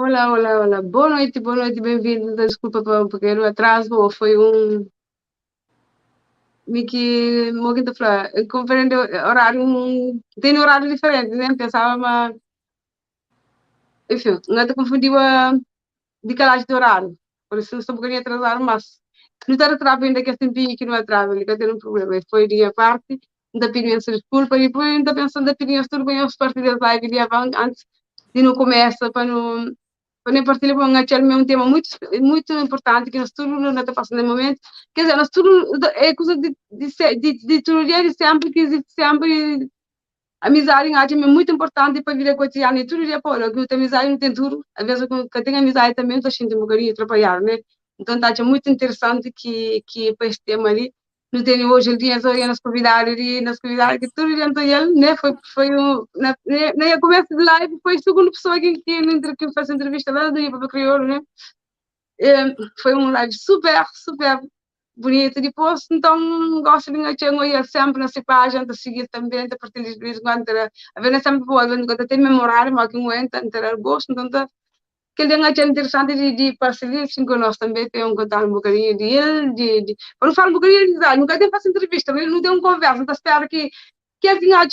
Olá, olá, olá. Boa noite, bem-vindos. Desculpa por um pequeno atraso, ou foi um. Mi que mo que fala, compreendo horário, tem horário diferente, né? Pensava, mas enfim, não te confundiu a decalagem de horário. Por isso estou um bocadinho atrasado, mas não está atrasado ainda que é tempinho que não atrasa, nunca tem um problema. Foi de minha parte, ainda pedi imensa desculpa e depois ainda pensando a pedir tudo bem, eu partilhar live de antes de não começa para não para nem partilhar com aquele um tema muito muito importante que nós tudo não está passando no momento. Quer dizer, nós tudo é coisa de todo dia de sempre que existe sempre amizade em é muito importante para a vida cotidiana e tudo dia pô, que tem amizade não tem tudo, às vezes que tem amizade também estou sentindo um bocadinho atrapalhado, né? Então tá muito interessante que para este tema ali não tem hoje em dia só nos convidados e nos convidados que tudo dentro dele, né? Foi um, na começo de live foi a segunda pessoa que fez a entrevista lá do Ipa Crioulo, né? E, foi um live super, super bonito. Depois, então, gosto de engajar sempre nessa página, de seguir também, de partilhar de vez em quando, a ver sempre boa, quando tem memorário, mas que não entra, ter gosto, então, tá, que ele é interessante de partilhar assim conosco também, tem um contar um bocadinho de ele, quando falo um bocadinho de idade, nunca tem faço entrevista, mas não tem uma conversa, então espero que ele tenha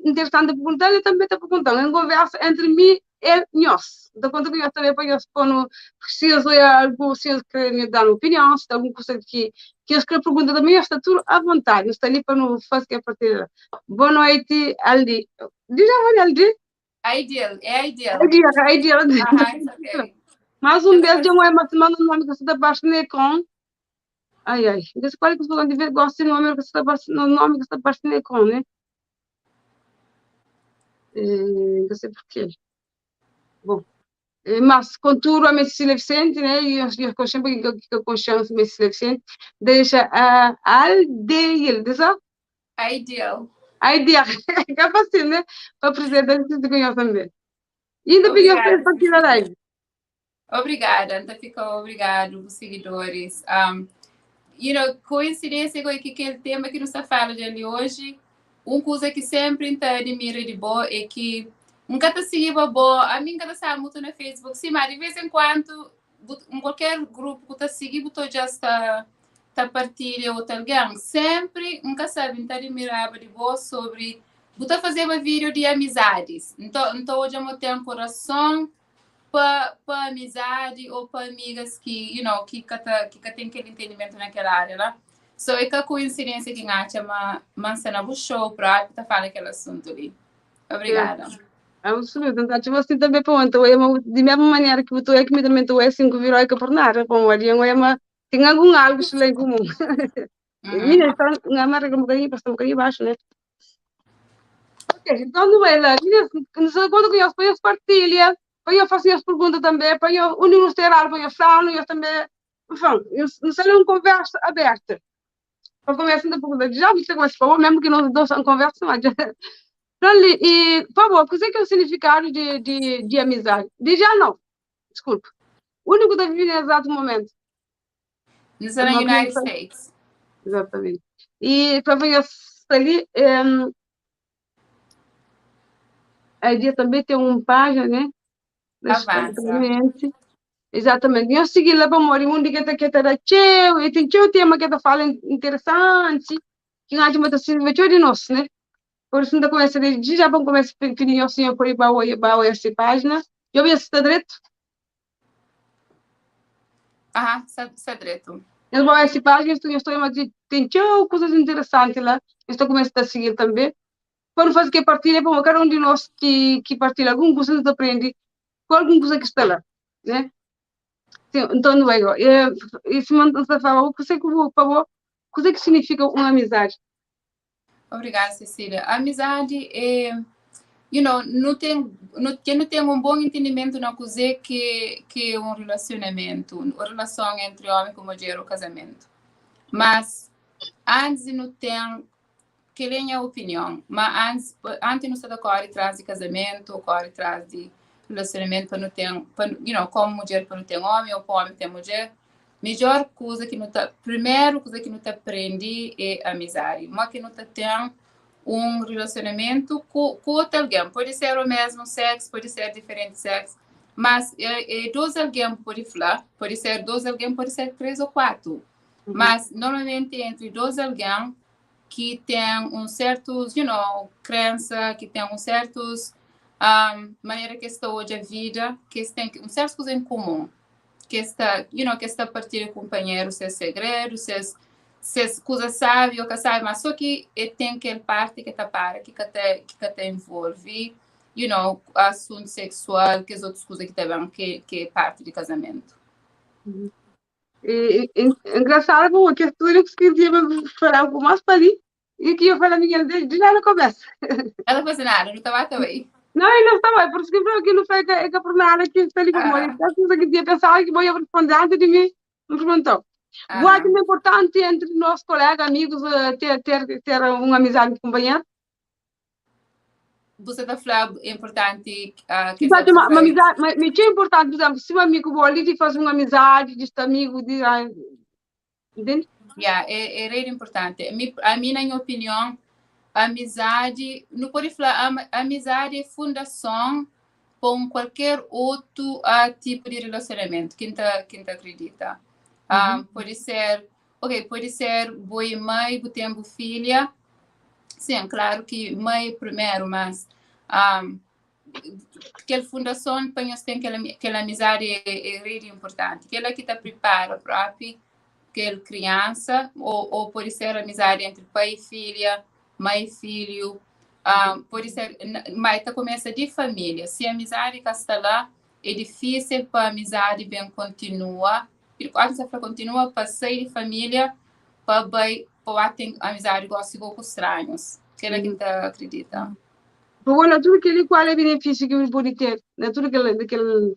interessante perguntar, ele também está perguntando, é uma conversa entre mim e nós. Então, quando eu também para eu quando preciso de algo, se eles querem dar uma opinião, se tem alguma coisa que eles querem perguntar também, está tudo à vontade, está ali para não fazer a partir. Boa noite, Aldi. Diz a Aldi? Ideal, é ideal. Ideal, ideal. Ah, it's okay. Mais um beijo, de uma semana, o nome que você está baixo no ecrã. Ai, ai. Desse qual que você deve gostar do nome que você está baixo, no nome que você está baixo no ecrã, né? É, não sei porquê. Bom, mas, contudo, a Cecília Vicente, né? E eu sempre que eu chamo a Cecília Vicente, deixa a Aldeil, deixa? Ideal. Ideal. É fácil, né? Para o presidente, você conhece também. E ainda pediu para partilhar a live. Obrigada, então ficou obrigado, os seguidores. Coincidência que aquele tema que nós está falando ali hoje, uma coisa que sempre te admira de boa é que nunca te sigo boa, a mim nunca sabe muito no Facebook, sim, mas de vez em quando, em qualquer grupo que te sigo, tu já está tá partilha ou alguém, sempre nunca sabe, te admirava de boa sobre, você fazer um vídeo de amizades, então hoje eu tenho um coração para amizade ou para amigas que, you know, que tem aquele entendimento naquela área lá. So, é que a coincidência que acha uma mansana o show para tá falando aquele assunto ali. Obrigada. É. Absolutamente. Então, tipo assim também para ontem, eu de mesma maneira que tu é que me também tu é assim que virou que por nada, bom, ali eu é uma tem algum algo que em comum. Mira, está na marca um bocadinho, passa um bocadinho baixo, né? Ok, então não é lá. Mira, não sei quando que eu faço partilha, para eu fazer as perguntas também, para eu unir no ter algo, para eu falar, eu também, enfim, eu não sei, uma conversa aberta. Para começar a pergunta, já me chegou esse favor, mesmo que não dou uma conversa, mas já. Então, e, por favor, o que é o significado de amizade? De já não, desculpa. O único da vida no exato momento. Nos United States. Exatamente. E para ver ali, a ideia também tem uma página, né? Avança. Exatamente. Eu segui lá para morrer um dia que está cheio, e tem cheio tema que está falando interessante, que a gente vai estar de nós, né? Por isso, não começa de já vamos começar a pedir ao senhor por ir para essa página. Eu vi está direito? Ah, está direito. Eu vou essa página, estou estou tem cheio coisas interessantes lá. Estou começando a seguir também. Quando faz que partilha, bom, cada um de nós que partilha alguma coisa que aprende com alguma coisa que está lá, né? Sim, então, não é igual. E se você fala, o que você, por favor, o que significa uma amizade? Obrigada, Cecília. A amizade é, you know, não tem, não, quem não tem um bom entendimento na coisa que é um relacionamento, uma relação entre homem e mulher ou casamento. Mas antes não tem que ele a opinião, mas antes não está corre atrás de casamento, corre atrás de relacionamento para não ter, para, you know, como mulher para não ter homem ou como homem ter mulher, melhor coisa que não tá, primeiro coisa que não te aprende é amizade. Mas que não te tem um relacionamento com outro alguém, pode ser o mesmo sexo, pode ser diferente sexo, Mas é, é dos algen pode falar, pode ser dos algen, pode ser três ou quatro. Mas normalmente entre dos algen ki ten un certos, crença, ki ten un certos manera ki es ta odja vida, ki es ten un certos kuza en komun, ki es ta, ki es ta partilha ku kunpanheru ses segredu, ses kuza sabi ou ka sabi, mas so ki e ten kel parti ki ta para, ki ka ta envolve, asuntu sexual, kes otus kuza ki ta ben, ki é parti di kazamentu. E engraçado porque tudo que escrevia falar com mais para ali e que eu falo a minha de lá na cabeça. Ela não faz nada, não estava também. Não, ele não estava, por isso que não foi que por nada que está ali como ele. Assim que dia pensava que vou responder antes de mim, me perguntou. Eu acho que é importante entre nós, colegas, amigos, ter uma amizade com companheiro. Você está falando é importante que uma amizade, mas é importante, por exemplo, se um amigo bom ali de fazer uma amizade, de estar amigo, de, entende? Yeah, é really importante. A mim, na minha opinião, a amizade, não pode falar, a amizade é fundação para um qualquer outro tipo de relacionamento, quem tá acredita. Pode ser, ok, pode ser boa e mãe, tempo filha, sim, claro que mãe primeiro, mas aquela fundação para nós tem aquela amizade é really importante. Aquela que te prepara próprio, aquela criança, ou pode ser amizade entre pai e filha, mãe e filho, pode ser, mas tá começa de família. Se a amizade está lá, é difícil para a amizade bem continua. E quando você fala continua, para sair de família, para bem, para ter amizade gosta com estranhos. Que é que tá acredita. Bom, na tudo aquele qual é o benefício que pode ter? Na tudo aquele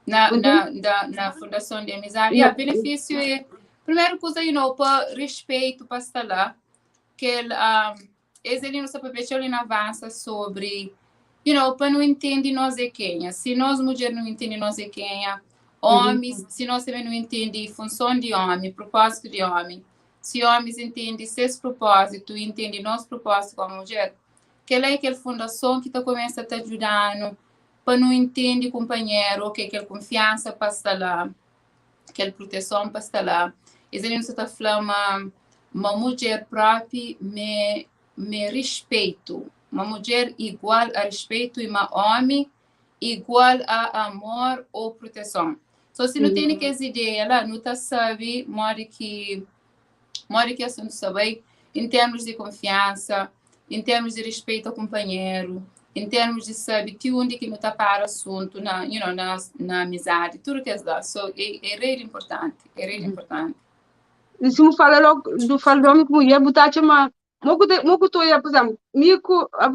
Na fundação de amizade. Yeah, benefício é, primeiro coisa, para respeito, para estar lá, que ele, esse ali no seu papel, ele avança sobre, para não entender nós é quem. Se nós mulher não entende nós é quem, homens, se nós também não entende função de homem, propósito de homem, se homens entendem seus propósito, entendem nosso propósito como mulher, que é aquela fundação que tá começa a te ajudando para não entender companheiro, ok, aquela confiança para estar lá, aquela proteção para estar lá. E aí você está falando uma mulher própria me respeito, uma mulher igual a respeito e uma homem igual a amor ou proteção. Só se não tem essa ideia lá, não tá sabe, mora que assunto sabe, em termos de confiança, em termos de respeito ao companheiro, em termos de saber que onde que não tá para assunto na, na amizade, tudo que é lá. So, é really importante, é really importante. E se me fala logo do falo de homem com mulher, botar chama mo que tô por exemplo,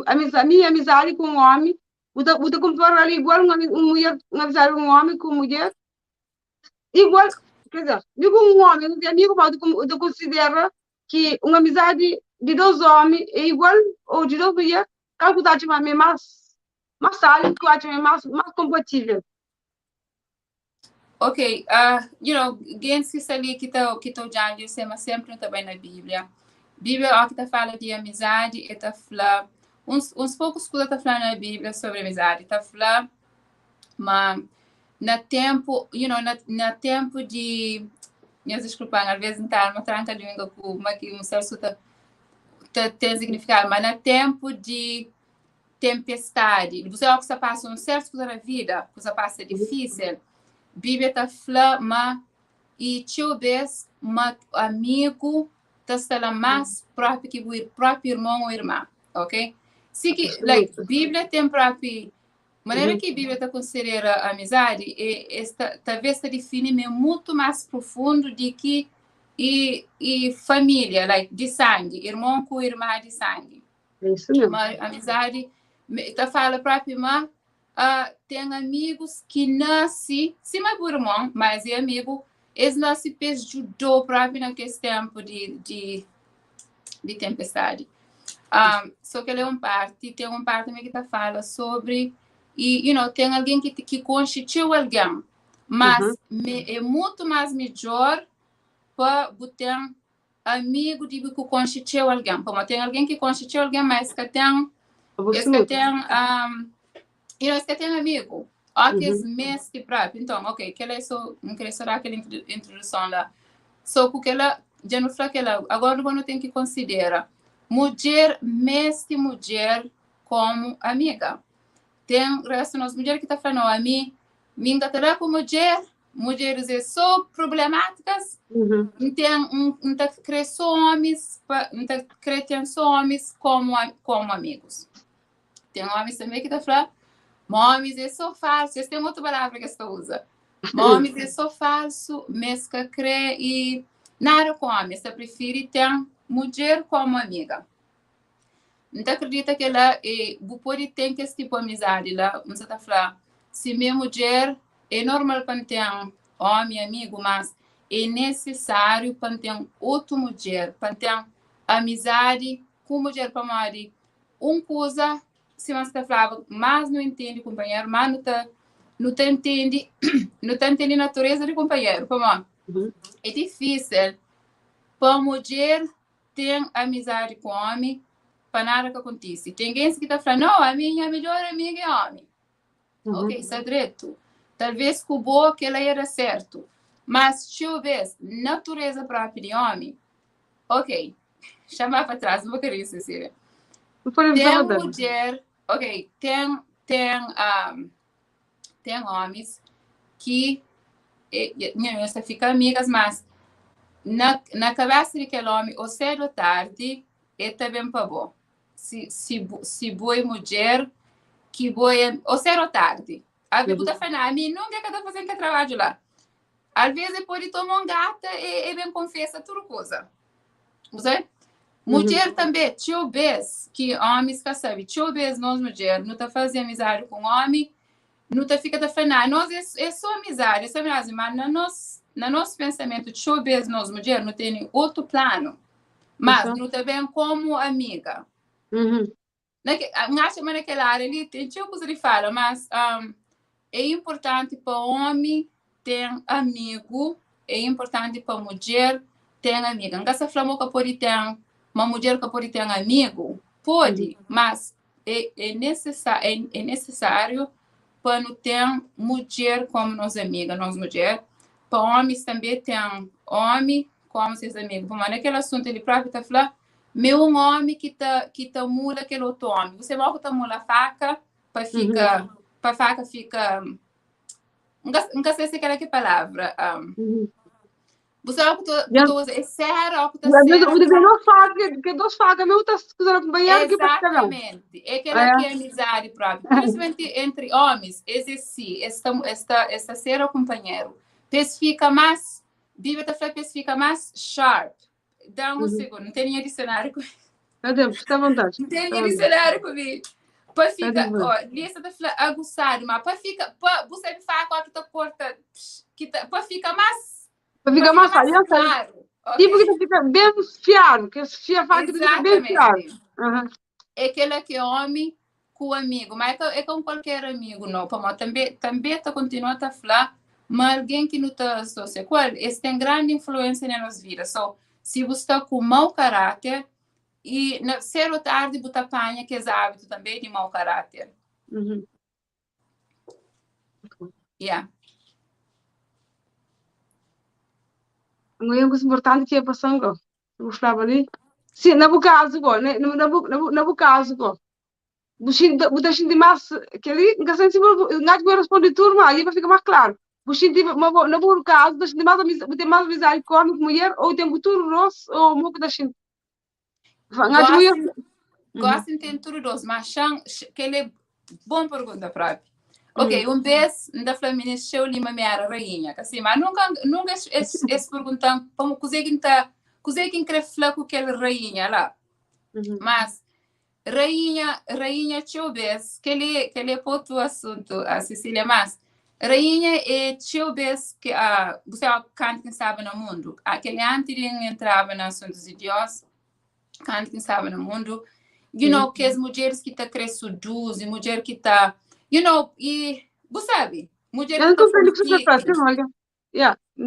a minha amizade com um homem, botar comparar ali igual uma mulher, uma amizade com um homem com mulher, igual, quer dizer, digo um homem, um amigo, mas eu considero que uma amizade de dois homens é igual ou de duas mulheres, qual que tá mais sólido, que eu acho mais compatível. Ok, gens que ali que tá olhando, sema sempre também na Bíblia. Bíblia, ó, que tá fala de amizade, e tá fala uns poucos coisas tá falando na Bíblia sobre amizade, tá falando, mas na tempo, na tempo de, minhas desculpa, às vezes não tá uma tranca de língua com uma que um certo tá tem significado, mas na tempo de tempestade, você ó que você passa um certo coisa na vida, que você passa difícil, Bíblia tá falando, mas e talvez um amigo tá está mais próprio que o próprio irmão ou irmã, ok? Se que, like, Bíblia tem próprio maneira que a Bíblia está considera a amizade, é, esta, talvez se define muito mais profundo de que e família, like, de sangue, irmão com irmã de sangue. É isso mesmo. Mas amizade, tá fala próprio irmã, tem amigos que nascem, sim, mas por irmão, mas é amigo, eles nascem pes judô próprio naquele tempo de tempestade. Só que ele é um parte, tem um parte também que tá fala sobre e, tem alguém que constituiu alguém, mas é muito mais melhor para botar amigo de que constituiu alguém. Como tem alguém que constituiu alguém, mas que tem, esse que tem. You know, es ka ten amigu. Ó ki es meste própi. Nton, ok, kel-la é sô, N krê sô da kel introduson la. Sô ku kel-la, dja nu fla kel-la. Agora nu ten ki konsidera, mudjer meste mudjer komu amiga. Ten restu nos mudjer ki ta fla, no, ami, mi N ka ta da ku mudjer, mudjeris é sô problemátikas, N ten, N ta krê sô ómis pa, N ta krê ten sô ómis komu, komu amigus. Ten ómis tanbê ki ta fla ma ómis é sô falsu. Es ten otu palavra ki es ta uza. Ma ómis é sô falsu, ma es ka krê i nada ku ómi. Es ta prifiri ten mudjer kómu amiga. N ta kridita kel-la i bu pode ten kes tipu amizadi la. N sa ta fla si mi é mudjer, é normal pa N ten ómi amigu, mas é nisisáriu pa N ten otu mudjer, pa N ten amizadi ku mudjer pamodi Un kuza, sima N sta flaba, más nu intende kunpanheru, más nu ta nu ta intende nu ta intende natureza di kunpanheru. Pamodi é difísil pa mudjer ten amizadi ku ómi pa nada ka kontise. Ten gentis ki ta fla, no, ami nha midjór amiga é ómi. Ok, sta dretu. Talvês ku bo kel-la ia da sértu. Mas txeu bês, natureza própi di ómi Ok, xa ba pa trás, un bokadinhu, Cecília. Ten mudjer, ok, ten, ten, um, ten homis ki nhos ta fika amigas, mas na, na kabesa di kel omi, o sedu o tardi, e ta ben pa bo. Si, si, si bo é mudjer, ki bo é, o sedu o tardi. Abi bu ta fla, na, ami nunka ka ta fazen kel trabadju la. Alvês e pode toma un gata e, e ben konfesa tudu kuza. Bu sabe? Mudjer tanbê, txeu bês ki ómis ka sabe, txeu bês nos mudjer nu ta faze amizadi ku un ómi, nu ta fika ta fla, ná, nos é, é sô amizadi, é sô amizadi, má na nos, na nos pensamentu, txeu bês nos mudjer nu tene otu planu, mas nu ta ben komu amiga. Na ke, N atxa ma na kel ária li ten txeu kuza di fala, mas um, é inportanti pa ómi ten amigu, é inportanti pa mudjer ten amiga. N ka sta fla ma ka pode ten, ma mudjer ka pode ten amigu, pode, mas é, é, nesesa, é, é nesesáriu pa nu ten mudjer komu nos amiga, nos mudjer, pa ómis tanbê ten ómi komu ses amigu. Pamodi na kel asuntu li própi ta fla Mi é un ómi ki ta ki ta mula kel otu ómi. Você mó ku ta mula faka pa fika pa faka fika N ka N ka sei se kel-la ki é palavra. Um, Você ó ku ta, ku ta uza é sera ó ku ta sera. Bu dizer duas facas, que duas facas mesmo tá usando companheiro que para cada um. Exatamente. É aquela que é amizade própria. Principalmente entre homens, esse sim, esta esta esta ser o companheiro. Pes fica mais, Bíblia ta fla pes fica mais sharp. Dá um segundo, não tem nha dicionário comigo. Tá tempo, fica à vontade. Não tem nha dicionário comigo. Pa fica, ó, lista ta fla aguçado, mas pa fica, pa, bu sabe faca ó, que ta corta, que ta, pa fica mais, Pa fica mais fácil, claro. Okay. Tipo que ta fica bem fiado, que fia faca que ta fica bem fiado. É aquela que é homem ku amigu, ma é ka é ka un kualker amigu no, pamodi tanbe tanbe ta kontinua ta fla ma algen ki nu ta asosia ku el, es ten grandi influensia na nos vida. So, si bu sta ku mau karáter i na sedu o tardi bu ta panha kes ábitu tanbe di mau karáter. Yeah. Un kuza inportanti ki é pasan go. Bu flaba li. Si, na bu kazu go, na, na bu, na bu, na bu kazu go. Bu xinti, bu ta xinti mas kel-li, N ka sabe si bu, N acha ki bu responde tudu, ma ali pa fika mas klaru. Bu xinti ma bo, na bu kazu, bu ta xinti mas amiza, bu ten mas amizadi ku omi ku mulher ou ten ku tudu dos ou mo ku ta xinti? N acha Gosi, gosi N ten tudu dos, ma xan, kel-li é bon pergunta propi. Ok, un bes N ta fla minis txeu li ma mi éra rainha, ka si? Ma nunka, nunka es, es, es pergunta-m pamo kuzê ki N ta, kuzê ki N krê fla ku kel rainha la. Mas, rainha, rainha txeu bes, kel-li, kel-li é pa otu asuntu, a Sisília, mas rainha é txeu bes ki, a, bu sabe kantu ki N staba na mundu, a, kel-li anti di N entraba na asuntus di Diós, kantu ki N staba na mundu, you know, kes mudjeris ki ta kre suduzi, mudjer ki ta, you know, i bu sabe, mudjer ki ta kompiti,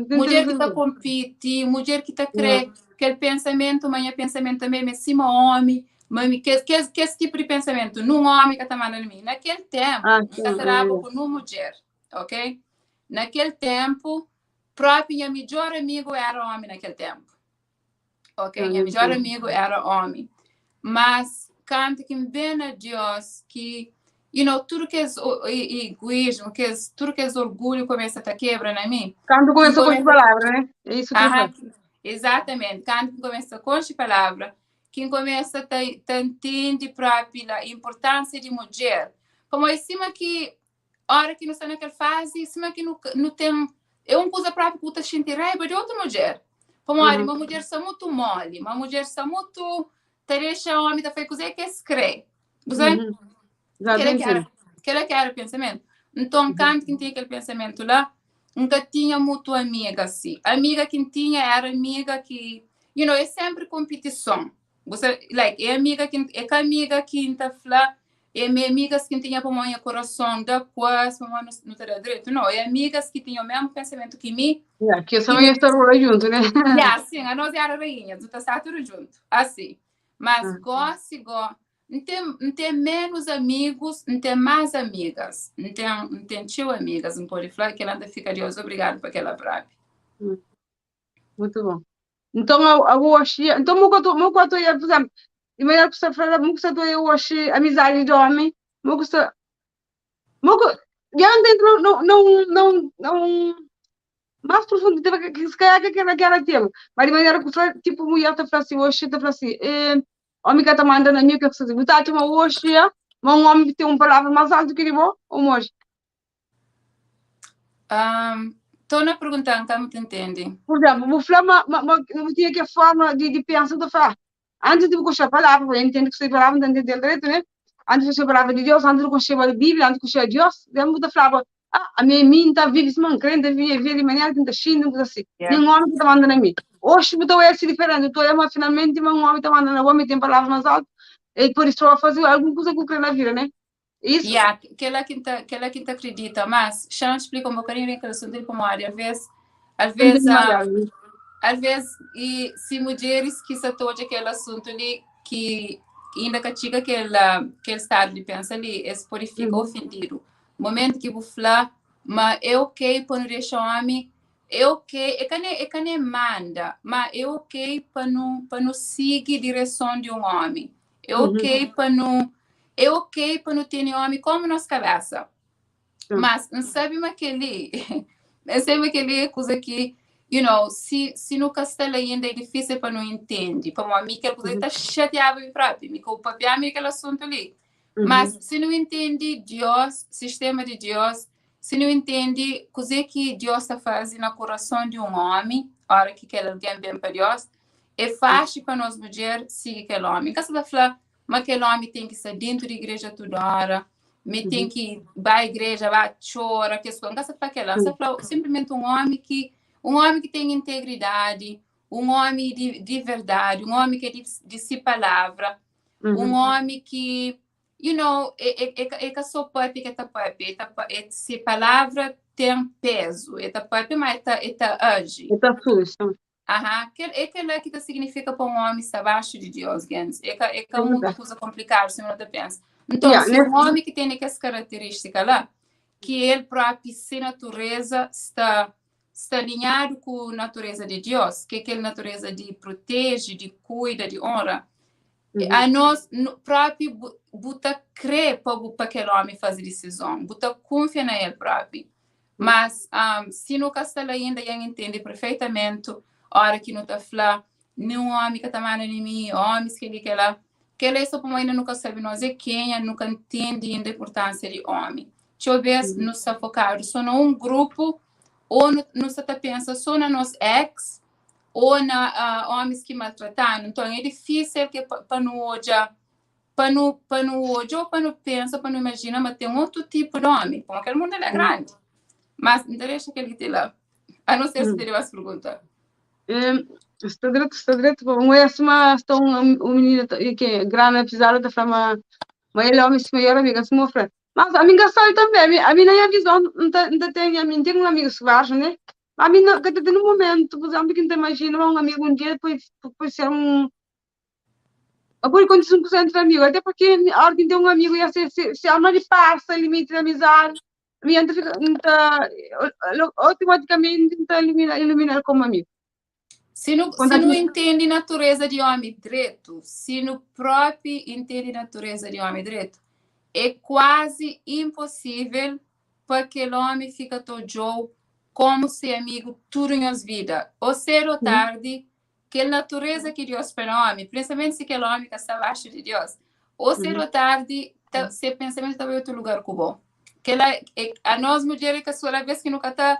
mudjer ki ta kompiti, mudjer ki ta kre kel pensamentu, ma nha pensamentu tanbe é sima omi. Ma mi kes kes kes tipu di pensamentu, nun omi ka ta manda na mi. Na kel tempu, Ah, N ka sim, ta daba é. ku nun mudjer, ok? Na kel tempu, propi nha midjor amigu era omi na kel tempu. Ok, nha midjor amigu era omi. Mas kantu ki N ben na Dios, ki you know, tudu kes iguismu, kes tudu kes orgulhu kumesa ta kebra na mi. Kantu Ki kumesa konxe kumesa palavra, né? É isso que Aha, fala. exatamente. Kantu ki N kumesa konxe palavra, ki N kumesa ta ta ntende propi la importansia di mudjer. Pamodi sima ki ora ki nu sta na kel fazi, sima ki nu nu ten é un kuza propi ki bu ta xinti raiba di otu mudjer. Pamodi ma mudjer sta mutu moli, ma mudjer sta mutu ta dexa omi ta fai kuzê ki es kre. Bu sabe? Kela ki era, kela ki era pensamentu. Nton, kantu ki N tinha kel pensamentu la, N ka tinha mutu amiga si. Amiga ki N tinha era amiga ki, you know, é sempri kompitison. Bu sabe, like, é amiga ki, é ka amiga ki N ta fla, é mi amigas ki N tinha pamodi nha korason da kuas, pamodi nu, nu ta da dretu. No, é amigas ki tinha o mesmu pensamentu ki mi. Yeah, ki só ia estar rola junto, né? Yeah, sim, a nós era rainhas, nu ta sta tudu juntu. Assim. Mas gosi go, N ten, N ten menus amigus, N ten más amigas. N ten, N ten txeu amigas, N pode fla, kel-la N ta fika Deus obrigadu pa kel-la propi. Muito bom. Então, a, a hoje, então, mo que mo que eu por exemplo, de maneira que você fala, mo que você hoje, amizade de homem, mo que você, mo que, já não dentro, não, não, não, não, mais profundo, tipo, que se calhar que aquela que era tema, mas de maneira que você, tipo, mulher tá falando assim, hoje tá falando assim, eh, homem que tá mandando a mim, que você, você acha uma hoje, mas um homem que tem uma palavra mais alta que ele, ou hoje? Tô na perguntar, ka mu te entende. Por exemplo, vou falar, ma, ma, ma, não tinha que forma de, de pensar, de falar. Antes de gostar a palavra, eu entendo que sei palavra, não entendo direito, né? Antes de gostar a palavra de Deus, antes de gostar a Bíblia, antes de gostar de Deus, eu muda falava, ah, a minha mim tá vive, se não crente, vive, vive de manhã, tá chindo, assim. Yeah. Nenhum homem tá mandando a mim. Hoje, eu é diferente, eu tô mas finalmente, um homem tá mandando a homem, tem palavras mais altas, e por isso eu vou fazer alguma coisa que eu creio na vida, né? Isso. Yeah, aquela que tá, aquela que acredita, mas já não explica um bocadinho aquele assunto de como às vezes, às vezes, às vezes, e se mulheres que se todo aquele assunto ali, que ainda que chega aquele, aquele estado de pensa ali, esse pode ficar ofendido. Momento que vou falar, mas é ok para não deixar homem, é ok, é que nem manda, mas é ok para não seguir a direção de um homem. É ok para não, é ok para não ter homem como nossa cabeça. Mas não sabe mas que ele, não sabe que ele é coisa que, you know, se se no castelo ainda é difícil para não entender. Para mim, aquela coisa está chateada me próprio, me culpa para mim aquele assunto ali. Mas se não entende Deus, sistema de Deus, se não entende coisa que Deus está fazendo no coração de um homem, hora que aquele alguém vem para Deus, é fácil para nós mulher seguir aquele homem. Que você está falando, mas aquele homem tem que estar dentro da igreja toda hora, me tem que vai à igreja, vai chora, que coisas. Não se fala aquela, você fala simplesmente um homem que tem integridade, um homem de, de verdade, um homem que é de, de si palavra, um homem que, you know, é, é, é, é que só papi que tá papi, é, tá, é, se palavra tem peso, é tá papi, mas é tá, é tá age. É tá sujo. Aham, que, é aquela que significa para um homem estar abaixo de Deus, gente. É que é muita coisa complicada, se não te pensa. Então, Yeah, se né? um homem que tem essa característica lá, que ele próprio, sem natureza, está, está alinhado com a natureza de Deus, que é aquela natureza de protege, de cuida, de honra, a nós no, próprio buta crer para para aquele homem fazer decisão, buta confia na ele próprio. Mas se no castelo ainda já entende perfeitamente, hora que não tá falando, nenhum homem que tá mandando em mim, homens que ele que lá, que ele é só para ainda nunca sabe nós é quem, nunca entende ainda a importância de homem. Talvez não está focado só num grupo, ou não, não está pensa só na nosso ex, ou na homens que maltrataram. Então é difícil que para não olhar, para não olhar, ou para não pensar, para não imaginar, mas tem outro tipo de homem, porque aquele mundo é grande. Mas não deixa que ele te lá. A não ser se teria mais pergunta. Está direto, está direto. Bom, é uma, está um, um menino que é grande, apesar de falar, mas ele é homem, maior amiga, se mostra. Mas a minha sabe também, a minha visão, não tem, a mim tem um amigo que né? A mim, não, que no momento, por exemplo, que não imagina um amigo um dia, depois, depois ser um. Ma pode kontise un kuza entri amigu, ate purki óra ki N ten un amigu i se se alma di pasa limiti di amizadi, mi N ta fika N ta otomatikamenti N ta ilimina-l komu amigu. Si nu, si nu intende natureza di ómi dretu, si nu própi intende natureza di ómi dretu, é kuazi inposível pa kel ómi fika ta odja-u kómu se amigu tudu nhos vida. Ô sédu ô tardi, kel natureza ki Dios poi na ómi, prinsipalmenti si kel ómi ka sta baxu di Dios, ô sédu ô tardi, ta, se pensamentu ta bai otu lugar ku bo. Kela é, anos mudjer é ka sola vês ki nu ka ta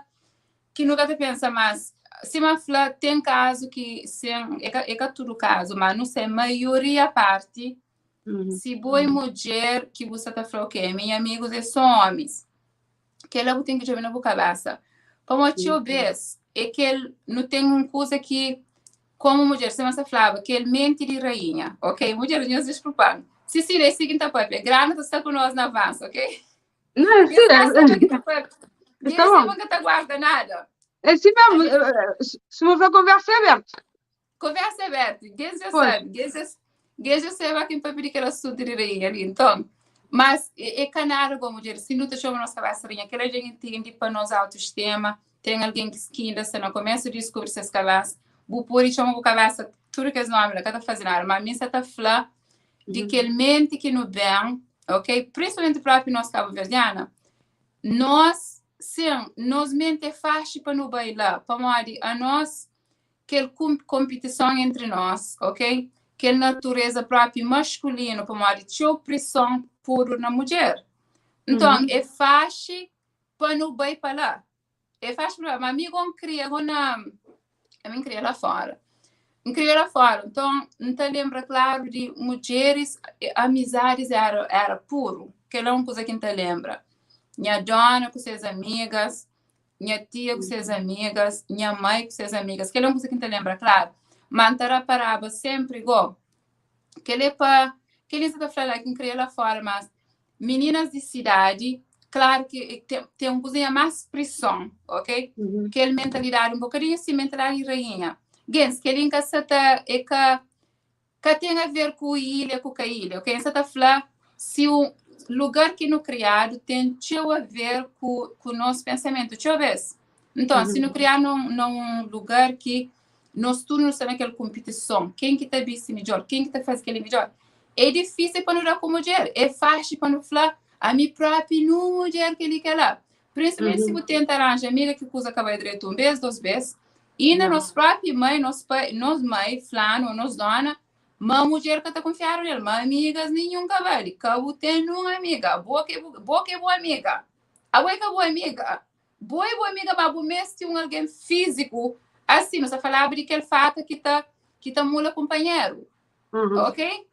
ki nu ka ta pensa mas sima fla ten kazu ki sen é ka, é ka tudu kazu ma nu se maioria parti si bo é mudjer ki bu sa ta fla ok minha amigus é só omis kela bu ten ki djobe na bu kabesa pamodi txeu bes é kel nu ten un kuza ki komu mudjer sima sa flaba kel menti di rainha ok mudjer nhos diskulpa-m si si é si ki N ta papia grana ta sta ku nos na avansa ok Não, é Nhos ka sabe ki sim. ta papia Está Nhos bom. sabe ka ta guarda nada. É assim mesmo. Se uma for conversa é aberta. Conversa é aberta. Gens já Pois. sabe. Gens já sabe quem para pedir aquele assunto de rainha ali. Então, mas é ka nada com mulher. Se não te chama nossa cabeça rainha, aquela gente entende para nós autoestima. Tem alguém que ainda está no começo de descobrir suas cabeças. Bu pode chamar com cabeça tudo que é nome, não tá fazendo nada. Mas a mim está flá de kel mente que no bem, ok? Principalmente próprio nós cabo-verdiana. Nós, sim, nos mente é fácil para não bailar, para a nós kel kompetison entri nos, ok? Kel natureza próprio maskulinu, pamodi txeu pressão podu na mudjer. Nton, é fácil pa nu bai pa lá. É fácil pa mas mi gon kria gon na ami N kria lá fora. N kria lá fora, nton N ta lembra klaru di mudjeris, amizadis era puru. Kel-la é un kuza ki N ta lembra. Nha dona ku ses amigas, nha tia ku ses amigas, nha mai ku ses amigas. Kel-la é un kuza ki N ta lembra klaru. Ma N ta raparaba sempri go, kel-la é pa, kel-li N sa ta fla la ki N kria lá fora, mas meninas di sidadi, klaru ki ten un kuzinha más prison, ok? Kel mentalidadi un bokadinhu si mentalidadi di rainha. Gens, kel-li N ka sa ta, é ka ten a ver ku ilha ku ka ilha, ok? N sa ta fla si un lugar ki nu kriadu ten txeu a ver ku nos pensamentu, txeu bes. Nton, si nu kriadu num lugar ki nos tudu nu sta na kel kompetison, ken ki ta bisti midjor, ken ki ta faze kel-li midjor, é difísil pa nu da ku mudjer, é fásil pa nu fla ami própi nu mudjer kel-li kel-la. Prinsipalmenti si bu tenta aranja amiga ki kuza ka bai dretu un bes, dos bes, inda nos própi mai, nos pai, nos mai fla-nu, nos dona, ma mudjer ka ta kunfiadu nel, ma amigas ninhun ka bali, ka bu ten nun amiga, bo ki bo ki é bu amiga, abo é ka bu amiga. Bo é bu amiga, ma bu meste un algen fíziku asi. Nu sta falaba di kel faka ki ta mula kunpanheru. Ok?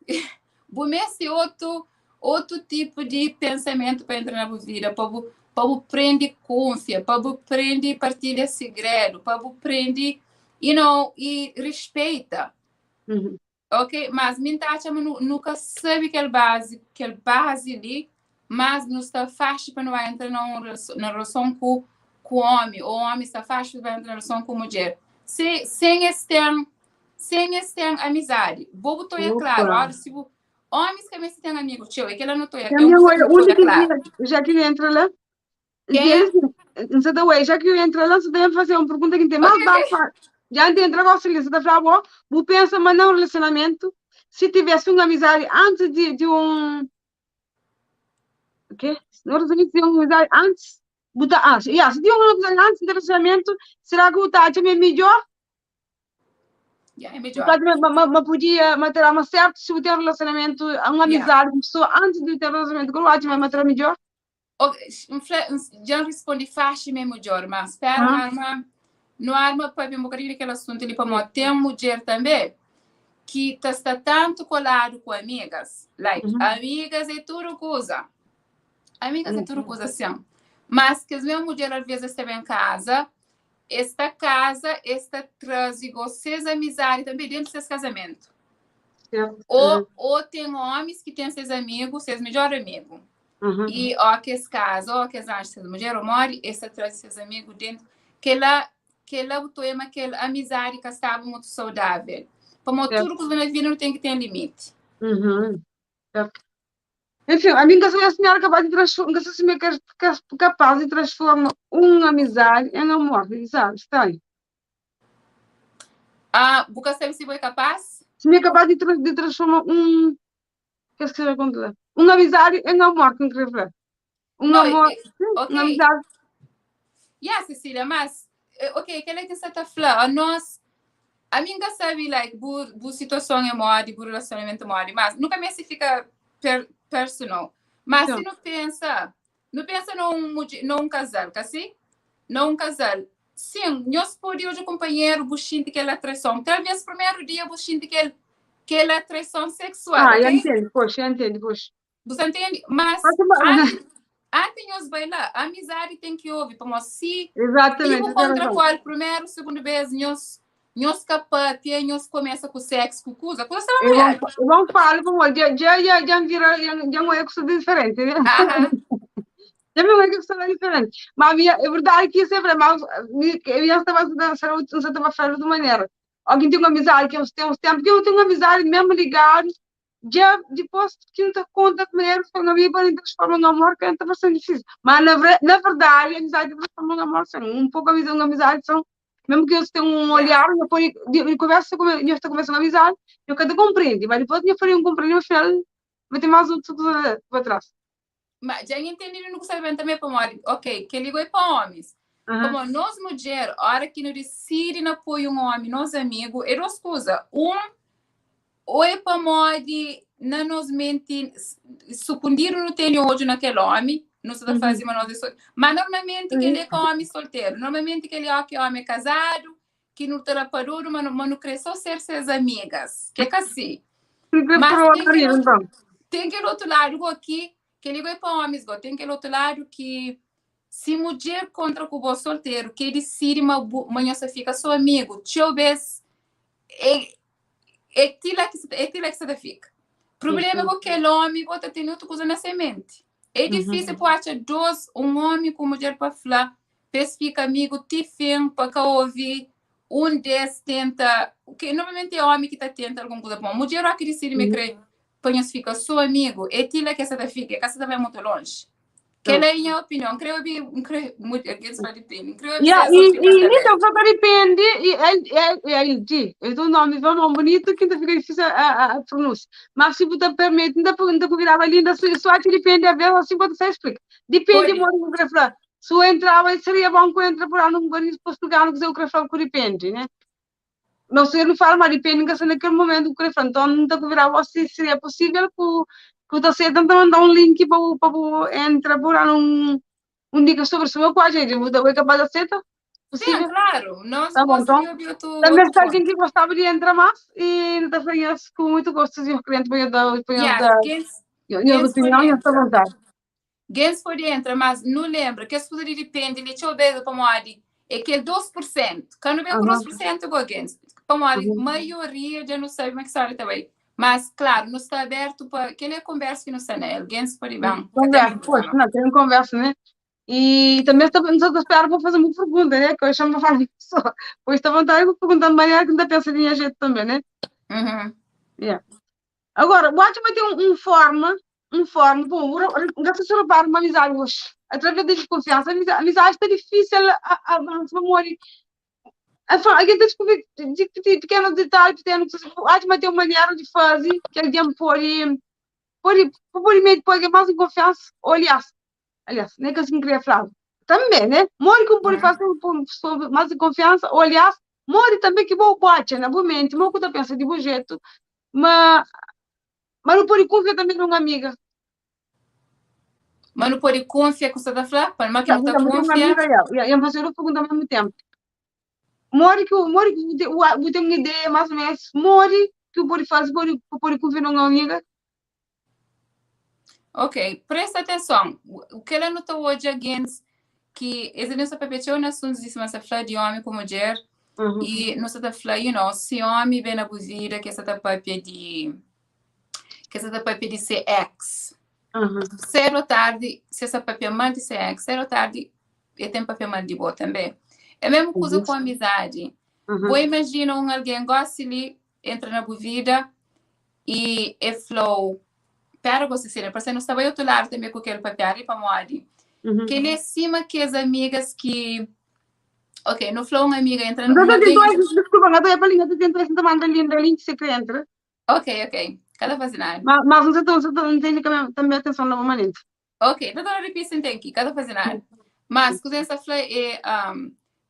Bu meste otu tipu di pensamentu pa entra na bu vida, pa bu prende kunfia, pa bu prende partilha segredu, pa bu prende i respeita. Ok, mas mi ta atxa ma nu ka sabe kel base li, mas nu sta fácil pa nu vai entra na relason ku homem, ou homem sta fácil pa entra na relason ku mulher. Se, sem esse tem, sem esse tem amizade. Bobo tô é claro, ora, se bu, homens que se tem amigo teu, é que ela não tô é, é um Olha, onde que já que entra lá? Quem? Não sei da já que entra lá, você deve fazer uma pergunta que tem mais okay. Já antes de entrar, você está falando, bô, pensa, mas não relacionamento, se tivesse uma amizade antes de um. O quê? Não relacionamento, de uma amizade antes. Buta, ah, yeah, se tiver uma amizade antes de relacionamento, será que o tá é melhor? Yeah, é melhor. Mas podia matar mais certo se você tem um relacionamento, uma amizade com pessoa antes de ter um relacionamento com o outro, mas matar melhor? Já respondi fácil mesmo melhor, mas espera, arma, no arma para um bocadinho daquele assunto ali, para tem mulher também que tá está tanto colado com amigas, like, amigas é tudo coisa. Amigas é tudo coisa assim. Mas que as minhas mulheres às vezes estão em casa, esta casa está trazendo vocês amizade também dentro desse casamento. Ou tem homens que têm seus amigos, seus melhores amigos. E ó que esse casa, ó que as seus mulher ou morre, esta traz seus amigos dentro. Que lá o tema aquela amizade que estava muito saudável. Como tudo que na vida não tem que ter limite. Uhum. Certo. Enfim, a mim que a senhora capaz de transformar, que se capaz de transformar uma amizade em amor, sabe? Está aí. Ah, bu ka sabe si bu é capaz? Se me é capaz de, tra de transformar um. Que se conta? Uma amizade em amor, que eu queria falar. Um Não, amor, é, uma ok. amizade. Yeah, Cecília, mas, ok, aquela que você tá falando, a nós, a mim que sabe, like, bu, bu situação é mole, bu relacionamento é mole, mas nunca me se fica per, personal. Mas se Sim. não pensa, não pensa num, num casal, assim? Num casal. Sim, nós pode hoje companheiro, bu sente aquela atração. Talvez primeiro dia bu sente aquele, aquela atração sexual, Ah, eu ok? entendo, poxa, eu entendo, poxa. Você entende? Mas Mas, antes, antes nós bailar, a amizade tem que ouvir, como se Exatamente, tipo tem contra razão. qual primeiro, segundo vez, nós nós capaz, nós começa com sexo, com coisa, coisa está Eu variada. vou, eu vou falar, vamos, já, já, já, já vira, já, já não é coisa diferente, né? Aham. Já me é coisa diferente. Mas minha, é verdade que sempre, mas eu estava a dançar, eu estava falando de maneira. Alguém tem uma amizade que eu tenho uns tempos, que eu tenho uma amizade mesmo ligada, já depois que não te conta de maneira, foi na minha para transforma no amor, que é bastante difícil. Mas na, na verdade, a amizade transforma no amor, são um pouco amizade, uma amizade são, mesmo que eu tenha um olhar, eu ponho, de, conversa com, eu estou começando uma amizade, eu cada compreende, mas depois eu falei um compreende, no final vai ter mais outro para trás. Mas já entendi, não sabe também para morrer. Ok, que ligou para homens. Como nós mulher, a hora que nós decide não apoio um homem, nosso amigo, é duas coisas. Um, ou é para morrer, na nos mente, sucundir não tem ódio naquele homem, não se está fazendo, mas nós mas normalmente que ele é com homem solteiro, normalmente que ele é que homem casado, que não terá parado, mas não, mas não quer só ser suas amigas, que é assim. Mas tem aquele outro, tem aquele outro lado aqui, que ele é para homens, tem aquele outro lado que se mulher contra com o solteiro, que decide uma manhã você fica seu amigo, deixa eu ver, é, é tila que é tila que você fica. Problema é que aquele homem bota tem outra coisa na semente. É difícil uhum. achar dois, um homem com mulher para falar, fez fica amigo, te fim, para cá ouvir, um des tenta, que normalmente é homem que está tenta alguma coisa bom. Mulher que decide me crer, põe fica seu amigo, é tila que essa fica, que essa também é muito longe. Que ela é minha opinião, creio que creio muito aqueles para depende, creio que Yeah, e então só depende, e é LG, é um nome tão bonito que ainda fica difícil a pronúncia. Mas se você permite, ainda ainda convidava ali, ainda só que depende a ver, assim quando você explica. Depende muito do que eu Se eu entrava, seria bom que eu entra por lá num baril para explicar o que eu quero falar que depende, né? Não sei, não fala, mas depende que naquele momento que eu quero Então, não está convidava se seria possível que que você tenta mandar um link para para entrar por lá num um dica sobre sua com a gente, você é capaz de aceitar? Sim, claro. Nós Tá bom, então. gostaríamos de ouvir outro, Também outro está alguém ponto. que gostava de entrar mais e não está com muito gosto de cliente para dar para Yeah, dar quem, minha quem opinião e essa entra. vontade. Quem for entra, mas não lembra que as coisas depende, deixa eu ver para moari, é que é 2%. Quando vem com 2%, go against. Para moari, maioria já não sabe como é que sabe também. Mas, claro, não está aberto para aquele conversa que não está nele. Alguém se pode bem. Conversa, poxa, não, tem conversa, né? E também estou, não estou a esperar para fazer uma pergunta, né? Que eu chamo para falar só. Pois estou à vontade de perguntar de maneira que ainda pensa em jeito também, né? Uhum. Yeah. Agora, o Atman tem um forma, um forma, bom, o se repara uma amizade hoje, através da desconfiança, a amizade, amizade está difícil a, a, a, morrer. A, alguém tem de, de, pequenos detalhes, pequenos, o Atman tem uma maneira de fazer que alguém pode, pode, pode, pode mais em confiança, ou aliás, aliás, nem que assim queria falar. Também, né? Morre que pode fazer uma mais em confiança, ou aliás, morre também que boa boate, né? Boa mente, morre que pensa de bom jeito, mas mas não pode confiar também numa amiga. Mas não pode confiar que você está falando? Mas que não está Uma confiar. amiga, e eu fazer uma pergunta ao mesmo tempo. Morre que morre que eu tenho uma ideia mais ou menos, morre que eu pode fazer, pode pode confiar numa amiga. Ok, presta atenção. O que ela notou hoje against que esse não papel é assunto de cima se de homem com mulher e não se está you know, se homem vem na vida que essa papel de que essa papel de ser ex. Cedo ou tarde, se essa papel mal de ser ex, cedo ou tarde, ele tem papel mal de boa também. É a mesma coisa com amizade. Vou imagina um alguém gosta ali, entra na boa vida. I e fla-u, Pera gosi Cecília, parse nu sta bai otu ladu tanbe ku kel papiadu li pamodi kel é sima kes amigas ki ok, nu fla un amiga entra N ta un tenta algen desculpa, n ta oia pa li, n ta tenta n ta manda linda link si kre entra. Ok, ok, ka ta faze nada. Ma, mas n ta n ta n tene tanbe atenson na manenti. Ok, ta torna ripiti n ten ki, ka ta faze nada. Mas kuzê n sta fla é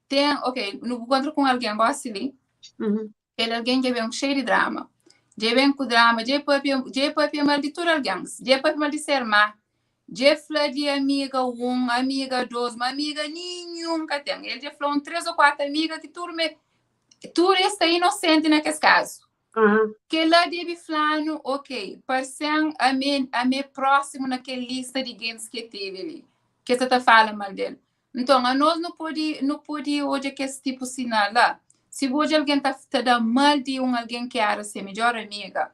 ten, ok, nu bu kontra ku un algen gosi li, Kel algen dja ben xeiu di drama. Dja e ben ku drama, dja e papia, dja e papia mal di tudu algen. Dja e papia mal di se irma, dja e fla di amiga un, amiga dos, ma amiga ninhun ka ten. El dja fla un tres o kuatu amiga ki tudu me, tudu es sta inosenti na kes kazu. Kel-la debe fla-nu, ok, parse-m ami, ami é prósimu na kel lista di gentis ki e tene li, ki es sa ta fala mal del. Nton, anos nu pode nu pode odja kes tipu sinal la. Si bu odja algen ta ta da mal di un algen ki éra se midjór amiga,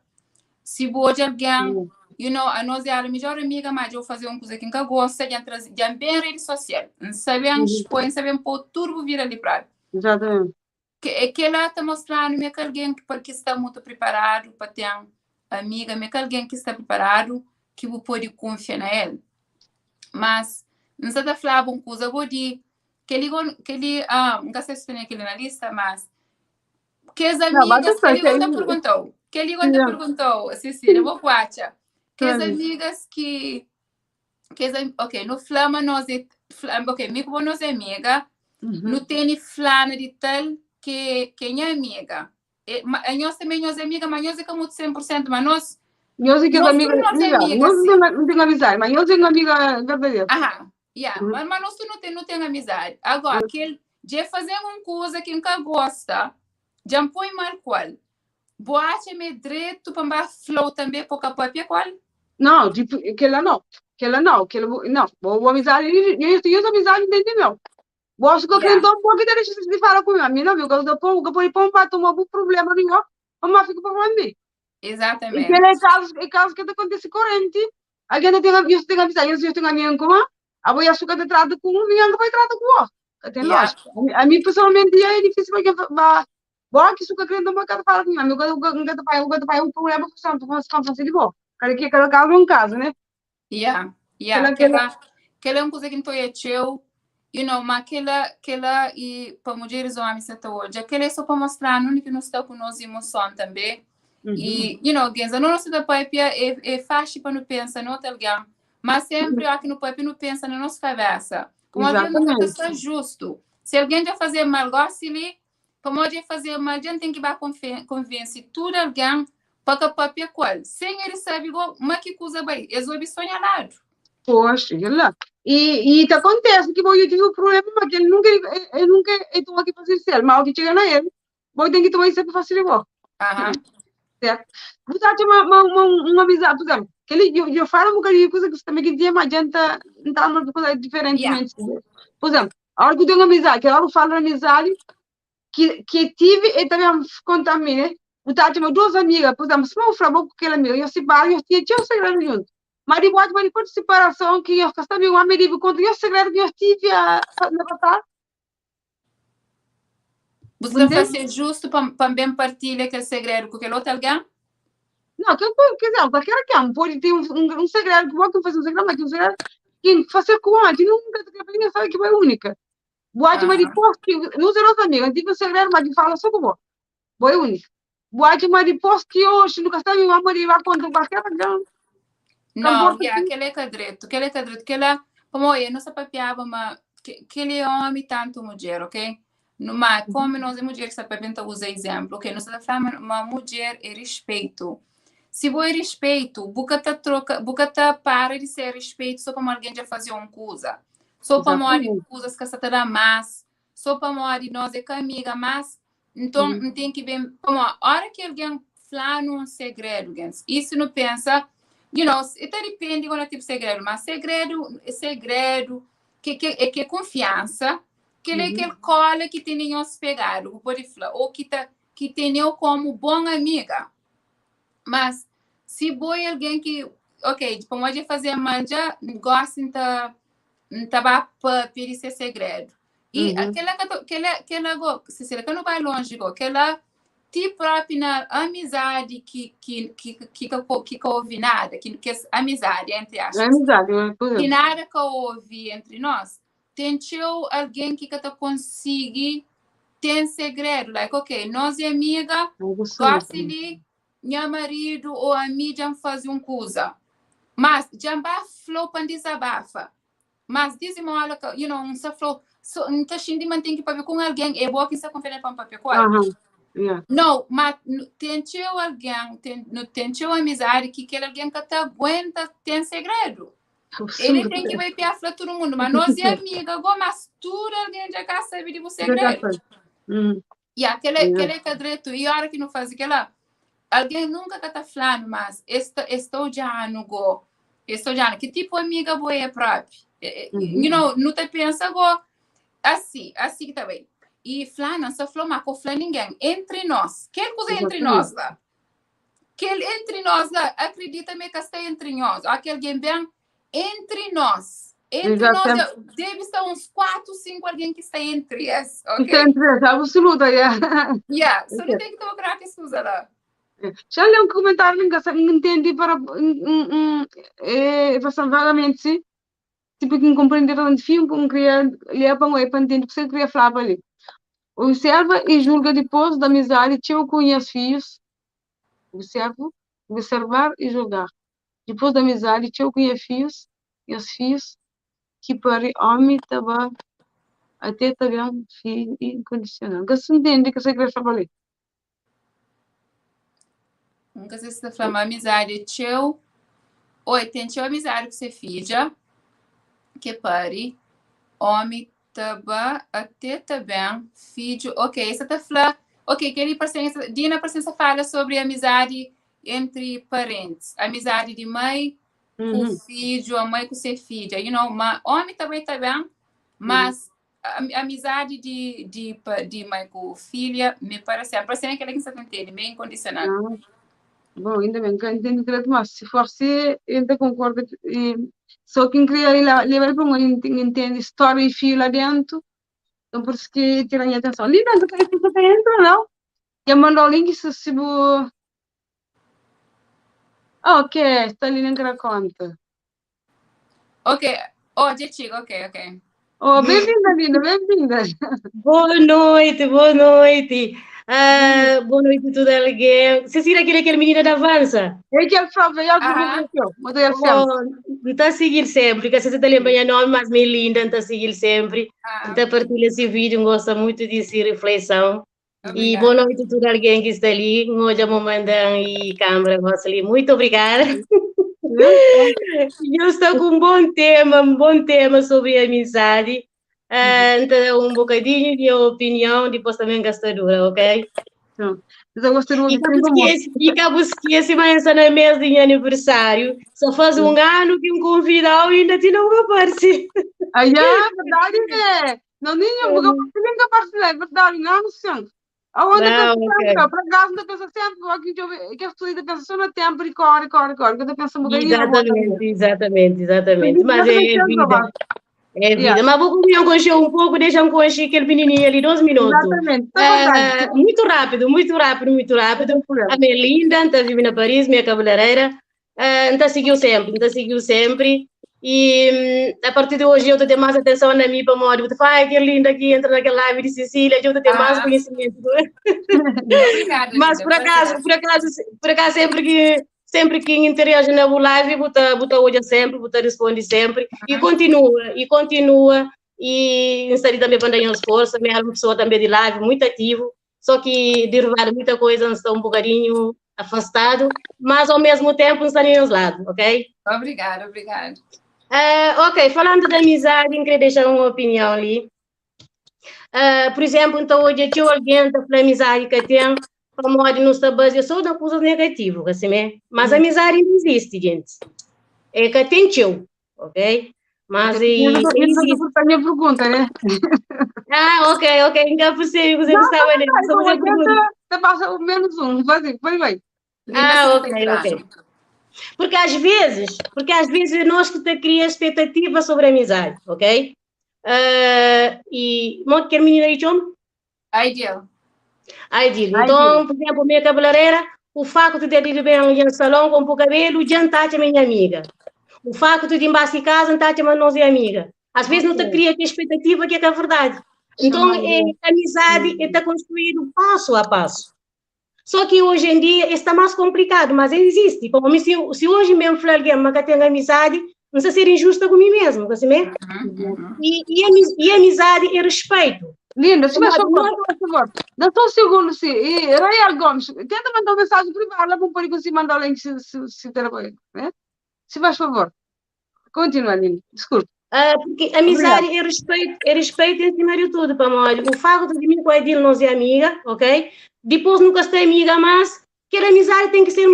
si bu odja algen, you know, anos éra midjór amiga, má dja bu faze un kuza ki N ka gosta, dja N traze, dja N ben redi sosial, N sa ben spoi, N sa ben pô tudu bu vida li própi. Exatamente. Ke kel-la ta mostra-nu ma é ka algen ki ki sta mutu priparadu pa ten amiga, ma é ka algen ki sta priparadu ki bu pode kunfia na el. Mas, N sta ta fla-bu un kuza bo di kel-li go, kel-li, N ka sta si tene kel-li na lista, mas kes Não, mas amigas, eu kel-li go N ta sei. pergunta-u, kel-li go N ta pergunta-u, Sisília, bo ku atxa kes amigas ki Kes, ok, nu fla ma nos é, fla, ok, mi ku bo nos é amiga, nu tene flana di tal ke, ke nha amiga. E, ma, anhos também nhos é amiga, ma nhos é ka mutu 100%, ma nos, Nhos é kes nos amiga, tudu nos é amiga, amiga, nhos sim. não tem amizade, mas nhos é uma amiga verdadeira. Aham, yeah, mas nos tudu nu ten amizade. Agora, kel, dja fazer un kuza ki N ka gosta, dja N poi mal ku el. Bu atxa ma é dretu pa N ba fla-u tanbê pa bu ka pâpia ku el? Não, tipo, kel-la não. Kel-la não, kel-la bu, não. Bo, bo amizadi, nhos, nhos amizadi N tene meu. Bo acha que eu Yeah. então bo que ta deixa de fala comigo. A mim não, meu caso da pô, que pode pôr um bato uma bu problema nenhum, mas fica para mim. E Exatamente. kel é caso que ta acontece corrente. Alguém tem, nhos tem amizade, nhos tem amigo em comum, Abo ya suka ta trata ku un, minha ka vai trata ku outro. Ka tem Yeah. lógica. A mim pessoalmente é difícil porque ba Bom que suka crente uma cada fala com mim, eu eu cada pai um problema com santo, com com de bom. Cada que cada caso é um caso, né? Yeah, yeah. Aquela aquela Kel-la é un kuza ki N ta oia txeu, you know, ma kel-la, kel-la i pa mudjeris ómis sa ta odja, kel-la é sô pa mostra-nu undi ki nu sta ku nos emoson tanbê. I, you know, gentis, anos nu sta ta pâpia é, é faxi pa nu pensa na otu algen, má sénpri óki nu pâpia nu pensa na nos kabésa. Pamodi alvês nu ka ta Exatamente. sta justu. Si algen dja faze mal gósi li, Pamodi e faze mal dja N ten ki ba konvense tudu algen pa ka papia ku el, sen el sabe go ma ki kuza bai. Es obi so nha ladu. Poxa, kel la. E, e ta kontese ki bo yu tive un problema, ma kel nunka el nunka el toma ki fase sel, ma o ki txega na el, bo ten ki toma isa pa fase di bo. Aha. Certo? Bu ta atxa ma, ma, ma un amizade, por exemplo, kel eu, eu falo um bocadinho de coisa que também que dizia, mas adianta entrar numa coisa Yeah. diferentemente. Por exemplo, a hora que eu tenho uma amizade, que a hora eu falo de amizade, que tive, e também conta a mim, né? Bu ta atxa ma duas amigas, por exemplo, se eu falar com aquela amiga, eu separo, eu tinha tinha um segredo junto. Mas depois, mas depois de separação, que eu sabia um homem de conta, eu segredo que eu tive a, na passado. Bu sta fla si é justu pa N ben partilha kel segredu ku kel otu algen? Não, que, quer dizer, qualquer que é, pode ter um segredo, que pode fazer um segredo, mas que um segredo que fazer com antes, nunca ninguém sabe que é única. Boate, mas depois que, não será nossa amiga, tive um segredo, mas que fala só com você. Boa é única. Boate, mas depois que hoje, nunca sabe, uma mulher vai contar qualquer alguém. Não, yeah, kel é ka dretu, kel é ka dretu, kel-la, pamodi nu sta papiaba ma kel é omi tantu mudjer, ok? Nu, ma komu nos é mudjer ki sta papia, nu ta uza izénplu, ok? Nu sta ta fla ma mudjer é rispetu. Si bo é rispetu, bu ka ta troka, bu ka ta para di ser rispetu so pamodi algen dja faze un kuza, so pamodi kuzas ka sta ta da más, so pamodi nos é ka amiga más. Nton, N ten ki ben, pamodi óra ki algen fla-nu un segredu, gentis, i si nu pensa, you know, i ta dipende kal é tipu segredu, má segredu é segredu, ke ke é ke kunfiansa, kel-la é kel kóla ki tene nhos pegadu, bu pode fla, ô ki ta ki tene-u kómu bon amiga. Mas, si bo é algen ki, ok, pamodi dja faze-m mal dja, gósi N ta N ta ba papia di se segredu. I kela ka ta, kela, kela go, Cecilia, ka nu bai lonji go, kela Ti propi na amizadi ki ki ki ki ka ki ka ovi nada, ki kes amizadi entre É aspas, amizadi, é, por ki exemplo. nada ka ovi entre nós, ten txeu algen ki ka ta konsigi ten segredu, like ok, nós é amiga, Absoluto. gosi li nha maridu ou ami dja-m faze un kuza, mas dja-m ba fla-u pa N dizabafa, Mas dizimola ka, you know, N sa fla-u, so, N ta xinti ma N ten ki papia ku un algen, é bo ki N sa konfia nel pa N papia ku el. Aham, yeah. Nau, ma nu ten txeu algen, ten, nu ten txeu amizadi ki kel algen ka ta aguenta ten segredu. Ele Absurdo. ten ki bai pia fla tudu mundu, ma nos é amiga go, mas tudu algen dja ka sabe di bu Já cá segredu. sabe. Uhum. Ya, kel-la, Yeah. kel-la é ka dretu. I óra ki nu faze kel-la, algen nunka ka ta fla-nu, mas es ta, es ta odja-nu go. Es ta odja-nu. Ki tipu amiga bo é propi? Uhum. You know, nu ta pensa go, asi, asi ki ta bai. I fla-nu, N sta fla-u ma ka fla ningen. Entri nos. Kel kuza entri Exatamente. nos la. Kel entri nos la, akredita ma e ka sta entri nhos. Ó ki algen ben, entri nos. Entri nós Exatamente. debe estar uns 4, 5 alguém que está entre es, Que está ok? entre eles, absoluta, yeah. Yeah, so não Ok. tem que tomar que usa lá. Já li um comentário, nunca não entendi para é, bastante vagamente, sim. Tipo, que não compreender tanto filme, não queria ler para um para entender porque você queria falar para ali. Observa e julga depois da amizade, teu com os filhos. Observo, observar e julgar. Depois da amizade, teu com os filhos, e os filhos que pare homem tava até também filho incondicional. Que se entende que você queria falar ali. Nunca sei se está falando amizade é teu. Oi, tem teu amizade com você filha, que pare, homem taba até também filho. Ok, essa tá falando. Ok, que ele presença, Dina presença fala sobre amizade entre parentes, amizade de mãe com filho, a mãe com seu filho, you know, ma, homem também tá bem, mas a, amizade de mãe com filha me parece, parece aquela que você entende, meio incondicional. Ah, bom, ainda bem que eu entendo direito, mas se for assim, ainda concordo. E, só quem queria ir lá, levar para um entende história e fio lá dentro, então por isso que tira a minha atenção. Linda, não quer que você entra, não? Já mandou o link, se se bu... Ah, ok, está ali na conta. Ok, oh, já chega, ok, ok. Oh, bem-vinda, Linda, bem-vinda. Boa noite, boa noite. Ah, boa noite a toda alguém. Você aquele aquele menina da avança? É que ele falou, eu que vou ele Oh, não está a seguir sempre, que você lembra meu nome, mas minha linda, não está a seguir sempre. Então partilha esse vídeo, gosta muito desse reflexão. E boa noite a toda alguém que está ali. Hoje a mamãe e câmara gosta ali. Muito obrigada. Eu estou com um bom tema sobre amizade. Então, um bocadinho de opinião, depois também gastadura, ok? Então, eu gosto de E acabo esquece, mas na mesa de aniversário. Só faz um ano que um convidado e ainda te não aparece. Ah, é verdade, né? Não, nem eu, nem aparece, é verdade, não, sim. Aonde Não, pensa ok. para casa ainda pensa sempre, aqui que as pessoas ainda pensam só no tempo e corre, corre, corre, que eu penso um bocadinho Exatamente, exatamente, exatamente. Mas é vida. É vida. Yeah. Mas vou comer um um pouco, deixa-me conhecer aquele menininho ali, 2 minutos. Exatamente. Tá muito rápido, muito rápido, muito rápido. A minha linda, está vivendo em Paris, minha cabeleireira, está seguiu sempre, está seguiu sempre. E a partir de hoje eu estou ter mais atenção na minha para modo, ai que linda aqui, entra naquela live de Cecília, eu estou ter mais conhecimento. Obrigada, Mas linda, por acaso, por acaso, por acaso sempre que interage na live, bota, bota olha sempre, bota responde sempre e continua, e continua e insere também para dar esforço, também é uma pessoa também de live muito ativo, só que derivado muita coisa está um bocadinho afastado, mas ao mesmo tempo está em lado, ok? Obrigada, obrigada. Ok, falando da amizade, eu queria deixar uma opinião ali. Por exemplo, então hoje tinha alguém da amizade que tem, para modo não está baseado só na coisa negativa, assim, né? Mas a amizade não existe, gente. É que tem tio, ok? Mas e, Eu não existe. estou a minha pergunta, né? Ah, ok, ok. Ainda percebi que você estava ali. Não, Só fazer pergunta. Você passa o menos um, vai, vai, vai. Ah, ok. Porque às vezes nós que te cria expectativa sobre a amizade, ok? E, mo quer menina aí, chama? Ideal. Ai, Dil, então, por exemplo, minha cabeleireira, o facto de ir bem em salão com o cabelo, já está a minha amiga. O facto de embaixo de casa, está a nós é amiga. Às vezes não te cria aquela expectativa que é que é verdade. Então, é, a amizade está construída passo a passo. Só que hoje em dia está mais complicado, mas existe. Como se, se hoje mesmo falar alguém, mas que tem amizade, não sei ser injusta comigo mesmo, assim mesmo? E, e, e amizade é respeito. Linda, se faz favor, por favor. Dá só um segundo, sim. E Rayal Gomes, tenta mandar uma mensagem privada para poder conseguir mandar o link se, se, se ter né? Se faz favor. Continua, Linda. Desculpe. Porque amizade é respeito em cima de tudo, Pamela. O facto de mim com a Edil não ser amiga, ok? Depois nunca ser amiga, mas que a amizade tem que ser,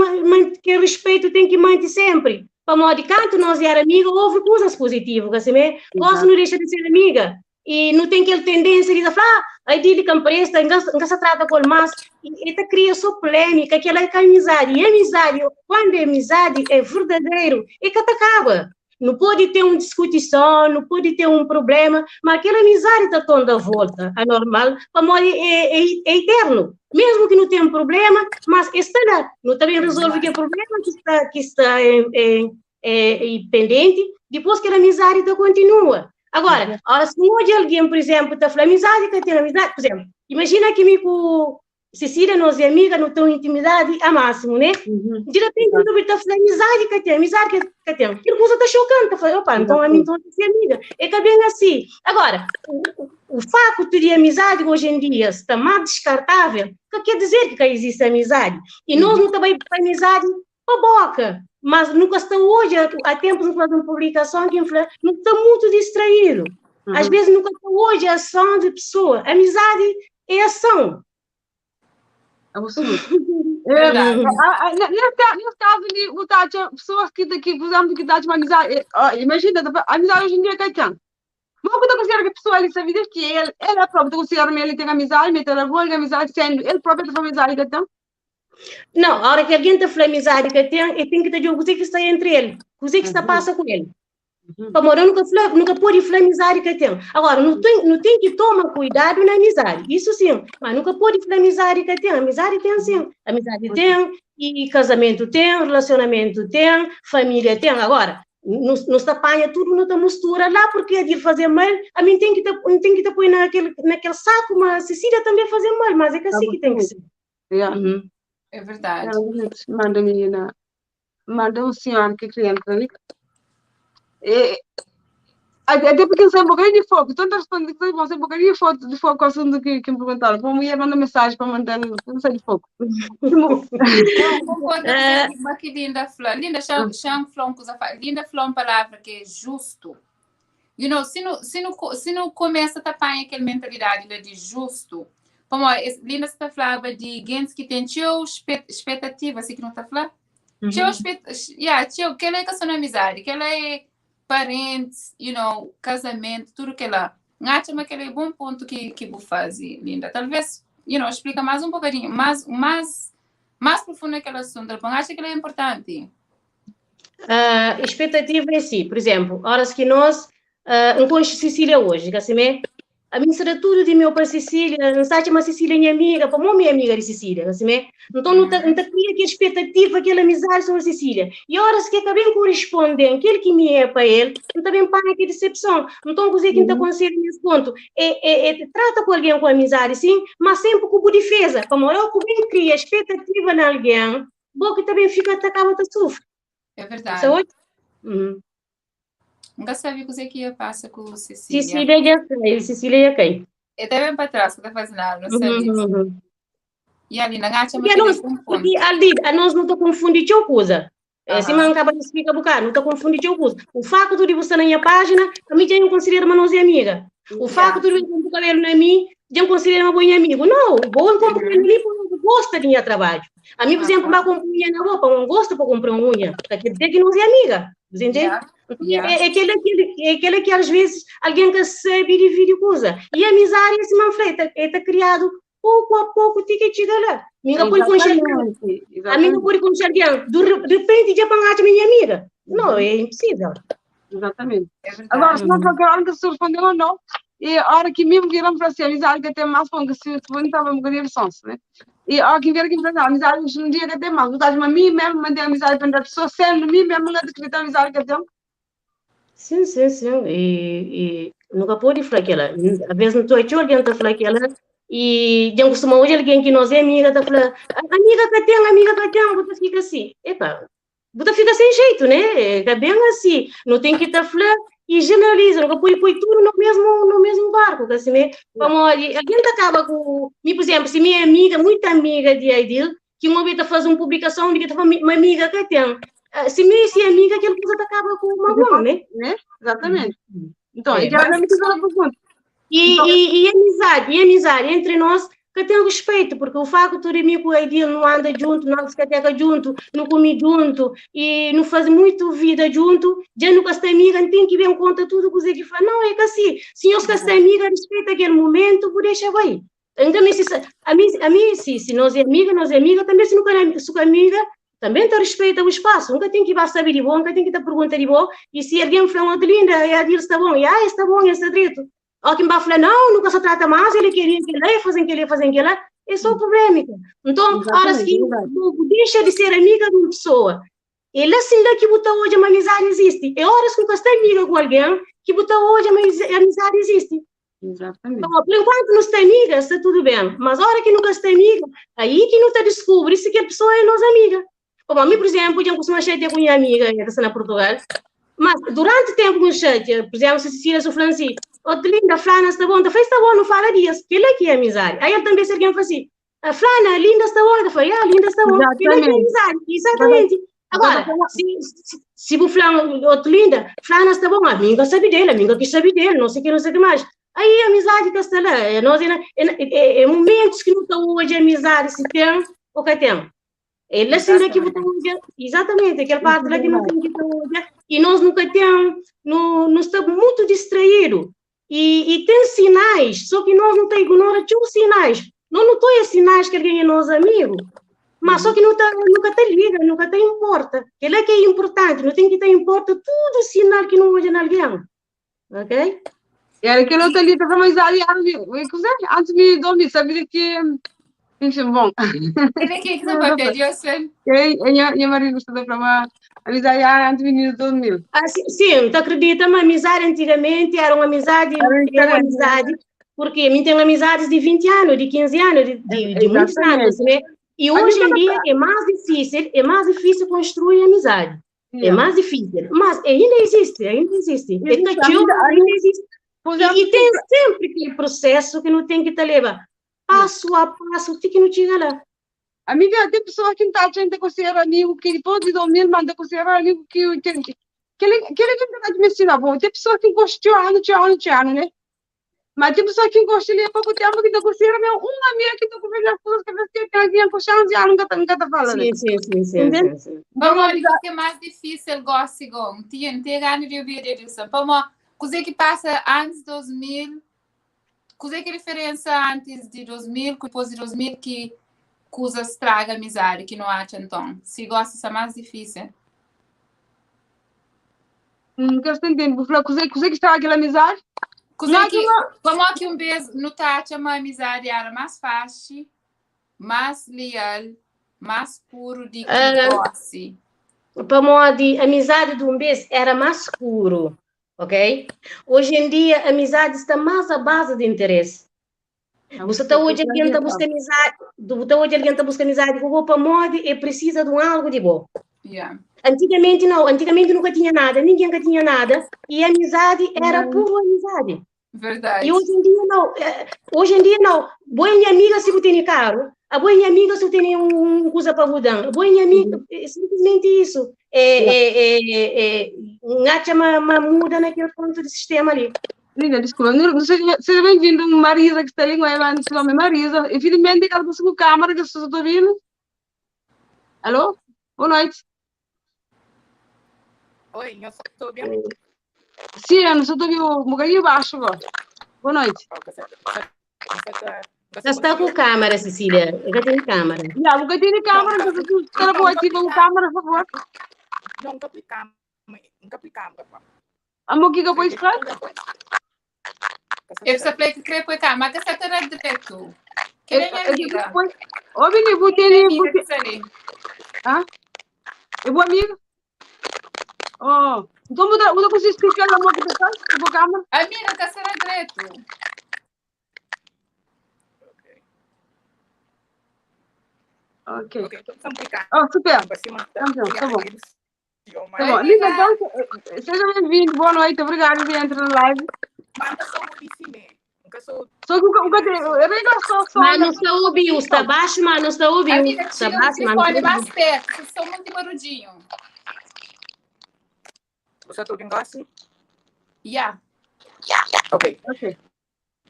que respeito tem que manter sempre. Pamela, de canto nós era amiga, houve coisas positivas, assim, né? Gosto não deixa de ser amiga. E não tem aquela tendência de falar, ah, a Edil que empresta, não se trata com mais. E, e cria só polêmica, aquela é que é amizade. E amizade, quando é amizade, é verdadeiro, é que acaba. Não pode ter uma discussão, não pode ter um problema, mas aquela amizade está toda a volta, a normal, o é, é, é eterno. Mesmo que não tenha um problema, mas está lá. Não também resolve aquele problema que está em, em, em, pendente, depois que a amizade tá continua. Agora, uhum. se hoje alguém, por exemplo, está falando amizade, que tem amizade, por exemplo, imagina que me com Cecília, nós é amiga, não tem intimidade a máximo, né? Uhum. De repente, eu está falando amizade que tem, amizade que, que tem. Aquilo coisa está chocante, tá falando, opa, então a mim então é amiga. É que bem assim. Agora, o, o facto de amizade hoje em dia está mais descartável, que quer dizer que existe amizade. E nós não também para amizade para boca. Mas nunca está hoje, há tempos não faz uma publicação que não está muito distraído. Uhum. Às vezes nunca está hoje a ação de pessoa. Amizade é ação. Absoluto. É, nesse caso, o Tati, pessoas que daqui, por exemplo, que dá uma amizade, imagina, a amizade hoje em dia que tem. Mas eu considero que a pessoa ali sabe que ele, ela própria considera que ele tem amizade, mas ela boa amizade, sendo ele próprio tem amizade que tem. Não, a hora que alguém te fala amizade que tem, ele tem que te dizer o que está entre ele, o que está passa com ele. Uhum. Para nunca, nunca pode falar amizade que tem. Agora, não tem, não tem que tomar cuidado na amizade. Isso sim, mas nunca pode falar amizade que tem. Amizade tem sim. Amizade tem, e casamento tem, relacionamento tem, família tem. Agora, não, não se apanha tudo, não te mistura lá, porque é de fazer mal, a mim tem que te, tem que te pôr naquele, naquele saco, mas a Cecília também fazer mal, mas é que assim que tem que ser. Yeah. Uhum. É verdade. Manda, menina, manda um senhor que cliente ali. É, até porque sei um bocadinho de foco, tanto responder que sei um bocadinho de foco, de foco ao assunto que, que me perguntaram. Como mulher manda mensagem para mandar, não sei de foco. Não, concordo com que Linda falou. Linda, chama falou uma coisa, Linda falou uma palavra que é justo. You know, se não, se não, se não começa a tapar aquela mentalidade de justo, como Linda está falando de gente que tem teu expectativa, assim que não está falando? Uhum. Teu, yeah, teu, que ela é questão de amizade, que ela é parentes, you know, casamento, tudo que ela. Acho que aquele é bom ponto que que você faz, Linda. Talvez, you know, explica mais um bocadinho, mais mais mais profundo aquele assunto. Acho que ele é importante. Expectativa em si, por exemplo, horas que nós, uh, um Cecília hoje, assim, né? A mim será tudo de meu para Cecília, não sabe uma Cecília minha amiga, para minha amiga de Cecília, assim, né? Então não te, não te cria aquela expectativa, aquela amizade sobre a Cecília. E horas que acabei correspondendo aquele que me é para ele, não também paga aquela decepção. Então, o que te aconselho nesse ponto é, é, é, trata com alguém com amizade, sim, mas sempre com boa defesa. Como eu que cria expectativa em alguém, bom que também fica atacado a sofrer. É verdade. Saúde? Uhum. Nunca sabia o que ia passar com Cecília. Cecília já sei, Cecília já cai. Eu também para trás, que está fazendo nada, não sabia. Uhum. E ali, na gacha, porque, nós, porque ali, a nós não está confundindo coisa. Uhum. Se não acaba de explicar bocado, não está confundindo coisa. O facto de você na minha página, a mim já não considera uma nossa amiga. O facto de eu comprar cabelo na mim, já não considera uma boa amiga. Não, vou comprar cabelo na mim porque não gosta de meu trabalho. A mim, por exemplo, vai comprar unha na roupa, não gosta para comprar unha. Quer dizer que não é amiga. Você entende? Yeah. Yeah. É, é, aquele, aquele, é aquele que às vezes alguém que sabe divide coisa. E a amizade, esse manfreta, é tá criado pouco a pouco, tem que chegar lá. Minha pode conhecer A minha pode conhecer alguém. De repente, já para minha amiga. Não, é impossível. Exatamente. É Agora, se não qualquer hora que se respondeu ou não. E ora ki mi vira N fla si amizadi ka ten más, pon ki si N tava un bokadinhu di sonsu, né? E ora ki N vira ki N fla, amizadi un dia ka ten más. Bu ta atxa ma mi mesmu ma N ten amizadi pa N da pesoa, sendu mi mesmu N ka ta kridita amizadi ka ten? Sim, sim, sim. E, e nunca pode falar aquela. Às vezes não estou aqui, alguém tá falando aquela. E já costuma hoje alguém que nós é amiga tá falando, amiga que tem, amiga que tem, você fica assim. Epa, você fica sem jeito, né? É bem assim. Não tem que estar tá falando e generaliza, nunca põe, põe tudo no mesmo, no mesmo barco, assim, né? Como, alguém acaba com, por exemplo, se minha amiga, muita amiga de Aidil, que uma vez tá faz uma publicação de que tá uma amiga que tem, ah, se me se amiga, aquele coisa acaba com uma boa, né? né? Exatamente. Então, é, e quero ver uma pergunta. E, então, e, e, amizade, e amizade entre nós que tem respeito, porque o facto de mim com o Aidil não anda junto, não discoteca junto, não come junto e não faz muito vida junto, já nunca está amiga, não tem que ver em conta tudo que o que fala. Não, é que assim, se eu está amiga, respeita aquele momento, vou deixar aí. Então, se, a mim, a mim se, se nós é amiga, nós é amiga, também se nunca é se amiga, também te respeita o espaço, nunca tem que ir saber de bom, nunca tem que te perguntar de bom, e se alguém falar, oh, linda, é a Dil está bom, e ah, está bom, está direito. Ou quem vai falar, não, nunca se trata mais, ele queria que ele, fazem que ele, fazem que ele, é só polêmica. Então, horas que deixa de ser amiga de uma pessoa, ele assim daqui botar hoje uma amizade existe. É horas que nunca está amiga com alguém que botar hoje uma amizade existe. Exatamente. Então, por enquanto não está amiga, está tudo bem. Mas a hora que nunca está amiga, aí que não te descobre se que a pessoa é nossa amiga. Como a mim, por exemplo, eu costumo chatear com minha amiga, que está na Portugal, mas durante o tempo que eu chateia, por exemplo, se Cecília, se o Franci, oh, linda, Flana, está bom, está bom, não fala disso, que ele aqui é amizade. Aí ele também se alguém fala assim, a Flana, linda, está bom, eu falei, ah, linda, está bom, que ele aqui é amizade, exatamente. Agora, se, se, se o Flana, outro linda, Flana está bom, amiga sabe dele, amiga que sabe dele, não sei o que, não sei o que mais. Aí a amizade que está lá, é, nós, é, é, é momentos que não está hoje a amizade se tem ou que tem. Ele assim daqui botou exatamente, aquela parte lá que não tem que estar hoje, e nós nunca temos, não, não estamos muito distraídos. E, e tem sinais, só que nós não temos ignora os sinais. Não não estou sinais que alguém é nosso amigo, mas só que não tá, nunca te liga, nunca te importa. Ele é que é importante, não tem que ter importa tudo sinal que não olha em alguém. Ok? Era aquele outro ali, estava mais ali, antes de me dormir, sabia que enfim, bom. Ele que que você pedir, você? E minha marido gostou de falar, amizade antes de me dormir. Ah, sim, sim, tu acredita, uma amizade antigamente era uma amizade, era uma amizade, porque a mim tem amizades de 20 anos, de 15 anos, de, de, de muitos anos, né? E hoje em dia é mais difícil construir amizade. É mais difícil, mas ainda existe, ainda existe. Existe, ainda existe. E, e tem sempre aquele processo que não tem que te levar passo a passo, tem que não chega lá. Amiga, tem pessoa que não está a considera amigo, que depois de dormir manda considerar amigo que que que ele que ele tem que me ensinar, bom, tem pessoa que gosta de ano, de ano, de ano, né? Mas tem pessoa que gosta de pouco tempo que considera meu uma amiga que está conversando as pessoas que você tem alguém com chance de nunca nunca tá falando. Sim, sim, sim, sim, sim, sim. Vamos olha, que é mais difícil gosto com. Tinha tem gana de ouvir isso. Vamos, coisa que passa antes de 2000 Qual é que a diferença antes de 2000, depois de 2000 que coisa estraga a amizade, que não acha então? Se gosta, é mais difícil. Não quero entender. Vou falar, coisa que estraga aquela amizade? Coisa que, como é que um beijo no tacha uma amizade era mais fácil, mais leal, mais puro de que uh, Para modo, a amizade de um beijo era mais puro ok? Hoje em dia, a amizade está mais à base de interesse. Você está hoje alguém está buscando amizade, você hoje alguém está buscando amizade, vou para moda e precisa de um algo de bom. Yeah. Antigamente não, antigamente nunca tinha nada, ninguém nunca tinha nada, e a amizade era pura amizade. Verdade. E hoje em dia não, hoje em dia não. Boa minha amiga se você tem caro, a boa minha amiga se tem um coisa para mudar, a boa minha amiga, é simplesmente isso. É, é, é, é, uma muda naquele ponto do sistema ali. Linda, desculpa, não seja, seja bem-vindo, Marisa, que está ali, seu nome é Marisa. Infelizmente, ela passou com câmera, que eu estou ouvindo. Alô? Boa noite. Oi, eu estou ouvindo? Sim, eu não estou ouvindo um bocadinho baixo agora. Boa noite. Já está com câmera, Cecília. Eu já tenho câmera. Já, eu tenho câmera, mas você está boa, ativa com câmera, por favor. Não, nunca aplico câmera. Nunca aplico câmera. Amor, que que eu vou explicar? E sa fla ki kre poi ka, ma ka sa ta da dretu. Kel é minha amiga. Ô, Bini, bu Kel é tene. minha Bu amiga te... ki sta li. Ah? É boa amiga? Oh, então bu ta, bu ta consegue explicar amor que tu faz? Bu câmera? Amiga, ka sta da dretu. Ok. Ok, então complicado. Oh, super. Campeão, Tá bom. Tá bom. Lisa, então, seja bem-vindo. Boa noite. Obrigado por entrar na live. Só que o que eu regra só só. Mas não está ouvindo, está baixo, mas não está ouvindo. Amiga, Está tira o baixo, mas não microfone está mais ouvindo. perto, vocês são muito barulhinho. Você está ouvindo assim? Yeah. Ok. Ok.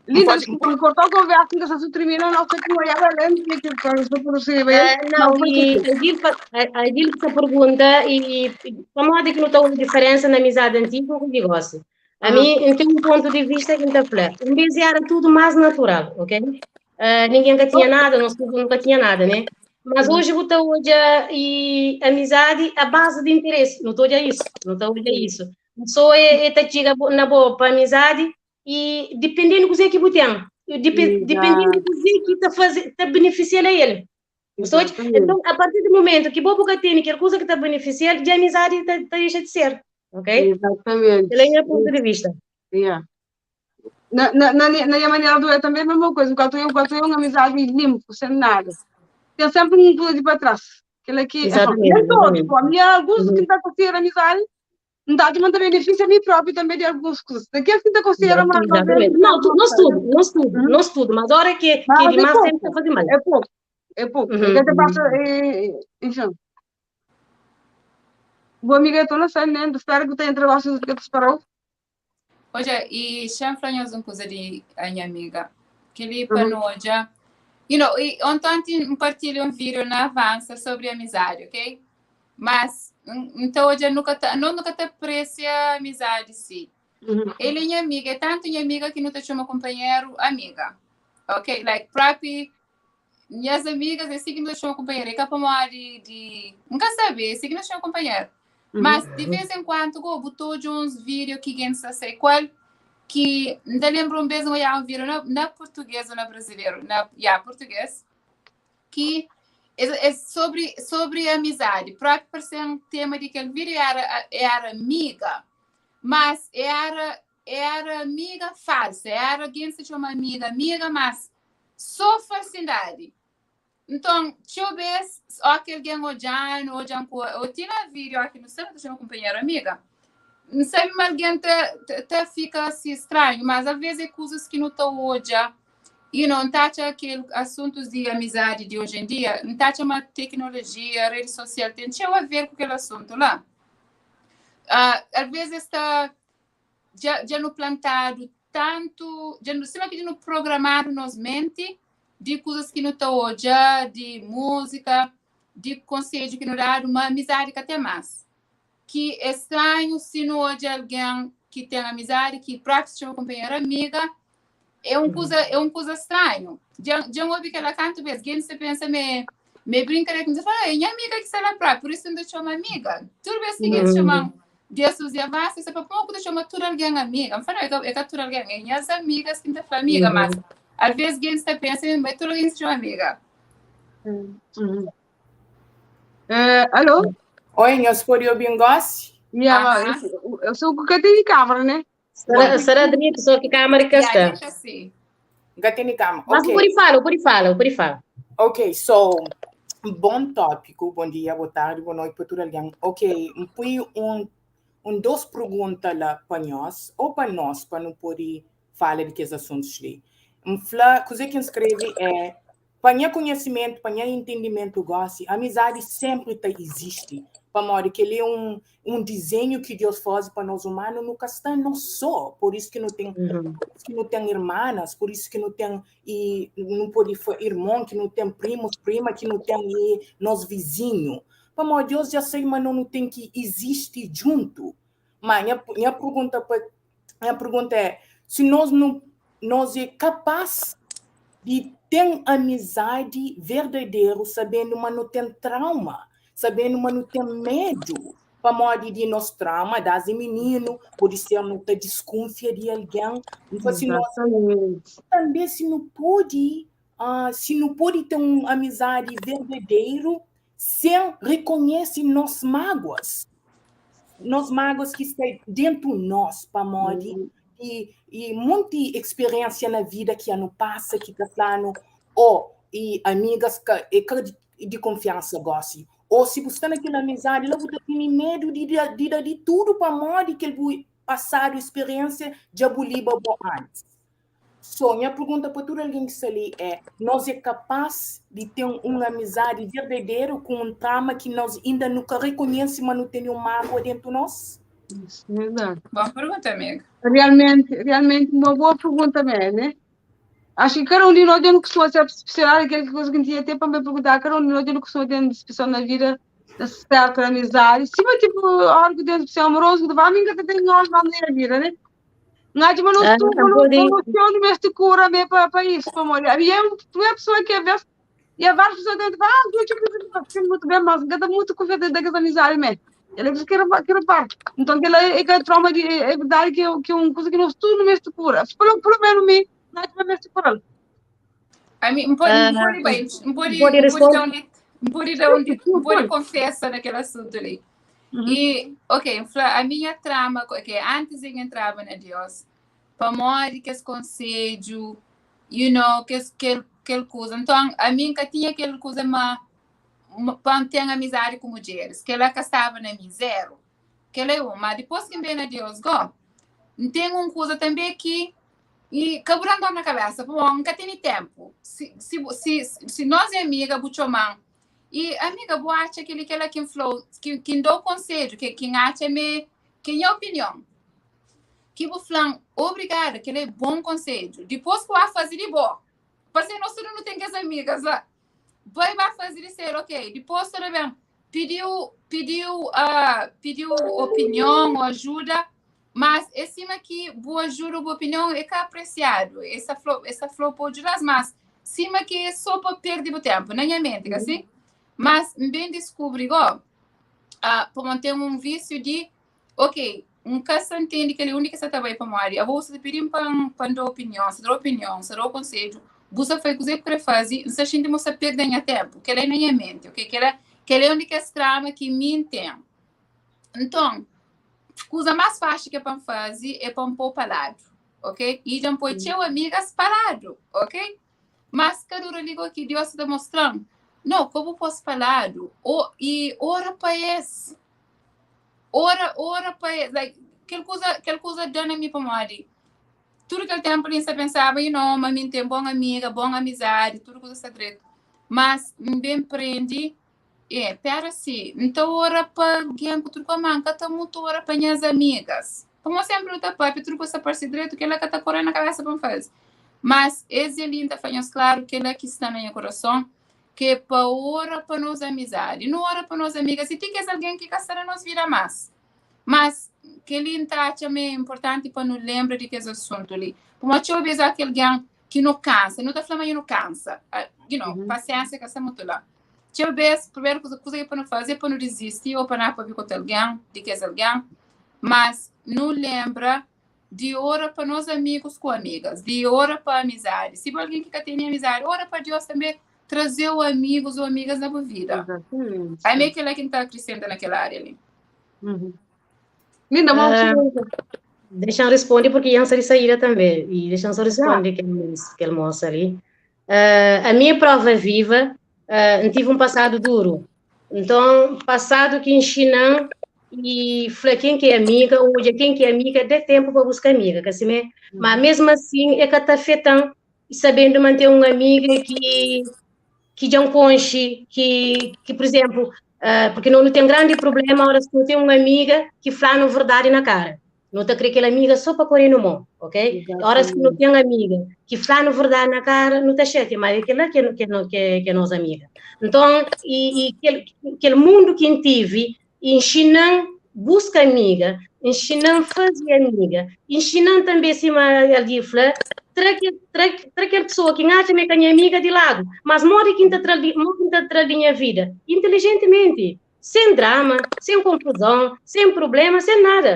Linda, desculpa, me cortou a conversa, ainda se termina, não sei como é, lembro que para o Ah, não, e a Gil, a Gil que se pergunta, e como é que não está uma diferença na amizade antiga com o negócio? A mim, eu tenho um ponto de vista que está falando. Em vez era tudo mais natural, ok? Ah, ninguém nunca tinha nada, nós nunca tinha nada, né? Mas hoje botar hoje a, e amizade à base de interesse, não estou a isso, não estou a isso. Só é, é tá chega na boa para amizade e dependendo do que que você tem, dependendo do que que tá fazendo, tá beneficiando a ele. Então, a partir do momento que bobo tem que coisa que tá beneficiando, de amizade tá, tá deixa de ser, ok? Exatamente. Ele é meu ponto de vista. Yeah. Na, na, na, na minha maneira de ver também é a mesma coisa, enquanto eu, enquanto eu uma amizade limpo, sem nada. Tem sempre um pulo de para trás. Aquele aqui, Exatamente, nem todos, exatamente. pô, a minha, alguns que tá conseguindo amizade, não dá de mandar benefício a mim próprio também de algumas coisas. Daqueles que tá conseguindo uma Exatamente. Não, tu, nós tudo, nós tudo, nós tudo, mas a hora que, que Mas é demais pouco. sempre tá fazendo mal. É pouco, é pouco. Uhum. Até passa, é, enfim. Boa amiga, eu estou na cena, né? Espero que tenha trabalho que te parou. Olha, e chanflanhos uma coisa de a minha amiga, que ele para nós, you know, e ontem partilhei um vídeo na Avança sobre amizade, ok? Mas, então hoje eu nunca tá, não nunca te aprecia a amizade, sim. Ele é minha amiga, é tanto minha amiga que não te chama companheiro, amiga. Ok? Like, próprio, minhas amigas, é assim que me chamam companheiro. É capaz de, de... Nunca sabe, é assim que me chama companheiro. Mas, de vez em quando, eu botou de uns vídeos que quem sei qual, que ainda lembro um vez eu olhar um vídeo na, na português ou na brasileiro, na, yeah, português, que é, é sobre, sobre amizade. Próprio para ser um tema de aquele vídeo era, era amiga, mas era, era amiga falsa, era alguém que se chama amiga, amiga, mas só falsidade. Então, deixa eu ver se alguém olhando, olhando, eu tinha vídeo aqui no centro, chama companheiro amiga. Não sabe, mas alguém te, te, te fica assim estranho, mas às vezes é coisas que não estão hoje. E não tá aquele assuntos de amizade de hoje em dia, não tá uma tecnologia, rede social, tem tinha a ver com aquele assunto lá. Às vezes está já, já no plantado tanto, já no, cima que já no programado nos mente, de coisas que não estão hoje, de música, de conselho que não dá, uma amizade que até mais. Que é estranho se não hoje alguém que tem amizade, que próprio chama companheira amiga, é um coisa, é um coisa estranho. Já, já ouvi que ela canta, vez, quem se pensa, me, me brinca, que me fala, é minha amiga que está lá própria, por isso não te chama amiga. Tudo bem que eles chamam de associar, você fala, pouco te chama tudo alguém amiga. Eu falo, é que tudo alguém, é minhas amigas que te falam amiga, mas às vezes quem está pensando, mas tudo alguém se chama amiga. Alô? Oi, nós pode ouvir um? Yeah, eu sou o que tem câmera, né? Será, será direito, só que câmera que está. Sim. Tem câmera. Mas Ok. por fala, por fala, por fala. Ok, so, bom tópico. Bom dia, boa tarde, boa noite para todo alguém. Ok, põe um duas perguntas lá para nós, ou para nós, para não poder falar de que assuntos ali. Um fla, coisa que escreve é, para meu conhecimento, para meu entendimento, gosto, amizade sempre tá, existe. Para mim, que ele é um desenho que Deus faz para nós humanos, nunca está não só. Por isso que não tem, por isso que não tem irmãs, por isso que não tem e não pode irmão, que não tem primos, prima, que não tem e nós vizinho. Para mim, Deus já sei, mas não, não tem que existir junto. Mas minha pergunta é, se nós não nós é capaz de ter amizade verdadeira, sabendo mas não tem trauma, sabendo mas não tem medo. Pamodi di nos trauma dásdi mininu, pode ser nu ta diskunfia di algen. N fla si nos tanbê si nu pode, si nu pode ten un amizadi verdaderu sen rekonhese nos máguas, nos máguas ki sta dentu nos pamodi di i monti eksperiensia na vida ki anu pasa ki ta fla-nu, oh, i amigas ka é ka di konfiansa gosi, Ô si bu sta na kel amizadi la, bu ta tene medu di da di da di tudu pamodi kel bu pasadu spiriensia dja bu liba bo antis. So, nha pergunta pa tudu algen ki sta li é, nos é kapás di ten un amizadi verdaderu ku un trama ki nos inda nu ka rekonhese ma nu tene un mágua dentu nos? Isso, verdade. Boa pergunta, amiga. Realmente, realmente uma boa pergunta mesmo, né? Acho que cada um de nós tem costuma ser especial, aquela coisa que tinha até para me perguntar, cada um de nós tem costuma ter um especial na vida, na certa amizade. Se vai tipo, a hora que tem especial amoroso, que vai, amiga, tem nós na minha vida, né? Não, mas não estou, não não não me cura me para isso, para morrer. A minha é pessoa que é vez e há várias pessoas dentro, ah, eu tipo, muito bem, mas eu muito confiante daquela amizade mesmo. Ele disse que era que era parte. Então, aquela é que trauma de é verdade que é uma coisa que nós tudo no mesmo cura. Pelo menos me, não é mesmo cura. A mim, pode, pode bem, pode, pode dar um, pode dar um, pode confessa naquele assunto ali. E, ok, a minha trama, ok, antes de entrar na Deus, para morrer que esse conselho, que aquele coisa. Então, a mim que tinha aquele coisa, mas para ter amizade com mulheres, que ela que estava na mim, zero. Que ela é uma. Mas depois que vem na Deus, go, tem uma coisa também que e quebrando na cabeça, pô, nunca tem tempo. Se nós é amiga, buchomão, e amiga, boa acha aquele que ela quem falou, que quem dá o conselho, que quem acha me, que é opinião. Que o flan, obrigada, que ele é bom conselho. Depois que vai fazer de boa. Porque nós não tem que as amigas lá. Vai fazer ser, ok. Depois tudo bem. Pediu opinião ou ajuda, mas acima que boa ajuda, boa opinião é que é apreciado. Essa flor pode ajudar, mas acima que é só para perder o tempo, na minha mente, assim. Mas bem descobri igual, para manter um vício de, ok, um caso entende que ele é o único que está bem para morrer. Eu vou se pedir para dar opinião, se dar opinião, se dar conselho, você foi coisa que fazer, você sente que você perde tempo, que ele é na minha mente, ok? Que ele é a única trama que me entende. Então, coisa mais fácil que é para fazer é para um pôr parado, ok? E já põe teu amigas parado, ok? Mas cada hora ligo aqui, Deus está mostrando, não, como posso parado? E ora para esse. Ora para esse. Like, aquela coisa dana me para morrer. Tudo aquele tempo ali, você pensava, you know, mãe tem boa amiga, boa amizade, tudo coisa está direito. Mas, bem prende, pera assim, então ora para alguém que tudo com a manca, tá muito ora para minhas amigas. Como sempre luta para tudo coisa parece direito, que ela que tá correndo na cabeça para fazer. Mas esse ali tá fazendo claro que ela que está no meu coração, que é para ora para nós amizade, não ora para nós amigas, e tem que ser alguém que está na nossa vida mais. Mas que ele tá também é importante para não lembrar de que esse assunto ali. Porque eu vejo aquele alguém que não cansa, não tá falando que não cansa, you know, paciência que está muito lá. Eu vejo, primeira coisa que é para não fazer, para não desistir ou para não para com alguém, de que é alguém, mas não lembra de ora para nós amigos com amigas, de ora para amizade. Se alguém que tem amizade, ora para Deus também trazer os amigos ou amigas na vida. Exatamente. Aí meio que ela é quem está crescendo naquela área ali. Linda, vamos. Deixa eu responder porque iam de saída também. E deixa eu só responder que ele mostra ali. A minha prova viva, tive um passado duro. Então, passado que ensina e falei quem que é amiga, hoje quem que é amiga, dê tempo para buscar amiga, que assim, mas mesmo assim é que está afetando, sabendo manter uma amiga que já conche, que por exemplo, porque não tem grande problema, a hora que não tem uma amiga que fala a verdade na cara. Não te crê aquela amiga só para correr no mão, ok? A hora que não tem uma amiga que fala a verdade na cara, não te chateia, mas aquela que é nossa amiga. Então, e aquele mundo que tive, ensinando, busca amiga, ensinando fazer amiga, ensinando também acima alguém fala, tra aquela pessoa que acha que é minha amiga de lado, mas mora que está minha vida, inteligentemente. Sen drama, sen konfuzon, sen prubléma, sen nada.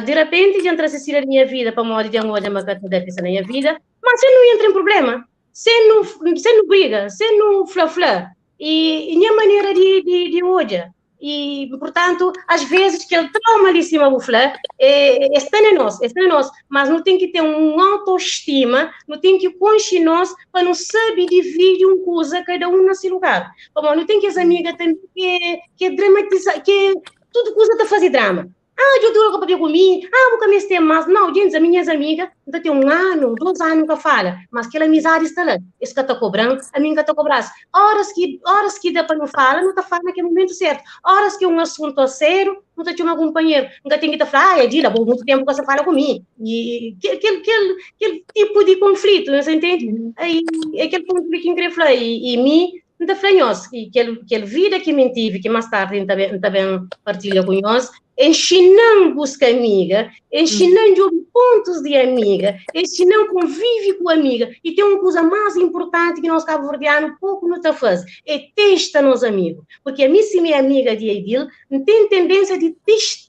Di rapenti dja N tra Sisília di nha vida pamodi dja N odja ma ka ta da pisa na nha vida, má sen nu entra en prubléma, sen nu sen nu briga, sen nu fla-fla. E nha manera di di di odja. E, purtantu, às vezes kel trauma li, sima bu fla, e, e sta na nos, e sta na nos, mas nu ten ki ten un autoestima, nu ten ki konxe nos pa nu sabe dividi un kuza kada un na se lugar. Pamodi nu ten kes amiga tanbe ki ki é dramatiza, ki tudu kuza ta faze drama. Ah, dja dura ka papia ku mi, ah, bu ka meste mas. Nau, jintis, ami nhas amiga, N ta ten un anu, dos anu N ka fala, mas kel amizadi sta la. Es ka ta kobra-m, ami N ka ta kobra-s. Óras ki, óras ki da pa nu fala, nu ta fala na kel momentu sértu. Óras ki é un asuntu asériu, nu ta txoma kunpanheru. N ka ten ki ta fla, ah, Edila, bo mutu ténpu ka sta fala ku mi. I kel, kel, kel, kel tipu di konflitu, nhos intende? Aí, é kel pontu li ki N kre fla. I, i mi, N ta fla nhos ki kel, kel vida ki mi N tive, ki más tardi N ta ben, N ta ben partilha ku nhos, e nxina-m buska amiga, e nxina-m djobe pontus di amiga, e nxina-m konvive ku amiga. I ten un kuza más inpurtanti ki nos kabuverdianu poku nu ta faze, é testa nos amigu. Purki ami, si mi é amiga di Edil, N ten tendénsia di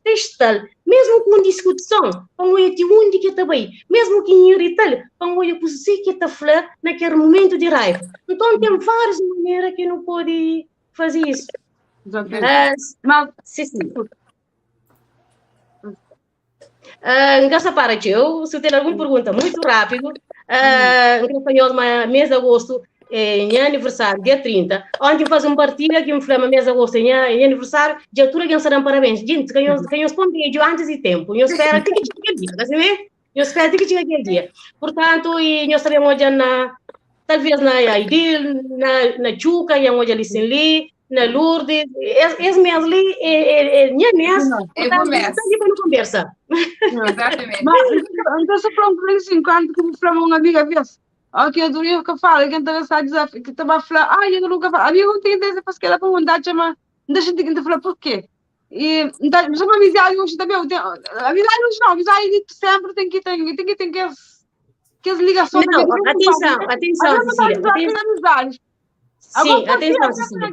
testa-l, mésmu ku un diskutison, pa N odja ti undi ki el ta bai, mésmu ki N irita-l, pa N odja kuzê ki el ta fla na kel momentu di raiva. Nton, ten várius manera ki nu pode faze isu. N ka sta para txeu, si bu ten algun pergunta, muitu rápidu. N kre fla nhos ma mês di agostu é nha aniversáriu, dia 30. Onti N faze un partilha ki N fla ma mês di agostu é nha, é nha aniversáriu, dja tudu algen sta da-m parabéns. Jintis, ka nhos, ka nhos pô-m beju antis di ténpu, nhos spera ti ki txiga kel dia, ka si mê? Nhos spera ti ki txiga kel dia. Purtantu, i nhos ta ben odja na, talvês na Aidil, na, na Txuka, nha odja li sin li, na Lourdes, es, es mês li é, é, é nha mês, É bom mês. Portanto, pa nu conversa. Exatamente. Mas, então, só para um assim, quando que me fala uma amiga vez, ok, eu dormi que fala, quem tá a desafio, que tá a falar, ai, eu nunca falo, amigo, não tem interesse, faz que ela para mandar chama, não deixa de que falar por quê? E, então, só uma amizade hoje também, eu tenho, amizade hoje não, amizade de sempre tem que ter, tem que ter que as, que as ligações. Não, atenção, atenção, Cecília, atenção. amizade. Sim, atenção, Cecília.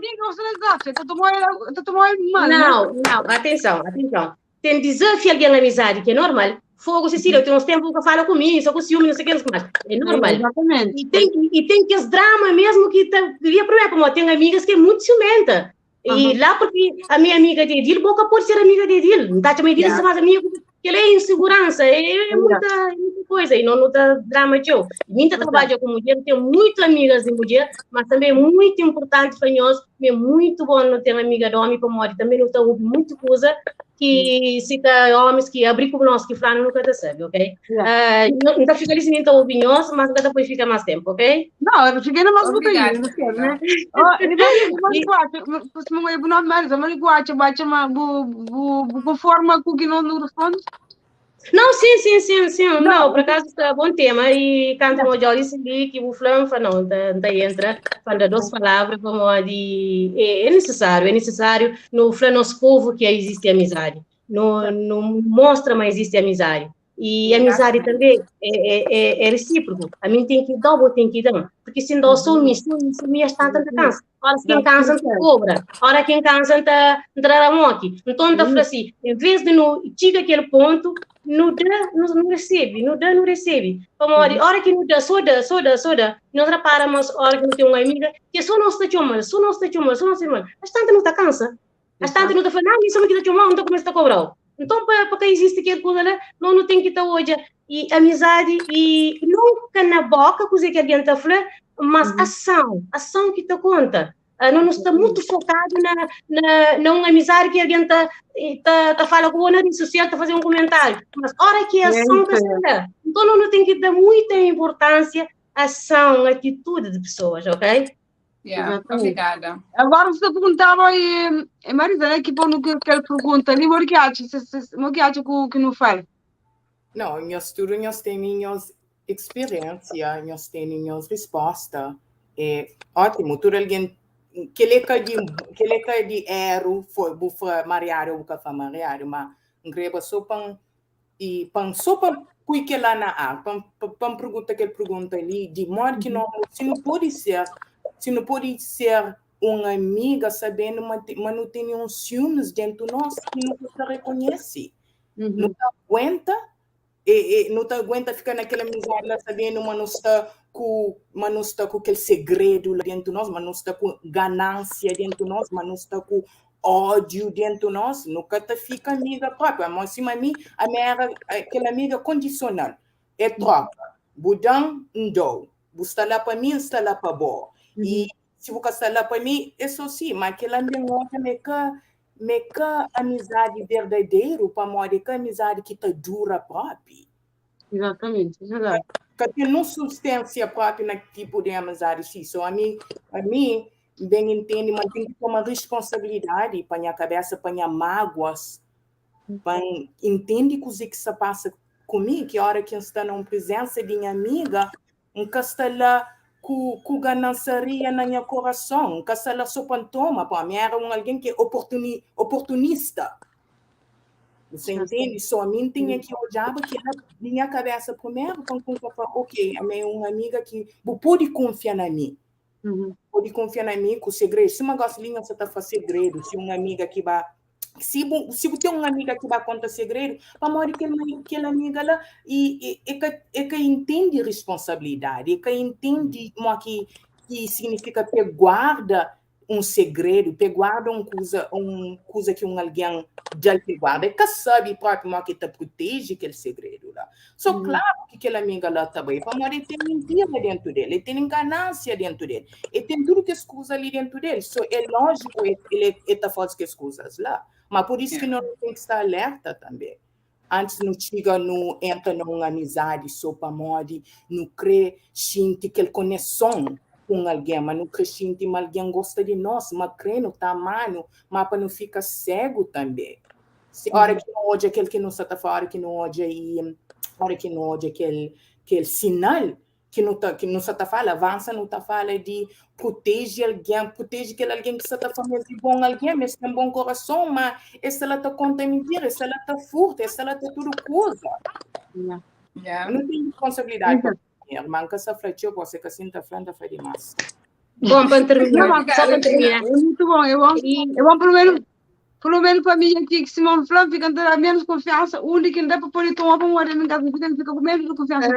Não, não, atenção, atenção. Tem desafio alguém na amizade, que é normal. Fogo, Cecília, eu tenho uns tempos que fala comigo, só com ciúme, não sei o que, não sei o que mais. É normal. Exatamente. E tem que esse drama mesmo que tá, devia problema, como eu tenho amigas que é muito ciumenta. E lá porque a minha amiga de Edil, boca pode ser amiga de Edil, não tá chamando Edil, yeah. mais amigo, que ele é insegurança, é, é muita, é muita coisa, e não não drama de eu. Muita trabalha com mulher, tenho muitas amigas de mulher, mas também é muito importante para nós, é muito bom não ter amiga de homem para morrer, também não tá ouve muita coisa que se tá homens que abrir com nós que falam nunca tá sabe, ok? Yeah. Uh, não tá fica ali sem tá ouvir nós, mas nunca depois fica mais tempo, ok? Não, eu fiquei na mais bocadinho, não sei, né? Oh, e não é bom mas mas igual, bate ma bu bu bu conforma com que não não responde. Não, sim, sim, sim, sim. Não, não por acaso está bom tema e canto uma jolly ali que o flan fa não, tá, tá entra, fala duas palavras como a de é, é necessário no flan nosso povo que existe amizade. No, no mostra mas existe amizade. E amizade também é, é, é, é recíproco. A mim tem que dar, vou tem que dar. Porque se não sou mim, sou mim, sou mim, está tanta cansa. Ora quem cansa, tá cobra. Ora quem cansa, tá entrará moque. Então, tá falando assim, em vez de não chega aquele ponto, não dá, não, não recebe, não dá, não recebe. Como hora, hora que não dá, só dá, só dá, só dá. Nós repara, mas hora que não tem uma amiga, que só nós está chamando, só nós está chamando, só nós está chamando. Mas tanto não está cansa. Mas tanto não está falando, não, isso não está chamando, não começa a cobrar. Então, para que existe aquele coisa lá, não, não tem que estar hoje. E amizade, e nunca na boca, coisa que alguém está falando, mas ação, ação que te conta. Não, não está muito focado na, na, na uma amizade que alguém está tá, tá fala com na rede social, está fazendo um comentário. Mas hora que a ação que está. Então, não, não tem que dar muita importância à ação, à atitude de pessoas, ok? Yeah, obrigada. Agora você perguntava e, e Marisa, né, que bom que aquela pergunta ali, o que acha, o que acha que que não fala? Não, nós tudo nós temos experiência, nós temos resposta. É ótimo, tudo alguém que ele é de que ele é de erro, foi bufa mariário, bufa mariário, mas ngreba só pan e pan só pan pui que lá na ar, pan, pan pergunta aquele pergunta ali, de modo que não, se não pode ser, se não pode ser un amiga sabendo ma, ma nu tene un ciúmes dentro nós que nu ka ta reconhece. Nu ta aguenta e, e, nu ta aguenta fica naquela amizade lá sabendo ma nu sta ku ma nu sta ku aquele segredo lá dentro nós, ma nu sta ku ganância dentro nós, ma nu sta ku ódio dentro nós, nu ka ta fica amiga própria. Mas se a mim, a minha era aquela amiga condicional. É troca. Bu dan, N dou. Bu sta lá pa mim, N sta lá pa bo. E se bu ka sta lá pa mim, é só si. Mas aquela me odja me ka me ka amizade verdadeiro, pamodi é ka amizade que ta dura próprio. Exatamente, é verdade. Ka tem nenhuma substância própria na tipo de amizade sim. So a mim bem entende, mas tem que tomar responsabilidade para minha cabeça, para minha mágoas, para entende o que se passa comigo, que hora que eu estou na presença de minha amiga, nunca está lá com, com ganançaria na minha coração, nunca está lá só para toma, pô, a mim era um alguém que é oportunista. Você entende? Só a mim tinha que olhar que era minha cabeça primeiro, quando eu falo, ok, a minha uma amiga que pode confiar na mim. Pode confiar na mim com segredo. Se uma gosta de linha, você está fazendo segredo. Se uma amiga que vai se se tem uma amiga que vai contar segredo, para morrer aquela amiga lá e, e, e, que, e que entende responsabilidade, e que entende como que, que significa ter guarda um segredo, ter guarda um coisa que um alguém já te guarda, e que sabe próprio como que te protege aquele segredo lá. Só claro que aquela amiga lá também, para morrer tem mentira dentro dele, ele tem ganância dentro dele, ele tem tudo que escusa ali dentro dele. So, é lógico ele ele está fazendo que escusas lá. Mas por isso que nós tem que estar alerta também. Antes não chega, não entra numa amizade só para morrer, não crê, sente aquela conexão com alguém, mas não crê sentir que alguém gosta de nós, mas crê não tá mano, mas para não ficar cego também. Se hora que não olha aquele que não está fora, que não olha e hora que não olha aquele sinal que não tá que não está fala, avança não tá fala de protege alguém, protege aquele alguém que está falando de bom alguém, mas tem bom coração, mas essa ela tá conta mentira, essa ela tá furta, essa ela tá tudo coisa. Não tem responsabilidade. Minha irmã que essa frente, você que assim tá falando, tá demais. Bom, para terminar, só para terminar. É muito bom, é bom. É bom pelo menos para mim aqui, que Simão Flávio fica a menos confiança, o único que dá para pôr tomar para morrer em casa, fica com menos confiança.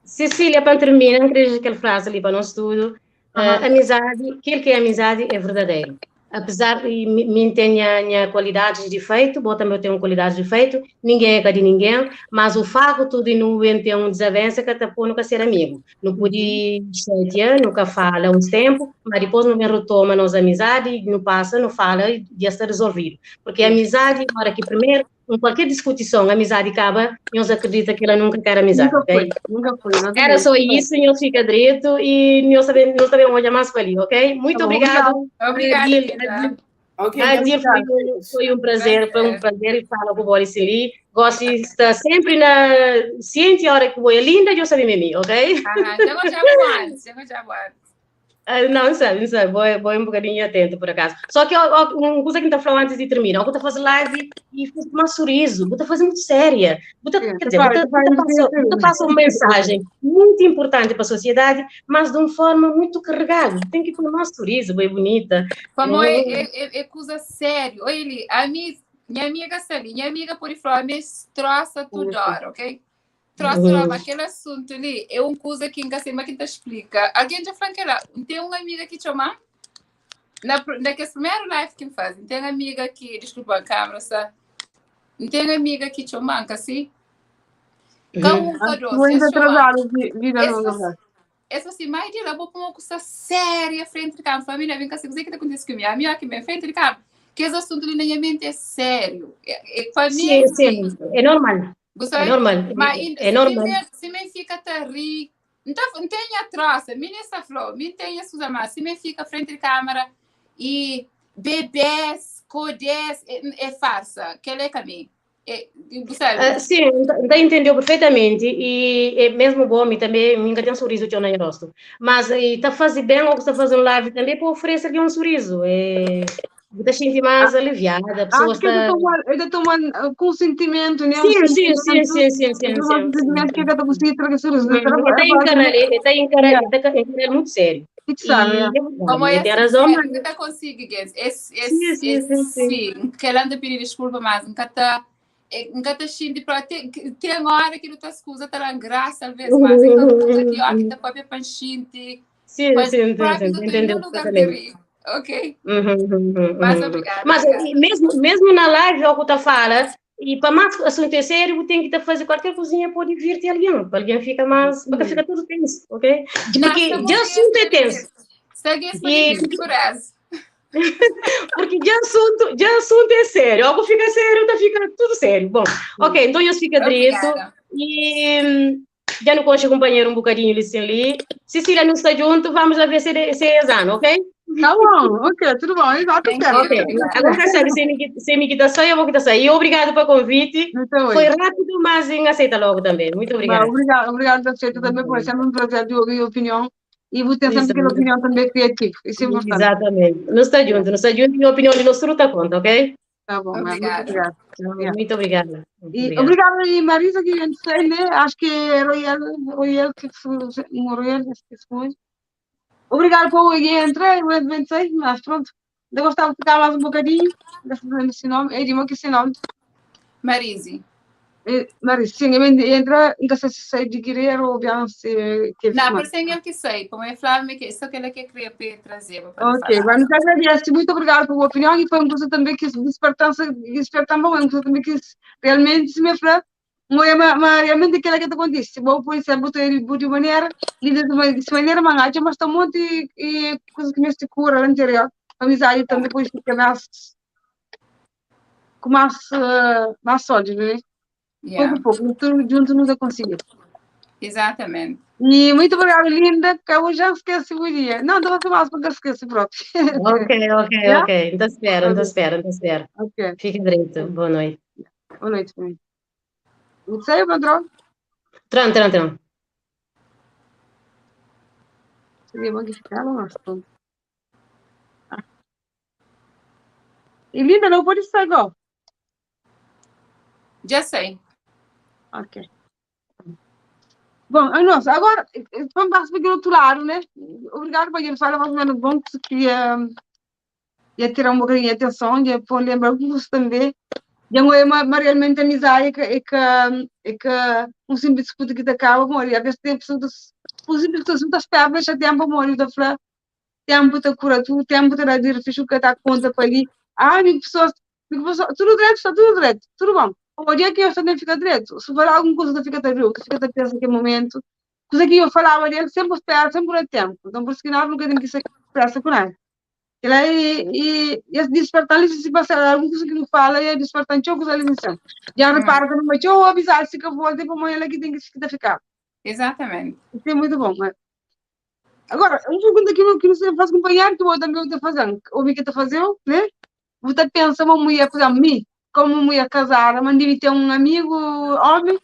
Cecília, para terminar, não queria aquela frase ali para nós tudo. Amizade, aquilo que é amizade é verdadeiro. Apesar de mim tenha qualidades e defeito, bom também tenho qualidades e defeito, ninguém é de ninguém, mas o facto de não ter um desavença que até nunca ser amigo. Não pude chatear, nunca fala uns tempo, mas depois não me retoma a nossa amizade, não passa, não fala e já está resolvido. Porque a amizade, na hora que primeiro, em qualquer discussão, a amizade acaba, nós acredita que ela nunca quer amizade. Nunca ok? foi, nunca foi. Era só isso, nós fica direito e nós também, nós também olha mais para ali, ok? Muito Tá bom, obrigado. Obrigada, Adil, linda. Ok, Adil, foi um prazer, foi um prazer falar com o Boris ali. Gosto de estar sempre na ciente a hora que vou é linda, eu sabia mim, ok? Ah, já já vou antes, já já vou antes. Ah, não, sabe, não sabe, vou um bocadinho atento, por acaso. Só que, ó, ó, uma coisa que a gente falou antes de terminar, eu vou fazer live e fiz um sorriso, vou fazer muito séria. Vou, É, quer dizer, vai, vai, vou passar uma mensagem muito importante para a sociedade, mas de uma forma muito carregada. Tem que pôr um sorriso, bem bonita. Como é coisa sério. Olha, ele, a minha amiga Sali, minha amiga por falar, me troça tudo hora, ok? Troça lá, aquele assunto ali é uma coisa que ninguém mas que te explica. Alguém já falou que lá, tem uma amiga que chama, naquele primeiro live que faz, tem uma amiga que, desculpa a câmera, sabe? Tem uma amiga que chama, assim, Cá um, cá dois, Vou ainda esse chama. atrasado, vida longa. Essa assim, mas de lá, vou pôr uma coisa séria frente de câmera. Família, vem cá, assim, o que acontece comigo? A minha aqui, minha frente de câmera. Que esse assunto ali na minha mente é sério. É para mim, Sim, é normal. Você É normal. Mas É normal. Se me fica a rir, então não tem a troça, me nessa flor, me tem a Suzana, se me fica frente de câmera e bebês, codés, é farsa, que é caminho. É, sabe? Sim, então entendeu perfeitamente e é mesmo bom, e também nunca tem um sorriso no rosto. Mas está fazendo bem ou está fazendo live também para oferecer aqui um sorriso. É, deixa sentir mais aliviada, a pessoa Acho que eu está... estou com sentimento, né? Um Sim, sentimento, sim, eu estou sim. com sentimento que eu estou conseguindo trazer sorriso. Está encarar muito sério. Fixado, E é. é verdade, Como ele é tem razão, sincero, mas nunca tá consigo, guys. Esse, Sim, esse, sim, esse, sim, sim. sim. Que ela anda pedir desculpa, mas nunca tá, nunca tá xinte pra tem, tem hora que não tá escusa, tá lá graça, às vezes, mas é que aqui, ó, que tá papel pra xinte, Sim, mas sim, sim, próprio sim, não tem entendeu nenhum lugar de perfeitamente. rir, ok? Uhum, Mas uhum. obrigada, Mas obrigada. e mesmo, mesmo na live, é o que tá fala, e para mais assunto é sério, tem que tá fazer qualquer coisinha pode divertir alguém, para alguém fica mais, porque fica tudo tenso, ok? Não, Porque está de bom, assunto é esse, tenso. Segue esse E para por essa. porque de assunto é sério, algo fica sério, tá fica tudo sério. Bom, ok, então eu fico direito Obrigada. e já não concho companheiro um bocadinho ali sem ali. Cecília não está junto, vamos lá ver se, se é exame, ok? Tá bom, ok, tudo bom, exato, Thank certo. you. Ok, Obrigada. agora sabe, se me, se me quita sair, eu vou quitar sair. E obrigado pelo convite. Então, Foi rápido, mas em aceita logo também. Muito Mas obrigada. obrigado, obrigado por aceito também, por sempre um prazer de ouvir a opinião e vou ter sempre Isso, aquela opinião também criativa, isso é importante. Exatamente. Não está junto, não está junto e a opinião de nós truta conta, ok? Tá bom, mas muito Obrigada. obrigada. Yeah. Muito obrigada. Muito E obrigada. obrigada aí, Marisa, que a gente sei, né? Acho que é Royal, Royal, que foi, um Royal, acho que foi. Obrigado por eu entrei, eu nem sei, mas pronto. Eu gostava de ficar mais um bocadinho, desse nome, é de que esse nome. Marise. Marisa, sim, eu entrei, não sei se sei de Guerreiro ou Beyoncé, que Não, por sem eu que sei, como é Flávio, que só que ela que queria trazer para Ok, falar. mas nos agradece, muito obrigada pela opinião e foi uma coisa também que despertança, despertar bom, uma coisa também que realmente se me fala, não é mas realmente aquela que te acontece, bom, por exemplo, ter de maneira, lida de uma de maneira, mas acho mas está muito e coisa que me se cura no interior, amizade também depois fica mais com mais mais sólido, né? Yeah, Pouco a pouco, tudo junto nos conseguir. exatamente. E muito obrigada, linda, que eu já esqueci o dia. Não, não vou mais porque esqueci próprio. Ok, ok, Yeah? ok. Então espera, então espera, então espera. Ok, Fique direito. Boa noite. boa noite. Não sei, patrão. Tran, tran, tran. Seria bom que ficava, mas pronto. Ah. E linda, não pode sair igual. Já sei. Ok. Bom, ah, nossa, agora, vamos passar para o outro lado, né? Obrigado, para quem fala mais ou menos bom, que queria ia tirar um bocadinho de atenção, ia pôr lembrar que você também. Já não é uma, uma realmente amizade é que um simples discuto que te acaba, morre. Às vezes tem pessoas, um simples discuto das pernas, já tempo morre, da flor, tempo te cura tu, tempo te dá de ficho que tá conta para ali. Ah, amigo, pessoas, amigo, pessoas, tudo direito, está tudo direito, tudo bom. O dia que eu também fica direito, se for alguma coisa, fica direito, fica tenso naquele momento. Coisa que eu falava dele, sempre espera, sempre a tempo. Então, por isso que nós nunca temos que ser pressa com nada. Ele é, e despertar se passar alguma coisa que não fala, e despertar coisa ali em Já repara que não vai, eu avisar, se que eu vou, depois amanhã ela que tem que ficar. Exatamente. Isso é muito bom, mas... Agora, uma pergunta que não, que não sei faz acompanhar, que eu também estou fazendo, o que está fazendo, né? Você pensa uma mulher, por exemplo, mim, como mulher casada, mas deve ter um amigo homem,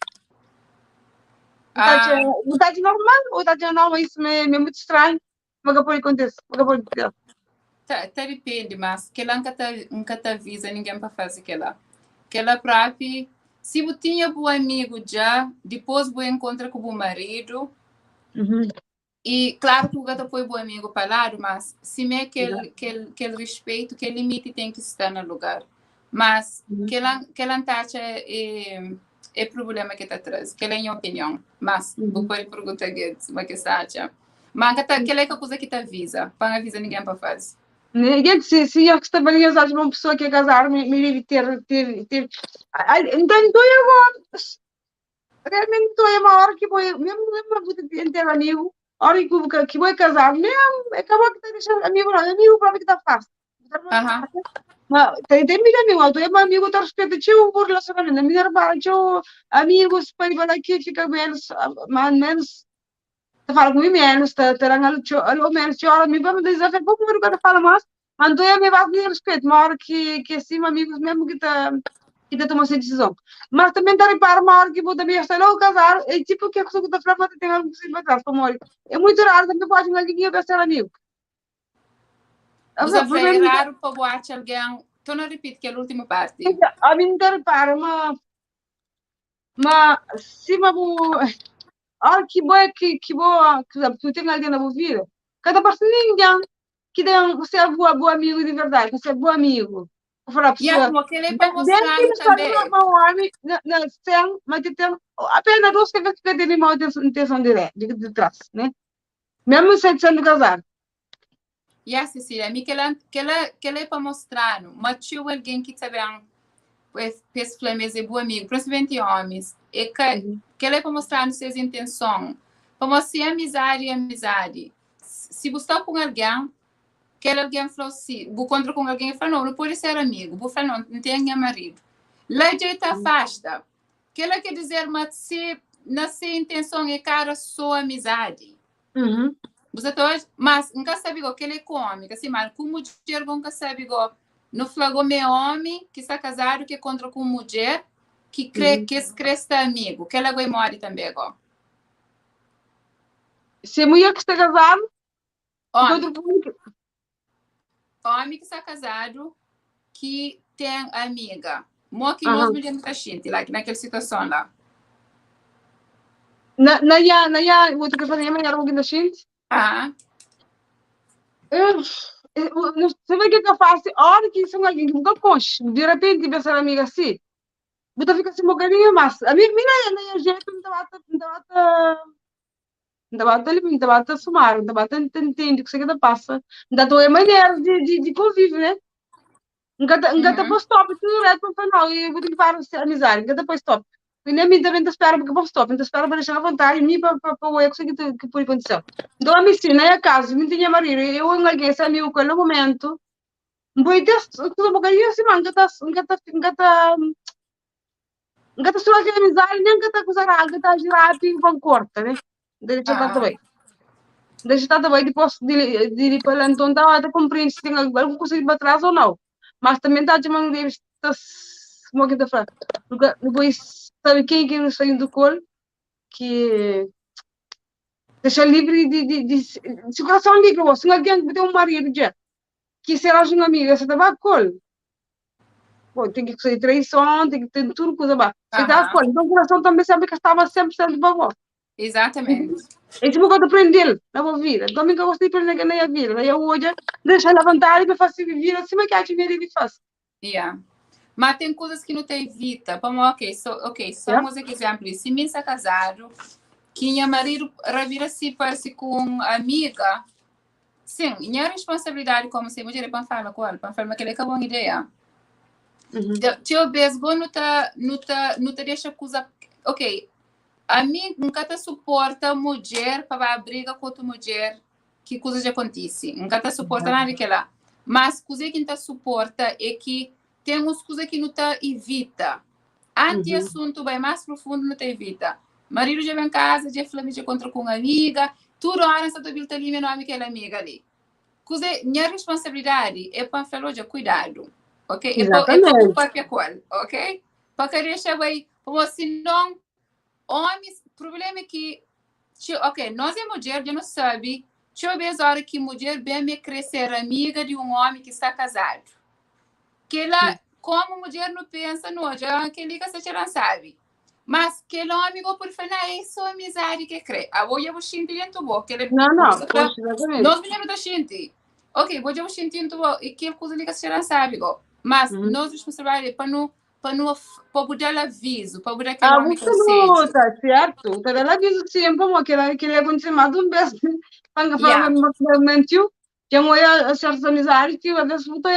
Ah, Tá de normal, ou tá de normal, isso é, é muito estranho. Mas que pode acontecer, mas que pode acontecer. tá, tá depende, mas que ela nunca tá, nunca tá avisa ninguém para fazer que ela. Que ela própria, se você tinha bom amigo já, depois você encontra com o marido, e claro que o gato foi bom amigo para lá, mas se me aquele, aquele, aquele respeito, aquele limite tem que estar no lugar. Mas que ela taxa é, é problema que está atrás, que ela é minha opinião. Mas vou pôr pergunta que mas que acha. Mas que tá, que ela é a coisa que te avisa, para não avisa ninguém para fazer. Né? E é que se eu que trabalhei de uma pessoa que é casar, me deve ter. Então, então eu vou. Realmente estou uma hora que vou, mesmo mesmo ter amigo, hora que vou casar, mesmo, acabou que tá deixando amigo, não, amigo próprio que tá fácil. Aham. Mas tem tem mil amigo, tu é amigo, tu respeita, teu o relacionamento, minha irmã, teu amigos, para ir aqui fica menos, mais menos, te fala comigo menos, te te algo menos, te hora me vamos dizer, pouco me quando fala mais, mas tu é me vai me respeito, uma hora que assim amigos mesmo que te toma essa decisão. Mas também tá repara uma hora que vou também estar logo casar, é tipo que a pessoa que tá falando tem algo que atrás para morrer. É muito raro também pode um alguém que ser amigo. Você foi raro para boate alguém. Então não repito que é a última parte. A mim não repara, mas se mas vou, olha que boa que boa, que tu tem alguém na boa vida, Ka ta parse ningen ki ten ser bu bu amigu di verdadi, ki ser bu amigu. Ku fala Yeah, pessoa, como que ele é para den mostrar ki nu sabe também. ma omi na, na sen, ma ti ten apenas dos que ka tene mau intenção dire, de trás, né? Mesmo sendo casado. Yeah, Cecília, mi que ela é para mostrar, mas tinha alguém que também pes flames é bom amigo, principalmente homens, é que ela é para mostrar suas intenções, para mostrar amizade é amizade. Se você está com alguém, que alguém falou assim, vou contra com alguém e fala, não, não pode ser amigo, vou falar, não, não tem minha marido. Lá já te afasta. Que ela quer dizer, mas se na sua intenção é cara só amizade. Você tá, mas nunca sabe o que ele come, que assim, mas como mulher nunca sabe o no flago meu homem que está casado que contra com mulher que crê que esse cresce amigo, que ela vai morrer também agora. Se mulher que está casado, Homem, contra com homem que está casado que tem amiga. Mo que nós mulher não tá xinte lá, que naquela situação lá. Na ya, o que fazer amanhã algo da gente? Ah, Eu, você vê o que que eu faço? A hora que isso é alguém que nunca conche, de repente vai ser amiga assim, você fica assim um bocadinho mas a mim, na jeito, não bate, não bate, não bate ali, não bate sumar, não bate entende o que você passa. Não dá maneira de convívio, né? Nunca nunca pôr stop, tudo reto para final, e eu vou ter que parar de amizade, nunca pôr stop. E nem a mim também te espera porque pôr stop, então espera para deixar à vontade, e mim para o erro que por condição. Então a mim sim, nem a casa, não tinha marido, eu engalguei esse amigo com ele no momento, não foi ter tudo um bocadinho assim, mas nunca tá, nunca tá, nunca tá, nunca tá só aquela amizade, nem nunca tá acusar, nunca tá girar e vão corta, né? Deixa estar também. Deixa estar também, depois de ir para lá, então tá, até compreende se tem alguma coisa para trás ou não. Mas também tá chamando de tá, como é que tá falando? Nunca, depois, sabe quem que não saiu do colo? Que deixa livre de coração livre, se alguém tem um marido já, que será um amigo, você tá colo. Bom, tem que ser traição, tem que ter tudo coisa boa. Você tá colo. Então o coração também sabe que estava 100% bom. Exatamente. Esse bocado de aprender na boa vida. Também que eu gosto de aprender na minha vida. Eu hoje deixa levantar e me faço viver assim, mas que a gente me faz. Yeah. Mas tem coisas que não te evita. Como, ok, so, ok, só yeah. um exemplo. Se me está casado, que minha marido revira-se parece com amiga, sim, minha responsabilidade como se mulher é para falar com ela, para falar que ele é uma boa ideia. Tio Besgo não tá, não tá, não te deixa coisa. Ok, a mim nunca te suporta mulher para briga com outra mulher que coisa já acontece. Nunca te suporta nada que lá. Mas coisa que não te suporta é que tem umas coisas que não te evita. Antes assunto bem mais profundo não te evita. Marido já vem em casa, já fala já contra com uma amiga, tudo hora essa tua ali meu nome aquela amiga ali. Coisa, minha responsabilidade é para falar de cuidado. Ok? É para é para ok? Para que deixa bem, como se não homens, problema é que, ok, nós é mulher, já não sabe, deixa eu ver a hora que mulher bem me crescer amiga de um homem que está casado. Que ela, como mulher não pensa, não, já que liga se não sabe. Mas que ele homem por falar, é só amizade que crê. A boia vou sentir dentro bom, que ele Não, não, poxa, exatamente. Nós mulher não sentir. Ok, vou já sentir dentro e que coisa liga se não sabe, go. Mas nós responsabilidade para não para não para poder dar aviso, para poder aquele homem conselho. Tá certo. Para dar aviso sempre, como que ela queria acontecer mais um vez. Para falar mentiu, que eu ia certas amizades que às vezes botou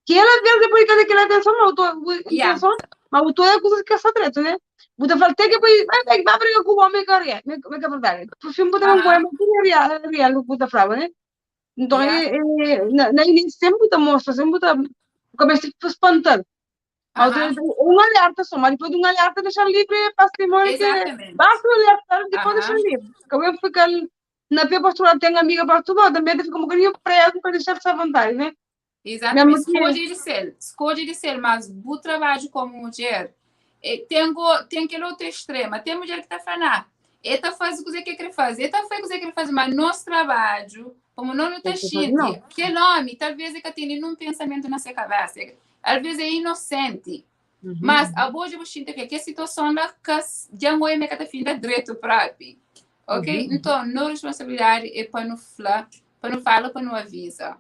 que ela vê depois que ela atenção, mas eu tô atenção, mas eu tô é coisa que essa treta, né? Botar falta que depois vai vai brigar com o homem que é, me que é verdade. Por fim botar um poema que é real, botar frava, né? Então, na início sempre botar mostra, sempre botar começa a espantar. Um alerta só, mas depois de um alerta deixar livre para se que basta o alerta, depois deixar livre. Porque eu fico na pé pastoral, tenho amiga para tudo, também fica um bocadinho preso para deixar-se à vontade, né? Exatamente. Escolhe de ser, escolhe de ser, mas o trabalho como mulher, tem, tem aquele outro extremo, tem mulher que está falando, ele está fazendo o que quer fazer, ele está fazendo o que quer fazer, mas nosso trabalho, como não está chique, que nome, talvez é que tem um pensamento na sua cabeça, às vezes é inocente, mas a boa de você que a situação lá que já não é que fim da direito próprio. Ok? Nton, nos responsabilidadi é pa nu fla, pa nu fala, pa nu aviza.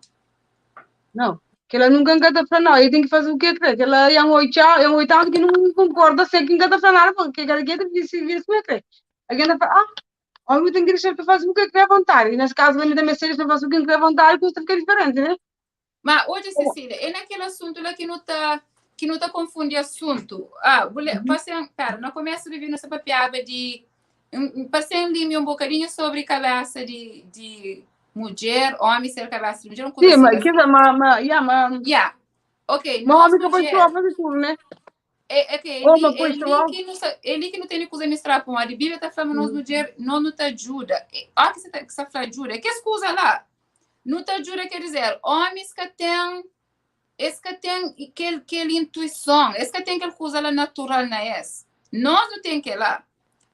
Não. Kela nunka N ka ta fla, não. El ten ki faze u ke kre. Kela é un oitxa, é un oitava ki nu konkorda se ki N ka ta fla nada, porque kada ken ta vive vida suma el kre. Algen ta fla, ah, omi ten ki dexa-l pa faze u ke kre avontadi. Nes kazu, ami tanbe, se dexa-m faze u ke N kre avontadi, kuza ta fika diferenti, ne? Ma odja Cecília, é naquele assunto lá que não tá que não tá confunde assunto. Ah, bule, uhum. Passei, pera, no começo do vídeo nós papiava de passei ali um bocadinho sobre cabeça de, de mulher, homem ser cabeça de mulher, um Sim, assim, mas, quer dizer, mas, mas, yeah, mas, yeah. Ok, mas homem que pode fazer tudo, né? É, é que Oh, ele, mas pois, ele tá que não ele que não tem coisa mostrar para a Bíblia tá falando nós mulher não nos ajuda. Olha que você tá que você fala ajuda, que excusa lá? Não te ajuda quer dizer, homens que têm esse que tem aquele, aquele intuição, esse que tem aquela coisa lá natural na esse. Nós não tem que lá.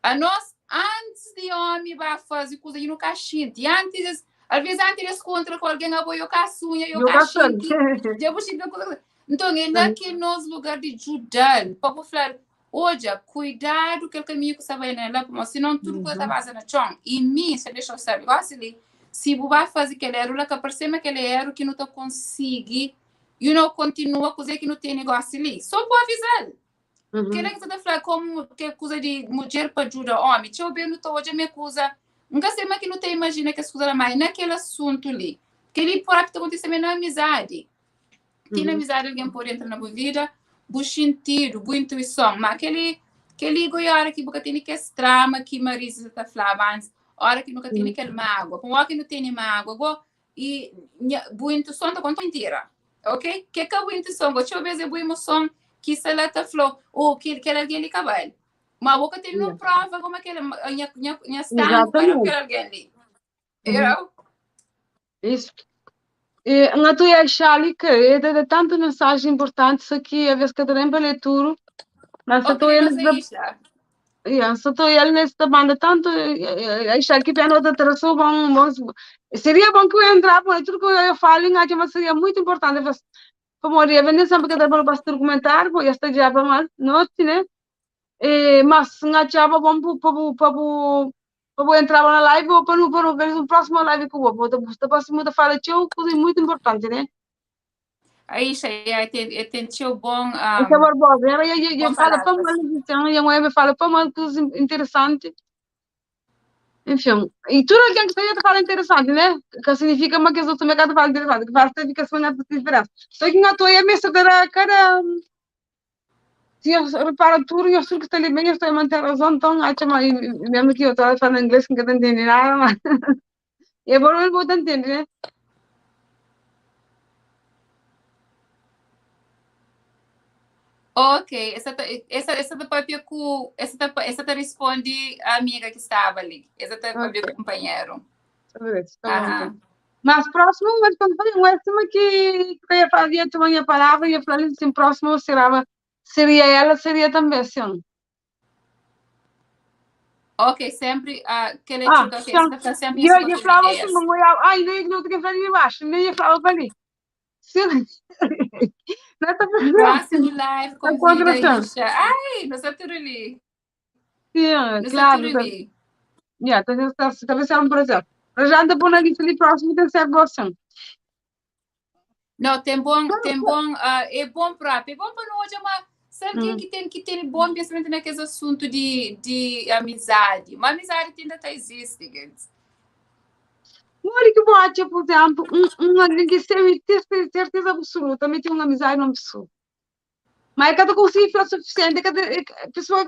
A nós, antes de homem vai fazer coisa e não cachinte. E antes, às vezes antes eles encontram com alguém, eu eu caçunha, eu cachinte. Já vou sentir coisa. Então, é lá que nós lugar de ajudar, para falar, olha, cuidado que o caminho que você vai lá, porque senão tudo que você vai na chão. E mim, você deixa eu saber, gosto ali, se você vai fazer aquele erro, lá que aparece aquele erro que não te consegue, e não continua a coisa que não tem negócio ali. Só vou avisar. Uhum. Que é que você está falando como que é coisa de mulher para ajudar homem. Deixa eu ver, não estou hoje a minha coisa. Nunca sei mais que não te imagina que as coisas mais naquele assunto ali. Que ele por que acontece na amizade. Tem uhum. amizade alguém pode entrar na boa vida, bu sentido, bu intuição, mas aquele aquele hora que você tem que trama que Marisa está falando antes, hora que nunca tem uhum. aquele mágoa, com hora que não tem mágoa, e bu intuição tá conta mentira, ok? Que que a bu intuição, deixa eu ver se bu emoção que se ela tá falou, ou que que alguém ali cabelo. Mas boca tem não prova como aquele minha minha minha stand para aquele alguém ali. Eu? Isso. E, nga tu ia achar ali que é de tanta mensagem importante, isso aqui, a vez que eu para ler tudo, mas só estou ele Yeah, só estou ele nesta banda tanto, achar que pena outra tração, bom, bom, seria bom que eu entrar, porque tudo que eu falo, mas seria muito importante, como eu vender sempre que eu para documentário, porque esta já para mais noite, né? E, mas nga chava bom para para entrar na live ou para para ver o próximo live que eu vou. Vou próximo da fala teu, coisa muito importante, né? Aí, é tem tem teu bom. Um, é Barbosa, ela ia fala para uma então, e a mulher fala para uma coisa interessante. Enfim, e tudo alguém que esteja a falar interessante, né? Que significa uma que os outros também que falam interessante, que faz fica só na diferença. Só que não estou aí a mesa da cara. Se eu reparo tudo, eu sei que está ali bem, eu estou a manter a razão, então, acho que mesmo que eu estou a falar inglês, que não entendo nada, mas. É bom, eu vou entender, né? Ok, essa essa essa tá papia com essa tá essa tá responde a amiga que estava ali. Essa tá papia com o companheiro. Tá bom, Mas próximo, mas quando falei, um último que eu ia falar, ia tomar minha palavra, ia falar assim, próximo será, seria ela, seria também assim. Ok, sempre aquele ah, que okay, tá sempre eu ia falar assim, não ia, ai, nem não tinha falar embaixo, nem ia falar para ali. Não tá Próximo live, convida Isha. Ai, não sei tudo ali. Sim, claro. Tá. Yeah, talvez seja um prazer. Mas já anda por ali, ali próximo tem ser você. Não, tem bom, tem bom, uh, é bom próprio, é bom para nós, mas sabe quem que tem que tem bom pensamento naquele assunto de, de amizade. Uma amizade ainda tá existe, gente. Olha que boate, por exemplo, um, um alguém que sempre tem certeza absoluta, também tem uma amizade numa pessoa. Mas é cada consigo falar suficiente, é cada é, pessoa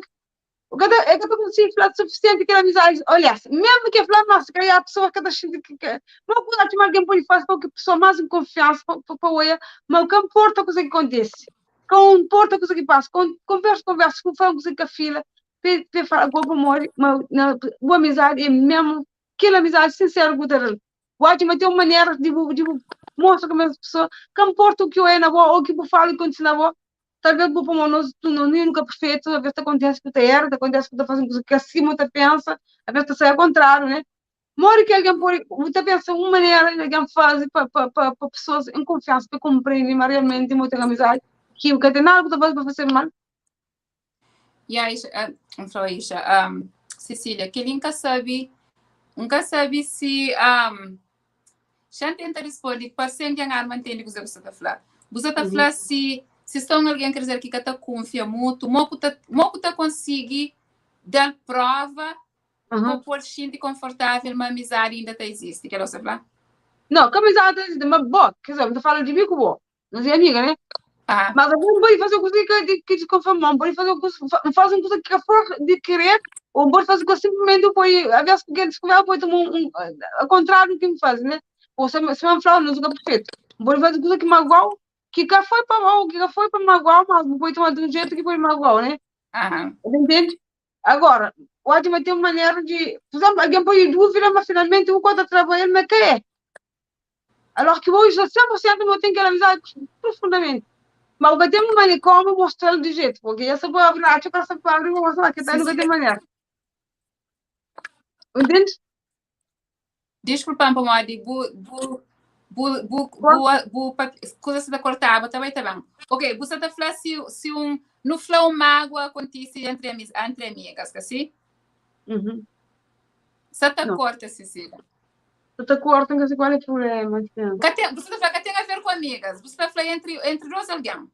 cada é cada consigo falar suficiente que amizade, olha, mesmo que falar, mas que a pessoa cada que que não pode chamar alguém pode fazer com que pessoa mais em confiança para olhar, mas o que importa coisa que acontece. Com importa coisa que passa, com conversa, conversa, com fala coisa que a filha, pe fala com amor, mas na boa amizade é mesmo aquela amizade sincera com o Pode, mas tem uma maneira de, de mostrar como as pessoas, que importa o que eu é na boa, ou o que eu falo e acontece na boa, talvez vou para uma nós não nunca perfeito, às vezes acontece que te erra, acontece que te fazendo coisa que acima te pensa, às vezes te sai ao contrário, né? Mora que alguém pode, você pensa uma maneira que alguém faz para para para pessoas em confiança, para compreender, mas realmente tem muita amizade, que o que tem nada que para fazer mal. E aí, uh, Isha, um, Cecília, que nunca sabe N ka sabe si um, xa N tenta responde, parse-m ki N arma ntende kuzê bu sta ta fla. Bu sta ta fla si si sta un algen, ker dizer, ki ka ta kunfia mutu, mo ku ta mo ku ta konsigi da-l prova pa pô-l xinti konfortável ma amizadi inda ta izisti. Kel-la bu sta fla? Não, que amizade ta izisti, ma bo, ker dizer, N ta fala di mi ku bo, nos é amiga, né? Mas abo N pode faze kuza ki ki diskonforma-m, N pode faze kuza, N faze un kuza ki ka for di kirer, ou N pode faze kuza sinplismenti N pode, aves ku kel diskuverta, N pode toma un kontráriu di ki N faze, né? Ou sima N fla, nos ka perfeitu. N pode faze kuza ki maguau, ki ka foi pa mau, ki ka foi pa maguau, mas bu pode toma di un jetu ki pode maguau, né? Bu ta intende? Agora, o odja ma ten un manera di, pur izénplu, algen pode dúvida ma finalmenti bu ka ta traba el, ma ka é. Alors ki hoje 100% no ten kel amizadi profundamenti. Ma bu ka ten manera komu mostral di jetu, porque ya sa pa abri atxa ka sa pa abri pa mostra ki ta nu ka ten manera. Entende? Desculpa-m pamodi bu bu bu bu bu bu kuza sa ta kortaba ta bai ta ben. Ok, bu sa ta fla si si un nu fla un mágua kontise entri entri amigas, ka si? Uhum. Sa ta korta, Cecília. Sa ta korta, N ka si kual é problema ki ten. Ka ten, bu sa ta fla ka ten a ver ku amigas, bu sa ta fla entri entri dos algen.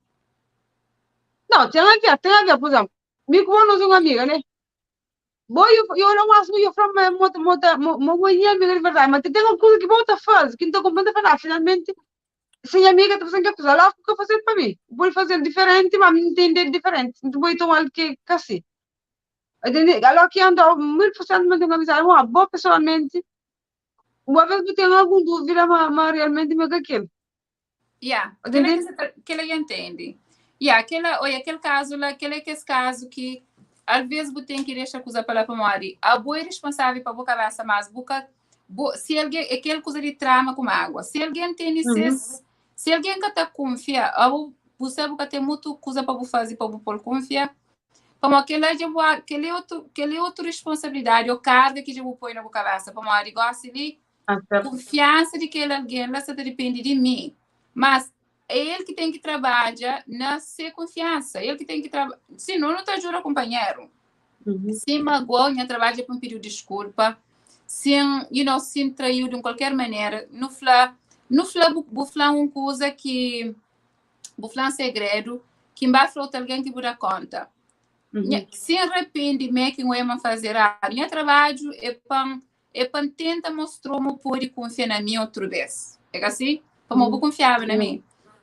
Não, ten a ver, ten a ver, por exemplo, mi ku bo nos é un amiga, né? Bo eu, eu não acho que eu falo, mas mo, mo, ta- mo, mo, mo é amiga de verdade, mas tem uma coisa que bo ta faz, que não tá compreendendo, fala, ah, finalmente, se amiga tá fazendo que coisa, lá o que fazer para mim, vou fazer diferente, mas me entender diferente, então vou tomar que que assim. Entende? Alô que anda 1000% mas tem uma amizade, uma boa pessoalmente, uma vez que tem alguma dúvida, mas, mas realmente me que aquilo. Yeah, kela Entende? ki sa ta- kela ya entende. Yeah, kela, oia, kel kazu la, kela é kes kazu ki alvês bu ten ki dexa kuza pa la pamodi abo é responsável pa bu kabesa, mas bu ka bu, si algen, é kel kuza di trama ku mágua. Si algen tene ses, si algen ka ta kunfia, abo bu sabe bu ka ten mutu kuza pa bu faze pa bu pô-l kunfia, pamodi kela dja bu a, kel é otu, kel é otu responsabilidadi ô karga ki dja bu poi na bu kabesa, pamodi gosi li Ah, certo. Kunfiansa di kel algen la sta ta dipende di mi. Mas é el ki ten ki trabadja na se kunfiansa. El ki ten ki traba... Si no, nu ta ajuda kunpanheru. Si N magoa-u, nha trabadju é pa N pidi-u diskulpa. Si N, you know, si N trai-u di un kualker manera, nu fla, nu fla, bu, bu fla-m un kuza ki, bu fla-m segredu ki N ba fla otu algen ki bu da konta. Nha, si N rapende mê ki N oia ma N faze eradu, nha trabadju é pa N É pa N tenta mostrou ma bu pode kunfia na mi otru bês. É ka si? Pamodi bu kunfiaba na mi.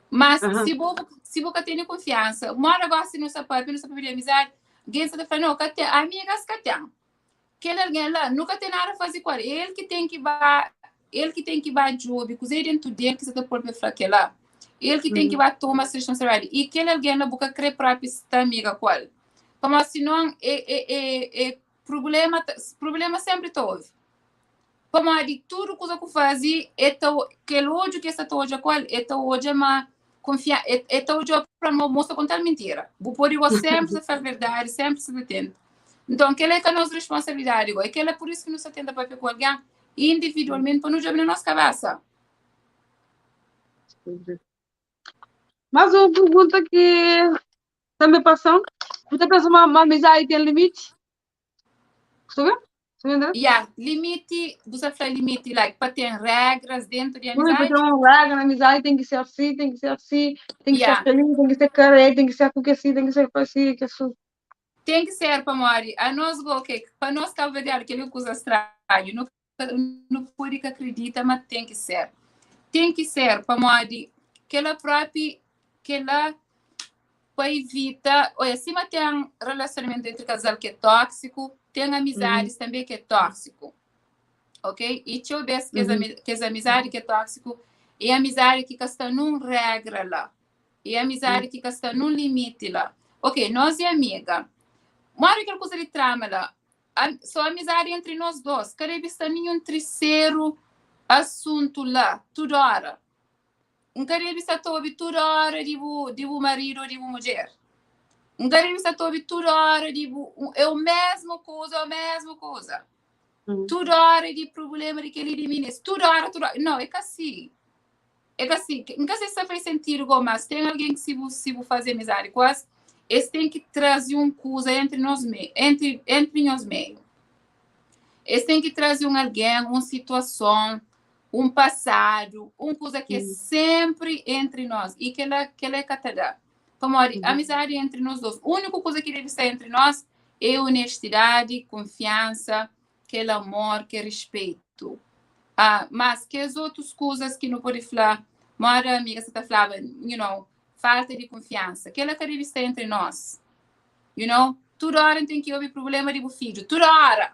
Mas si bo si bo ka tene kunfiansa, moda gosi nu sta papia, nu sta papia di amizadi, algen sta ta fla, no, ka ten, amigas ka ten. Kel algen la, nu ka ten nada faze ku el. El ki ten ki ba, el ki ten ki ba djobe kuzê dentu del ki sta ta pô-l pa el fla kel-la. El ki ten ki ba toma se responsabilidadi. I kel algen la bu ka krê propi sta amiga ku el. Pamodi sinon é é é é Prubléma ta, prubléma sénpri ta obi. Pamodi tudu kuza ku faze, e ta, kel odju ki e sta ta odja ku el, e ta odja ma kunfia, e, e ta odja pa ma mo sta konta-l mintira. Bu pode gosta sénpri ta fla verdadi, sénpri sta ta tenta. Nton, kel-la é ka nos responsabilidadi go. É kel-la pur isu ki nu sta tenta papia ku algen individualmenti pa nu djobe na nos kabésa. Más un pergunta ki Tanbe pasa-m. Bu ta pensa ma ma amizadi ten limiti? Sta ben? Sta ben, André? Ya, limiti, bu sa fla limiti, like, pa ten regras dentu di Ui, pa amizadi? ten un regra na amizadi ten ki ser si, ten ki ser si, ten ki ser Ya. kel-li, ten ki ser kare, ten ki ser ku ke si, ten ki ser pa si, ke su. Ten ki ser pamodi anos go, ok, pa nos kabuverdianu kel-li é un kuza stranhu, nu nu pode ka kridita ma ten ki ser. Ten ki ser pamodi kela propi kela pa ivita, oia, sima ten relasionamentu entri kazal ki é tóksiku, ten amizadis tanbe ki é tóksiku. Ok? I txeu bes kes, kes amizadi ki é tóksiku é amizadi ki ka sta nun regra la. É amizadi ki ka sta nun limiti la. Ok, nos é amiga. Modi kel kuza di trama la? Só amizadi entri nos dos, ka debe sta ninhun triseru asuntu la tudu óra. N ka debe sta ta obi tudu óra di bu di bu maridu ô di bu mudjer. N ka debe sta ta obi tudu óra di bu é o mésmu kuza, é o mésmu kuza. Tudu óra di prubléma di kel-li di minis, tudu óra, tudu óra. Nau, é ka si. É ka si. N ka se si ta faz sentidu go, mas ten algen ki si bu si bu faze amizadi ku es, es ten ki traze un kuza entri nos me, entri entri nhos meiu. Es ten ki traze un algen, un situason, un pasadu, un kuza ki é sénpri entri nos i kel-la kel-la é ka ta da. Pamodi amizadi é entri nos dôs. Úniku kuza ki debe sta entri nos é onestidadi, kunfiansa, kel amor, kel rispeitu. Ah, mas kes otus kuzas ki nu pode fla, moda amiga sa ta flaba, you know, falta di kunfiansa, kel-la ka debe sta entri nos. You know, tudu óra N ten ki obi prubléma di bu fidju, tudu óra!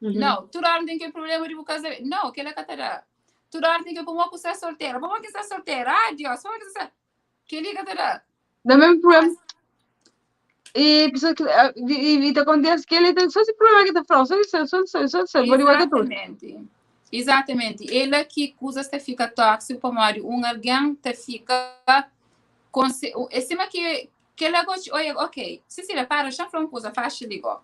Nau, tudu óra N ten ki obi prubléma di bu kazamentu. Nau, kel-la ka ta da. Tudu óra N ten ki obi pamodi ku sta soltera, pamodi ki N sta soltera, ah Diós, pamodi ki N sta. Kel-li ka ta da. Da mesmu prubléma. E pessoa que e, e te acontece que ele tem só esse problema que te fala, só isso, só isso, só isso, pode igual que tudo. Exatamente. Exatamente. É lá que coisas ta fica tóxico pamodi um alguém ta fica com é sima que Kel-la gosi, oia, ok. Cecília, para, xa-m fla un kuza, faxi li go.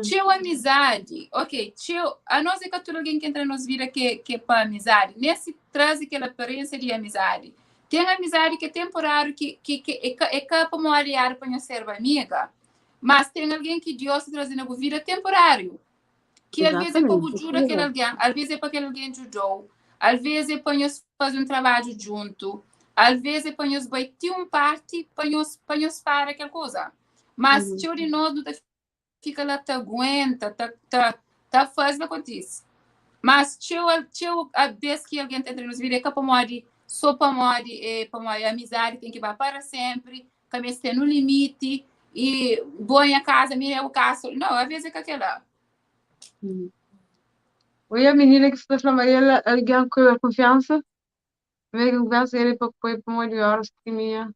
Txeu amizadi, ok, txeu, anos é ka tudu algen ki entra na nos vida ke, ke pa amizadi, nen si traze kel aparênsia di amizadi. Ten amizadi ki é temporáriu, ki, ki, ki é ka, é ka pamodi éra pa nhos serba amiga, mas ten algen ki Diós ta traze na bu vida temporáriu. Ki alvês é pa bu djuda kel algen, alvês é pa kel algen djuda-u, alvês é pa nhos faze un trabadju djuntu, alvês é pa nhos bai ti un párti pa nhos pa nhos para kel kuza. Mas txeu di nos nu ta fika la ta aguenta, ta ta ta faze pa kontise. Mas txeu txeu bês ki algen ta entra na nos vida é ka pamodi sô pamodi é pamodi amizadi ten ki ba para sénpri, ka meste ten un limiti e bo é nha casa, mi é bu casa. Não, às vezes é ka kela. Oi, a menina que está falando, ela, alguém com a confiança, também com confiança, ele para pôr para uma de horas que minha.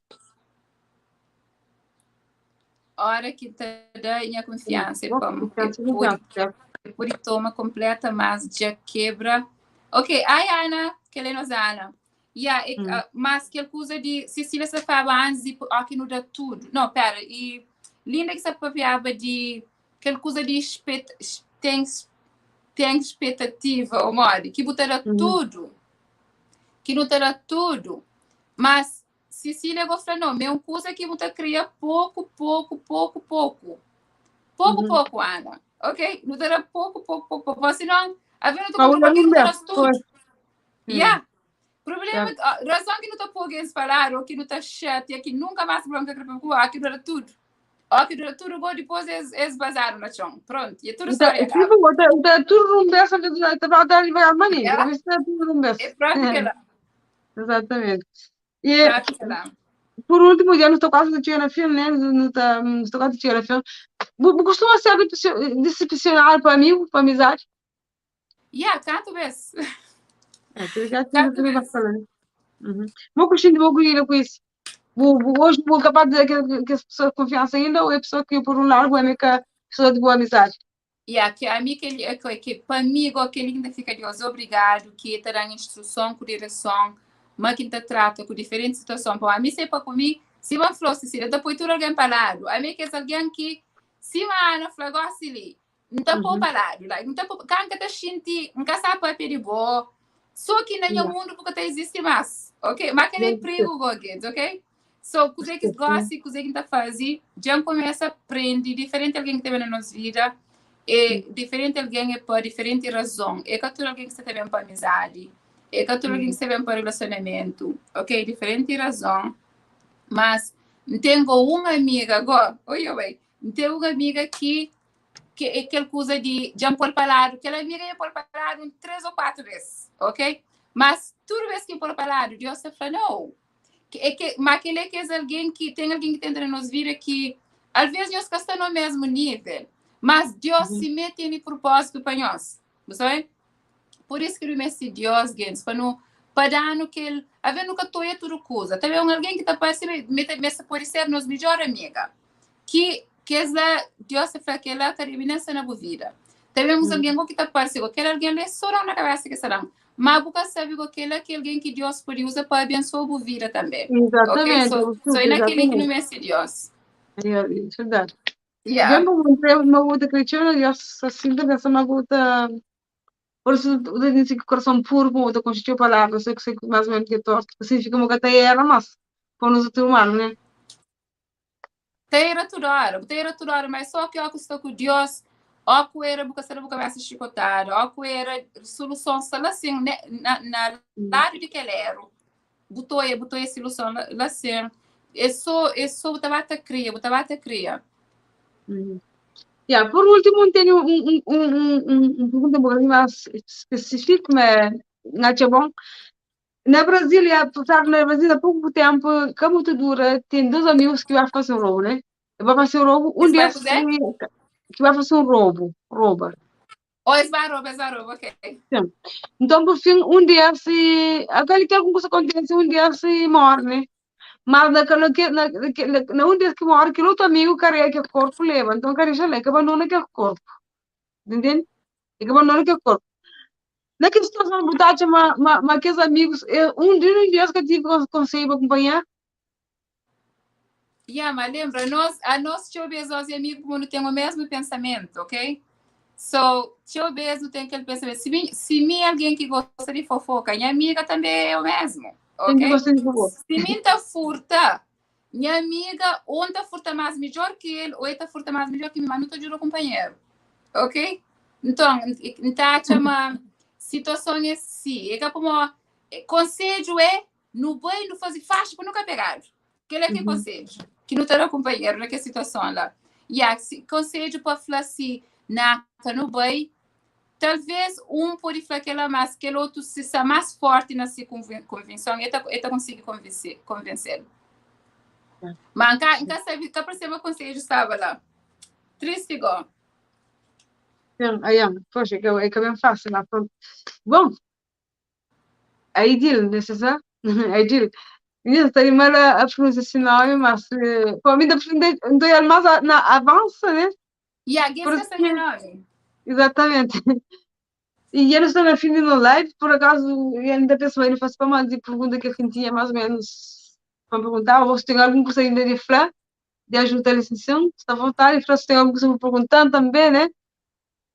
Hora que te dá minha confiança, é para por toma completa, mas já quebra. Ok, ai Ana, que ela é nos Ana. Yeah, e, uh, mas kel kuza di Cecília sa falaba antes di ok nu da tudo. Não, pera, e Linda que sa papiaba di kel kuza di expet, ten, ten expectativa, ou modi, ki bu ta da tudo. Ki nu ta da tudo. Mas Cecília go fla não, é um kuza ki bu ta kria pouco, pouco, pouco, pouco. Pouco, pouco, Ana. Ok? Nu ta da pouco, pouco, pouco, pouco. Senão, a ver, nu ta compra qualquer nu ta da tudo. Yeah. Problema, yeah. razão que não tá pouco eles falaram, que não tá chato, é que nunca mais problema que eu ah, que dura tudo. Ó, que dura tudo, bom, depois eles, eles vazaram no chão. Pronto, e é tudo história. Tipo, tá tudo num berço, tá para dar devagar maninho. Yeah. Tá tudo num berço. É pronto que lá. Exatamente. E por último, já não estou quase chegando a fim, né? Não tá, não estou quase chegando a fim. Bu costuma ser decepcionado para amigo, para amizade? Yeah, kantu bes. É, tu já tinha tudo para falar. Vou curtindo, vou curtindo com isso. Vou, vou, hoje vou capaz de dizer que, que as pessoas confiança ainda ou é pessoa que por um lado é meio pessoa de boa amizade. Yeah, que a mim que ele que, que para mim igual aquele que fica Deus obrigado que te dá instrução com direção, mas que te trata com diferente situação. Para mim sempre comigo, se uma flor se depois tudo alguém para lado. A mim que é alguém que se uma Ana flor gosta ali, N ta pô pa ladu, like, N ta pô, ka N ka ta xinti, N ka sa papia di bo, so ki na nha mundu bu ka ta izisti mas, ok? Ma kel é prigu go kids, ok? So, kuzê ki gosi, kuzê ki N ta fazi, dja N kumesa prendi diferenti algen ki ta ben na nos vida, e diferenti algen é pa diferenti razon, é ka tudu algen ki sta ta ben pa amizadi, é ka tudu algen ki sta ben pa relasionamentu, ok? Diferenti razon, mas N ten go un amiga go, oi oi, N ten un amiga ki ke é kel kuza di dja N pô-l pa ladu, kel amiga dja pô-l pa ladu un três ô kuatu bês, ok? Mas tudu bês ki N pô-l pa ladu, Deus ta fla, nau. É ke, má kel-li é kes algen ki, ten algen ki ta entra na nos vida ki alvês nhos ka sta no mesmu nível, mas Deus simé tene propósitu pa nhos. Bu sabe? Pur isu ki nu meste Deus, gentis, pa nu pa da-nu kel, alvês nu ka ta oia tudu kuza. Talvês un algen ki ta parse me ta me pode ser nos midjór amiga, ki kes la, Deus ta fla kel-la ka debe nen sta na bu vida. Talvês uns algen ki ta parse ku kel algen li é sô da-u na kabésa ki sta da-m, má bu ka sabe ku kel-la ki algen ki Deus pode uza pa abensua bu vida tanbê. Ok? Exatamente, So, so é na kel-li ki nu meste Deus. É, é verdade. Yeah. Bem bom, uma outra cresceu, eu assim também pensa uma outra. Por isso, eu tenho que coração puro, com outra constitui a palavra, sei que sei mais ou menos que é torto, assim fica uma cateira, mas para nós outro humano, né? Ta era tudu óra, bu ta era tudu óra, mas só ki óki sta ku Dios, Ó ku era bu ka sta da bu kabesa xikotadu, ó ku era soluson sta la sin, na, na ladu di kel eru. Bu ta oia, bu ta oia soluson la, la sin. É so, é so bu ta ba ta kria, bu ta ba ta kria. Uhum. Yeah, por último, N tene un pergunta un bokadinhu más spesífiku, ma N atxa bon. Na Brasil, ya, sabe, na Brasil, há pouco tempo, ka mutu dura, ten dos amigos ki ba fase un roubo, né? E ba fase un roubo, un Es vai des fazer? ki ba fase un roubo, rouba. Oh, es ba rouba, es ba rouba, ok. Sim. Então, por fim, um des, aquele que alguma coisa acontece, um des morre, né? Mas na, na, na, na, na um des que morre, aquele outro amigo carrega aquele corpo, leva. Então, carrega lá, que abandona aquele corpo. Entende? Que abandona aquele corpo. Na ki situason bu ta atxa ma, ma, ma kes amigus é un di un di es ka tive konselhu pa kunpanhar? Ya, ma lembra, nos, anos txeu bês nos é amigu pamodi nu ten o mesmu pensamentu, ok? So, txeu bês nu ten kel pensamentu. Si mi, si mi é algen ki gosta di fofoka, nha amiga tanbê é o mesmu, Ten ki ok? gosta di fofoka. Si mi N ta furta, nha amiga ô N ta furta más midjór ki el ô el ta furta más midjór ki mi, má nu ta djuda kunpanheru, ok? Nton, N ta atxa ma situason é si. É ka pamodi konsedju é nu bai nu faze faxi pa nu ka pegadu. Kel-la ki é konsedju ki nu ta da kunpanheru na kes situason la. Ya, konsedju pa fla si na ka nu bai, talvês un pode fla kel-la, mas kel otu si sta más fórti na se konvinson, el ta, el ta konsigi konvense-l. Má N ka, N ka sabe, ka parse ma konsedju staba la. Tristi gó. Sim, aian, poxa, é ka ben fásil lá, pronto. Bom, Aidil, nesse sa? Aidil. Minha, está mal a pronúncia esse nome, mas pô, me dá dou mais na avança, né? Ya, gen Por ka sabe nome. Exatamente. E eu estou na fim de no live, por acaso, eu ainda penso, ele faz para uma pergunta que eu tinha mais ou menos para perguntar, ou se tem algum coisa ainda de falar, de ajuda a licença, está à vontade, se tem alguma coisa para perguntar também, né?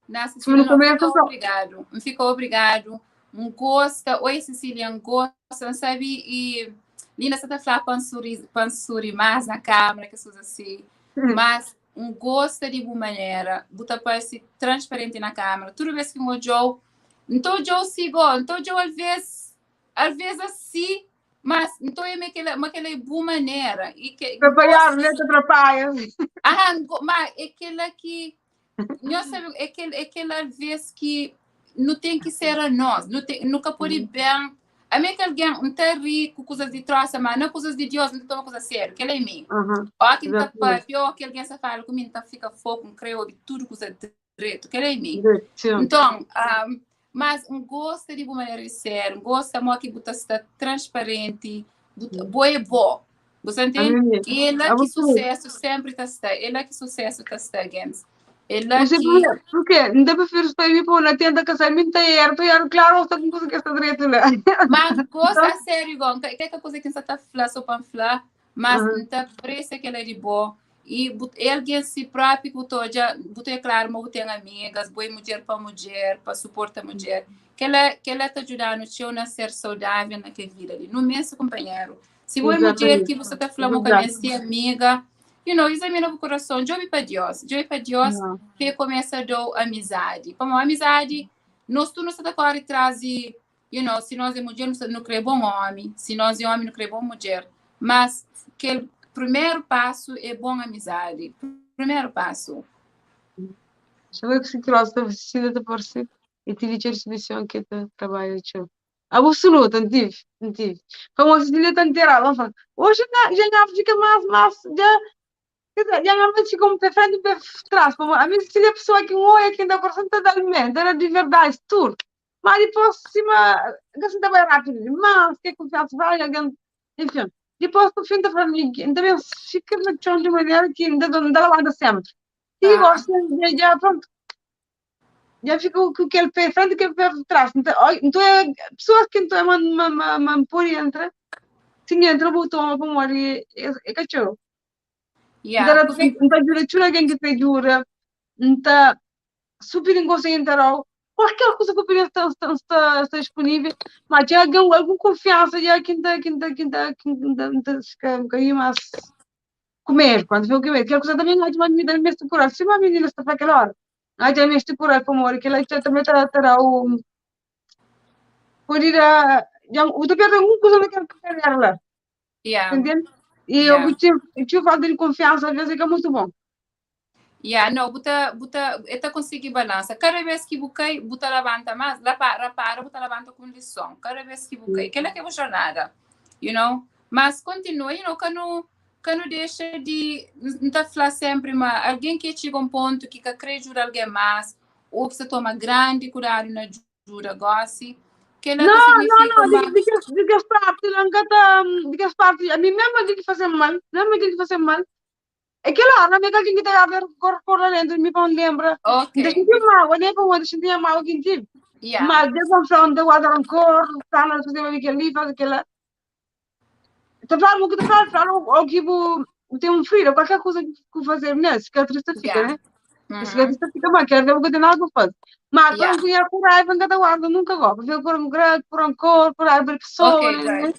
Na, Se Cecília, não não, começa, ficou só. obrigado. Ficou obrigado. Um gosta. Oi, Cecília, um gosta, não sabe? E Linda, você tá falando pansuri, pansuri mais na câmera, que se assim. Mas um gosta de boa maneira, buta parece transparente na câmera. Toda vez que um Joe, então Joe sigo, então Joe às vezes assim, mas então é aquela, aquela boa maneira. E que, Atrapalhar, né? Te atrapalha. Ah, mas é aquela que nós sabemos, é aquela, é aquela vez que não tem que ser a nós, não tem, nunca pode bem. A mim que alguém não está rico, coisas de troça, mas não coisas de Deus, não toma coisa sério, que ela é mim. Ó, quem tá pior que alguém se fala comigo, tá fica fogo, um creio, tudo coisa direito, que ela é mim. Então, mas um gosto de boa maneira de ser, um gosto amor que você está transparente, boa é boa. Você entende? E ela que sucesso sempre está está, ela que sucesso está está against. Ela Você que por quê? Não dá para ver para mim pôr na tenda casamento é erro, claro, está com coisa que está direito lá. Mas gosta a sério, igual, que é coisa que você está falando, só para falar, mas não está presa que ela é de boa. E alguém se próprio botou já, botou é claro, mas tem amigas, boa mulher para mulher, para suportar mulher, que ela está ajudando o a ser saudável naquela vida ali, no mesmo companheiro. Se boa mulher que você está falando com a minha amiga, examina o coração, jogue para Deus, jogue para Deus, que começa a dar amizade. Como amizade, nós tu não está corre atrás e, se nós é mulher, não crê bom homem, se nós é homem, não crê bom mulher. Mas que o primeiro passo é bom amizade. Primeiro passo. Deixa eu ver que se trouxe da oficina da Porci e tive a distribuição que te trabalho. Absoluto, não tive, não tive. Como a Cecília está inteirada, ela fala, hoje já não fica mais, mais, já, quer dizer, já não fica um pé frente e um pé atrás. Como a minha Cecília é a pessoa que olha, que ainda coração está dando alimento, era de verdade, tudo. Mas depois, cima, assim, está bem rápido demais, que confiança vai, alguém, enfim. Depois, no fim da família, ainda bem, fica no chão de maneira que ainda não dá lá sempre. E gosta, já, pronto. Já fica com aquele pé frente e aquele pé atrás. Então, então é pessoas que então é uma, uma, uma, por entra, se entra, botou uma como ali, é cachorro. Yeah. Então, então, jura, alguém que te jura, então, super engosta entrar, qualquer coisa que eu pedir está, está, está, está disponível, mas já algum, alguma confiança, já que ainda, que ainda, que ainda, que ainda, ainda fica um bocadinho mais comer, quando vê o comer, aquela coisa também não é de uma menina mesmo por Se uma menina está para aquela hora, Ah, dja meste kural pamodi kel-la txeu tanbê ta ta da-u pode da dja bu ta perde algun kuza na kel karera la. Yeah. Entende? E Yeah. eu tive, eu tive falta de confiança, às vezes é que é muito bom. Yeah, no, bu ta, bu ta, e ta konsigi balansa. Kada bes ki bu kai, bu ta labanta mas, lapa, rapara, bu ta labanta ku un lison. Kada bes ki bu kai. Kela ki é bu jornada, you know? Mas kontinua, you know, ka nu, ka nu dexa di, N ta fla sempri ma algen ki txiga un pontu ki ka kre djuda algen mas, ou ki sta toma grandi kudadu na djuda gosi, kela ka Não, não, signifika não, ma de, de, que, de que as partes, não tá, de que as partes, a mim mesmo aquilo que fazer mal, mesmo aquilo que fazer mal, aquela hora, mesmo aquilo que tem a ver com cor lá dentro, me põe lembra, Ok. não sentia mal, nem para onde sentia mal que tive. Yeah. Mas de confronto, guarda rancor, tá na fazer aquele ali, faz aquela. Tá falando o que tá falando, fala ou que bu tem um filho, qualquer coisa que fazer, né? Cicatriz fica, Yeah. né? Uhum. Cicatriz fica mal, quer ver o que tem nada para fazer. Mas Yeah. quando cunhar por raiva, não guarda, nunca gosto. Ver por um grande, por rancor, por raiva de pessoa, Ok, né? good.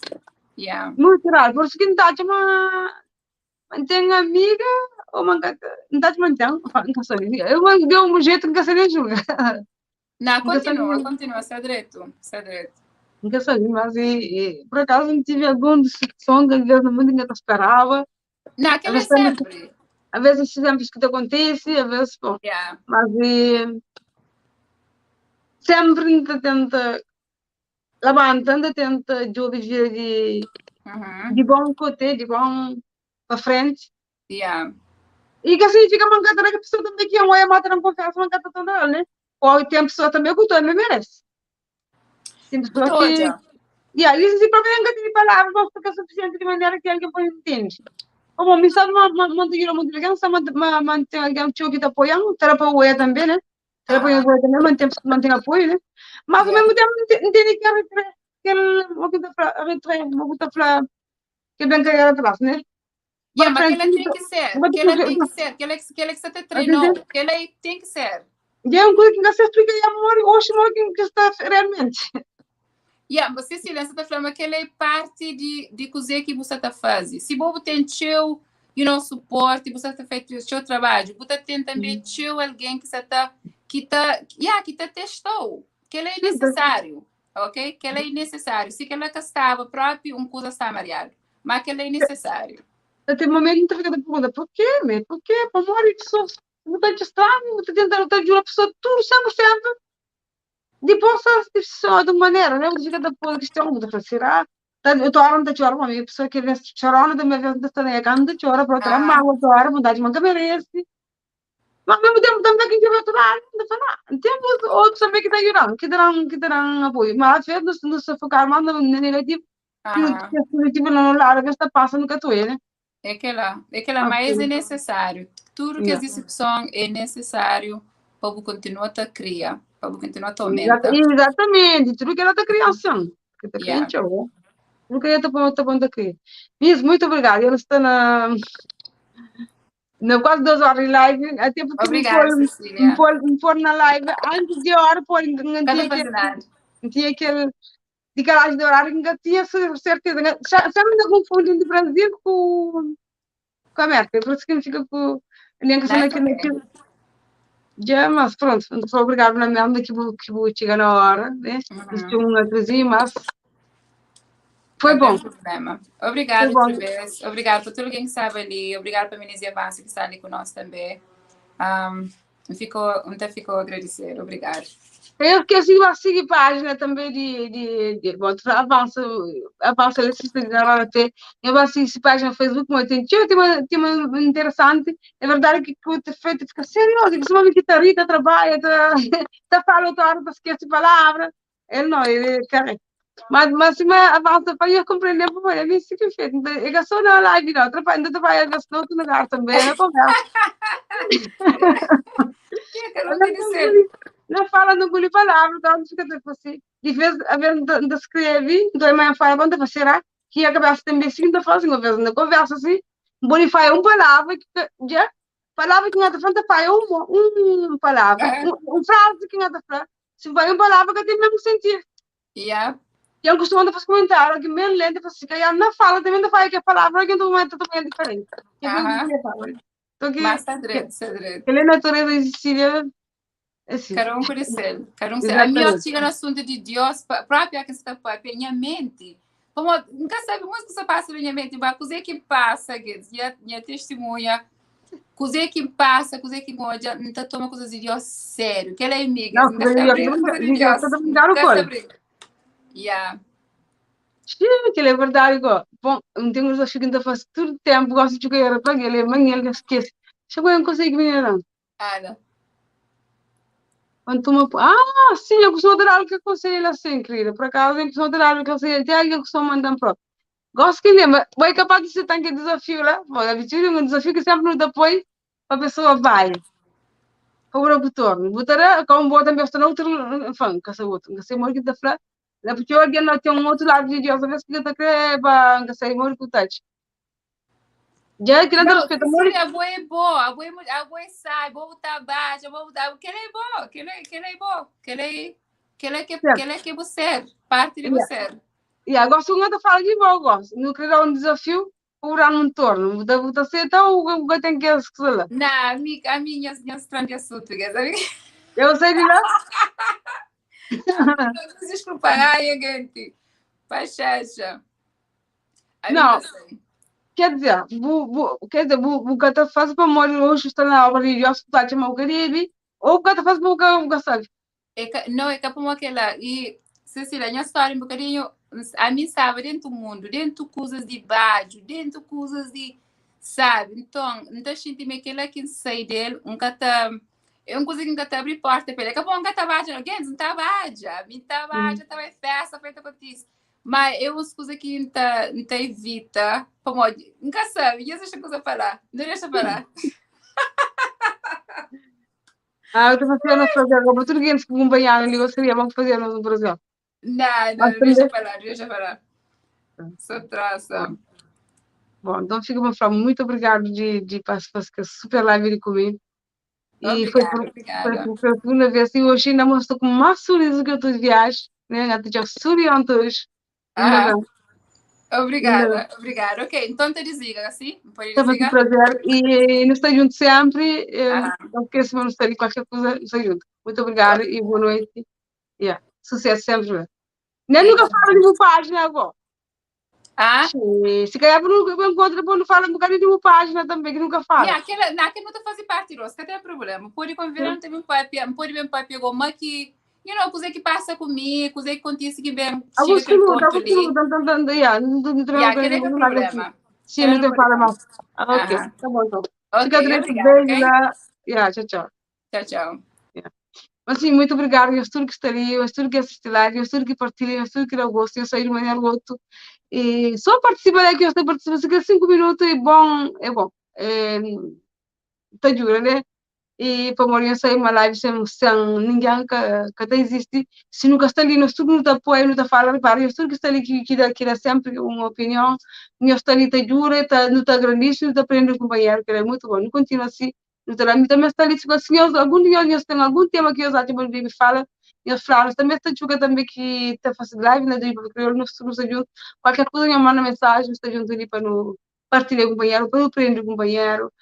Yeah. Muito raro. Por isso que não tá uma tem amiga ou uma não tá te mantendo, não sei. Eu deu um jeito que você nem julga. Não, Nunca sabia. continua, continua, está direito, está direito. Nunca sabia, mas e, e, por acaso não tive alguma decepção que às vezes no mundo ainda esperava. Não, aquilo é vezes também- sempre. Às vezes sempre que te acontece, às vezes, bom, Yeah. mas e, sempre ainda tenta levanta, ainda tenta jogar de, Uhum. de bom côté, de bom para frente. Yeah. E que significa mancada que a pessoa também que é uma mata não confiança, mancada toda, né? Ou tem pessoa também que também merece. Tem pessoa que. Toda. Yeah, isso se próprio nunca tive palavras, mas fica suficiente de maneira que alguém pode entender. Como me sabe, manter uma ligação, manter alguém que te apoiando, terá para o também, né? Terá para o também, manter, manter apoio, né? Mas ao Yeah. mesmo tempo, entende que que o que tá retrait, o que tá que bem que era atrás, né? Yeah, mas Para aquela frente, tem que ser, mas aquela depois- tem que ser, aquela que, aquela que você te treinou, aquela tem que ser. E é uma coisa que não se explica e amor, hoje não é que está realmente. Yeah, mas Cecília, você está falando que ela é parte de coisa que você está fazendo. Se você tem seu, you know, suporte, você está feito o seu trabalho, você tem também seu alguém que você está, que tá, yeah, que te testou, que ela é necessário, ok? Que ela é necessário. Se que ela que estava próprio, um coisa está mareado, mas que ela é necessário. Até o momento que fica da pergunta, por quê, meu? Por quê? Por amor de pessoa, não está te estranho, você tenta lutar de uma pessoa tudo 100%. Depois, só de uma maneira, né? Você fica da porra questão, você fala, será? Eu estou a te chora, uma pessoa que vem chorando da minha vez, está na cama, chora, para outra, Ah. mal, chora, vontade de uma merece. Mas ao mesmo tempo também que eu estou lá, não fala, tem outros também que estão ajudando, que terão apoio. Mas às vezes não se focar mais no negativo, Ah. que o positivo não lá, às vezes está passando que tu é, né? É aquela, mas é necessário. Tudo que Yeah. existe opção é necessário para você continuar a criar, para você continuar a Exata- aumentar. Exatamente, tudo que ela está criando, que está Yeah. criando, tudo que ela está pondo aqui. Miss, muito obrigada. Ela está na quase 2 horas de live, até porque Obrigada, me Cecília. pôr, me pôr na live antes de hora, pôr, não Cada tinha fazer aquele, nada. não tinha aquele de caralho de horário, não tinha certeza. Sempre me confundindo de Brasil com a América, por isso que fica com nem que Não, naquilo, ok. naquilo. Já, mas pronto, sou obrigada na merda que vou chegar na hora, né? Uhum. Um atrasinho, mas foi Não bom. tem problema. Obrigada Foi bom. outra vez. Obrigada por tudo quem estava ali. Obrigada para a Menezes Avanço que está ali conosco também. Ficou, então ficou a agradecer. Obrigada. Eu esqueci de seguir página também de bom, avança, avança até. Eu vou seguir página no Facebook, mas tem uma interessante. É verdade que o te feito fica serioso, que se uma que tá rica, trabalha, tá, tá falando outra hora, tá esquece palavra. Ele não, ele quer. Mas se avança para eu compreender, por favor, é isso que feito. Eu só na live, não, trabalho, ainda trabalho no outro lugar também, na conversa. Que não tem que ser. Não fala, não engole palavra, então fica tipo assim. De vez a vez não escreve, então a mãe fala, quando será que a cabeça também assim, não faz uma vez, na conversa assim, bonify uma palavra, que já, palavra que não está falando, faz uma palavra, um frase que não está falando, se vai uma palavra que tem mesmo sentido. Yeah. E eu costumo fazer comentário, que mesmo lento, assim, que não fala, também não fala que a palavra que no momento também é diferente. Aham. Então, que, Mas está direito, está direito. que é natureza de Sicília. É si. Cada um com seu. Cada um seu. A mim, chega no assunto de Deus, próprio a que está papia, minha mente. Como, nunca sabe muito que se passa na minha mente, mas coisa que passa, minha testemunha, coisa que passa, coisa que gosta, não tá toma coisas de Deus sério, que ela é amiga, Não, nunca sabe coisa de Deus. Nunca sabe. Yeah. Xiii, aquilo é verdade, igual. Bom, não tenho uns amigos que ainda faz todo tempo, gosto de jogar para ele, amanhã ele esquece. Chegou eu não consigo me não. Ah, não. Quando uma... Ah, sim, eu costumo dar algo que aconselho assim, querida. Por acaso, eu costumo dar algo que aconselho, até alguém costuma mandar próprio. Gosto que lembra, vai capaz de ser tanque desafio lá. Bom, é um desafio que sempre nos apoio para a pessoa vai. Para o retorno. Botará, como boa também está no outro, enfim, que se outro, que se morre que está fora. Lá porque alguém não tem um outro lado de Deus, às vezes que está querendo, que se morre com o touch. Já que não Não, respeita muito. Cecília, a boa é boa, a boa é sabe, boa tá baixa, boa tá, que ela é boa, que ela é boa, que ela é que, que ela é que você, parte de você. E agora se uma fala de boa, gosto. Não queria dar um desafio, cobrar um torno. Vou aceitar o que tem que escolher. Não, a minha, minha estranha assunto, sabe? Eu sei de lá. Desculpa, ai, gente. Pachacha. Não. Quer dizer, quer dizer, o que tá faz para morrer hoje está na obra de Deus, tá chamando o Caribe, ou o que tá faz para o que sabe. É que, não, é que como aquela, e Cecília, minha história um bocadinho, a mim sabe, dentro do mundo, dentro coisas de baixo, dentro coisas de, sabe, então, não senti-me aquela que sei dele, um cata, é uma coisa que nunca te abre porta para ele, acabou, nunca tá baixo, alguém não tá baixo, a mim tá baixo, tá em festa, feita para ti. Mas eu uso coisa que não te evita, como, nunca sabe, e essa coisa falar, não deixa falar. Ah, eu estou fazendo fazer agora, português que acompanharam ali, seria bom fazer no Brasil. Não, não, deixa falar, deixa falar. Só traça. Bom, então fica uma forma, muito obrigado de participar, que é super live comigo. E Obrigada, foi, foi a segunda vez, e hoje ainda estou com mais sorriso que eu estou de viagem, né? Eu já sorri hoje. Ah, obrigada, obrigada. Ok, então te desliga, assim? Pode Tá desligar? um prazer. E nos está junto sempre. Não esqueça de nos estar qualquer coisa, nos está junto. Muito obrigada e boa noite. Yeah. Sucesso sempre. Nem nunca falo de uma página agora. Ah? Se calhar eu encontro, não fala um bocadinho de uma página também, que nunca fala. Yeah, aquela, não, aquela não faz parte, Rosa, que tem problema. Pode convidar, não tem um pai, pode bem pai pegou, mas que, you know, coisa que passa comigo, coisa que acontece que bem, chega aquele ponto ali. Yeah, aquele é que é problema. Sim, não tem fala mal. Ah, ok, tá bom então. Ok, Fica direito, obrigada, beijo ok? lá. Yeah, tchau, tchau. Tchau, tchau. Mas sim, muito obrigada. Eu estou que estaria, eu estou que assistir lá, eu estou que partilha, eu estou que dá gosto, eu saí de manhã ao outro. E só participar aqui, eu estou participando, aqui 5 minutos é bom, é bom. É, te juro, né? E para morrer, eu saí uma live sem ninguém que até existe. Se nunca está ali, nós tudo não te apoia, não te fala, repara, eu estou que está ali, que dá sempre uma opinião, eu estou ali, te juro, te, não te agradece, não te aprende com o companheiro, que é muito bom. Não continua assim. Não também está ali, se senhor, algum dia nós tem algum tema que eu já tive me fala, eu falo, também está julga também que está fazendo live, né, de porque nós nos ajuda, qualquer coisa me manda mensagem, está junto ali para não partilhar com o companheiro, para não aprender com o companheiro,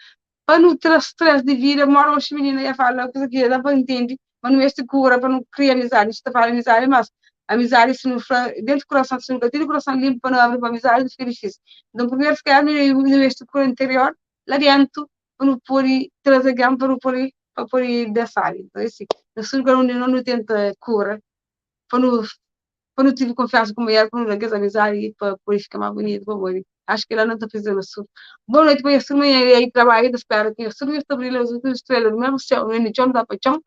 para não ter stress de vida, mora hoje menina e fala coisa que dá para entender, mas não é este cura, para não criar amizade, isto fala amizade, mas amizade, se não for dentro do coração, se não tem o coração limpo para não abrir para amizade, fica difícil. Então, primeiro, se calhar, no este cura interior, lá dentro, para não pôr trazer gama, para pôr dessa área. Então, é assim, no sul, onde não tenta cura, para não ter confiança com a mulher, para não ter amizade e para por ficar mais bonito, para pôr. Acho que ela não está fazendo isso. Boa noite, para a e aí trabalho, espero que a sua está brilhando as outras estrelas no mesmo céu, no chão da paixão.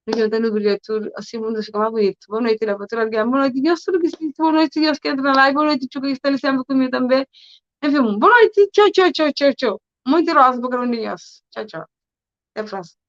No no brilho tudo, assim o mundo fica mais bonito. Boa noite, lá para alguém. Boa noite, Deus, tudo que boa noite, Deus que entra na live. Boa noite, que está ali sempre comigo também. Enfim, boa noite. Tchau, tchau, tchau, tchau, tchau. Muito rosa para cada um de nós. Tchau, tchau. Até a próxima.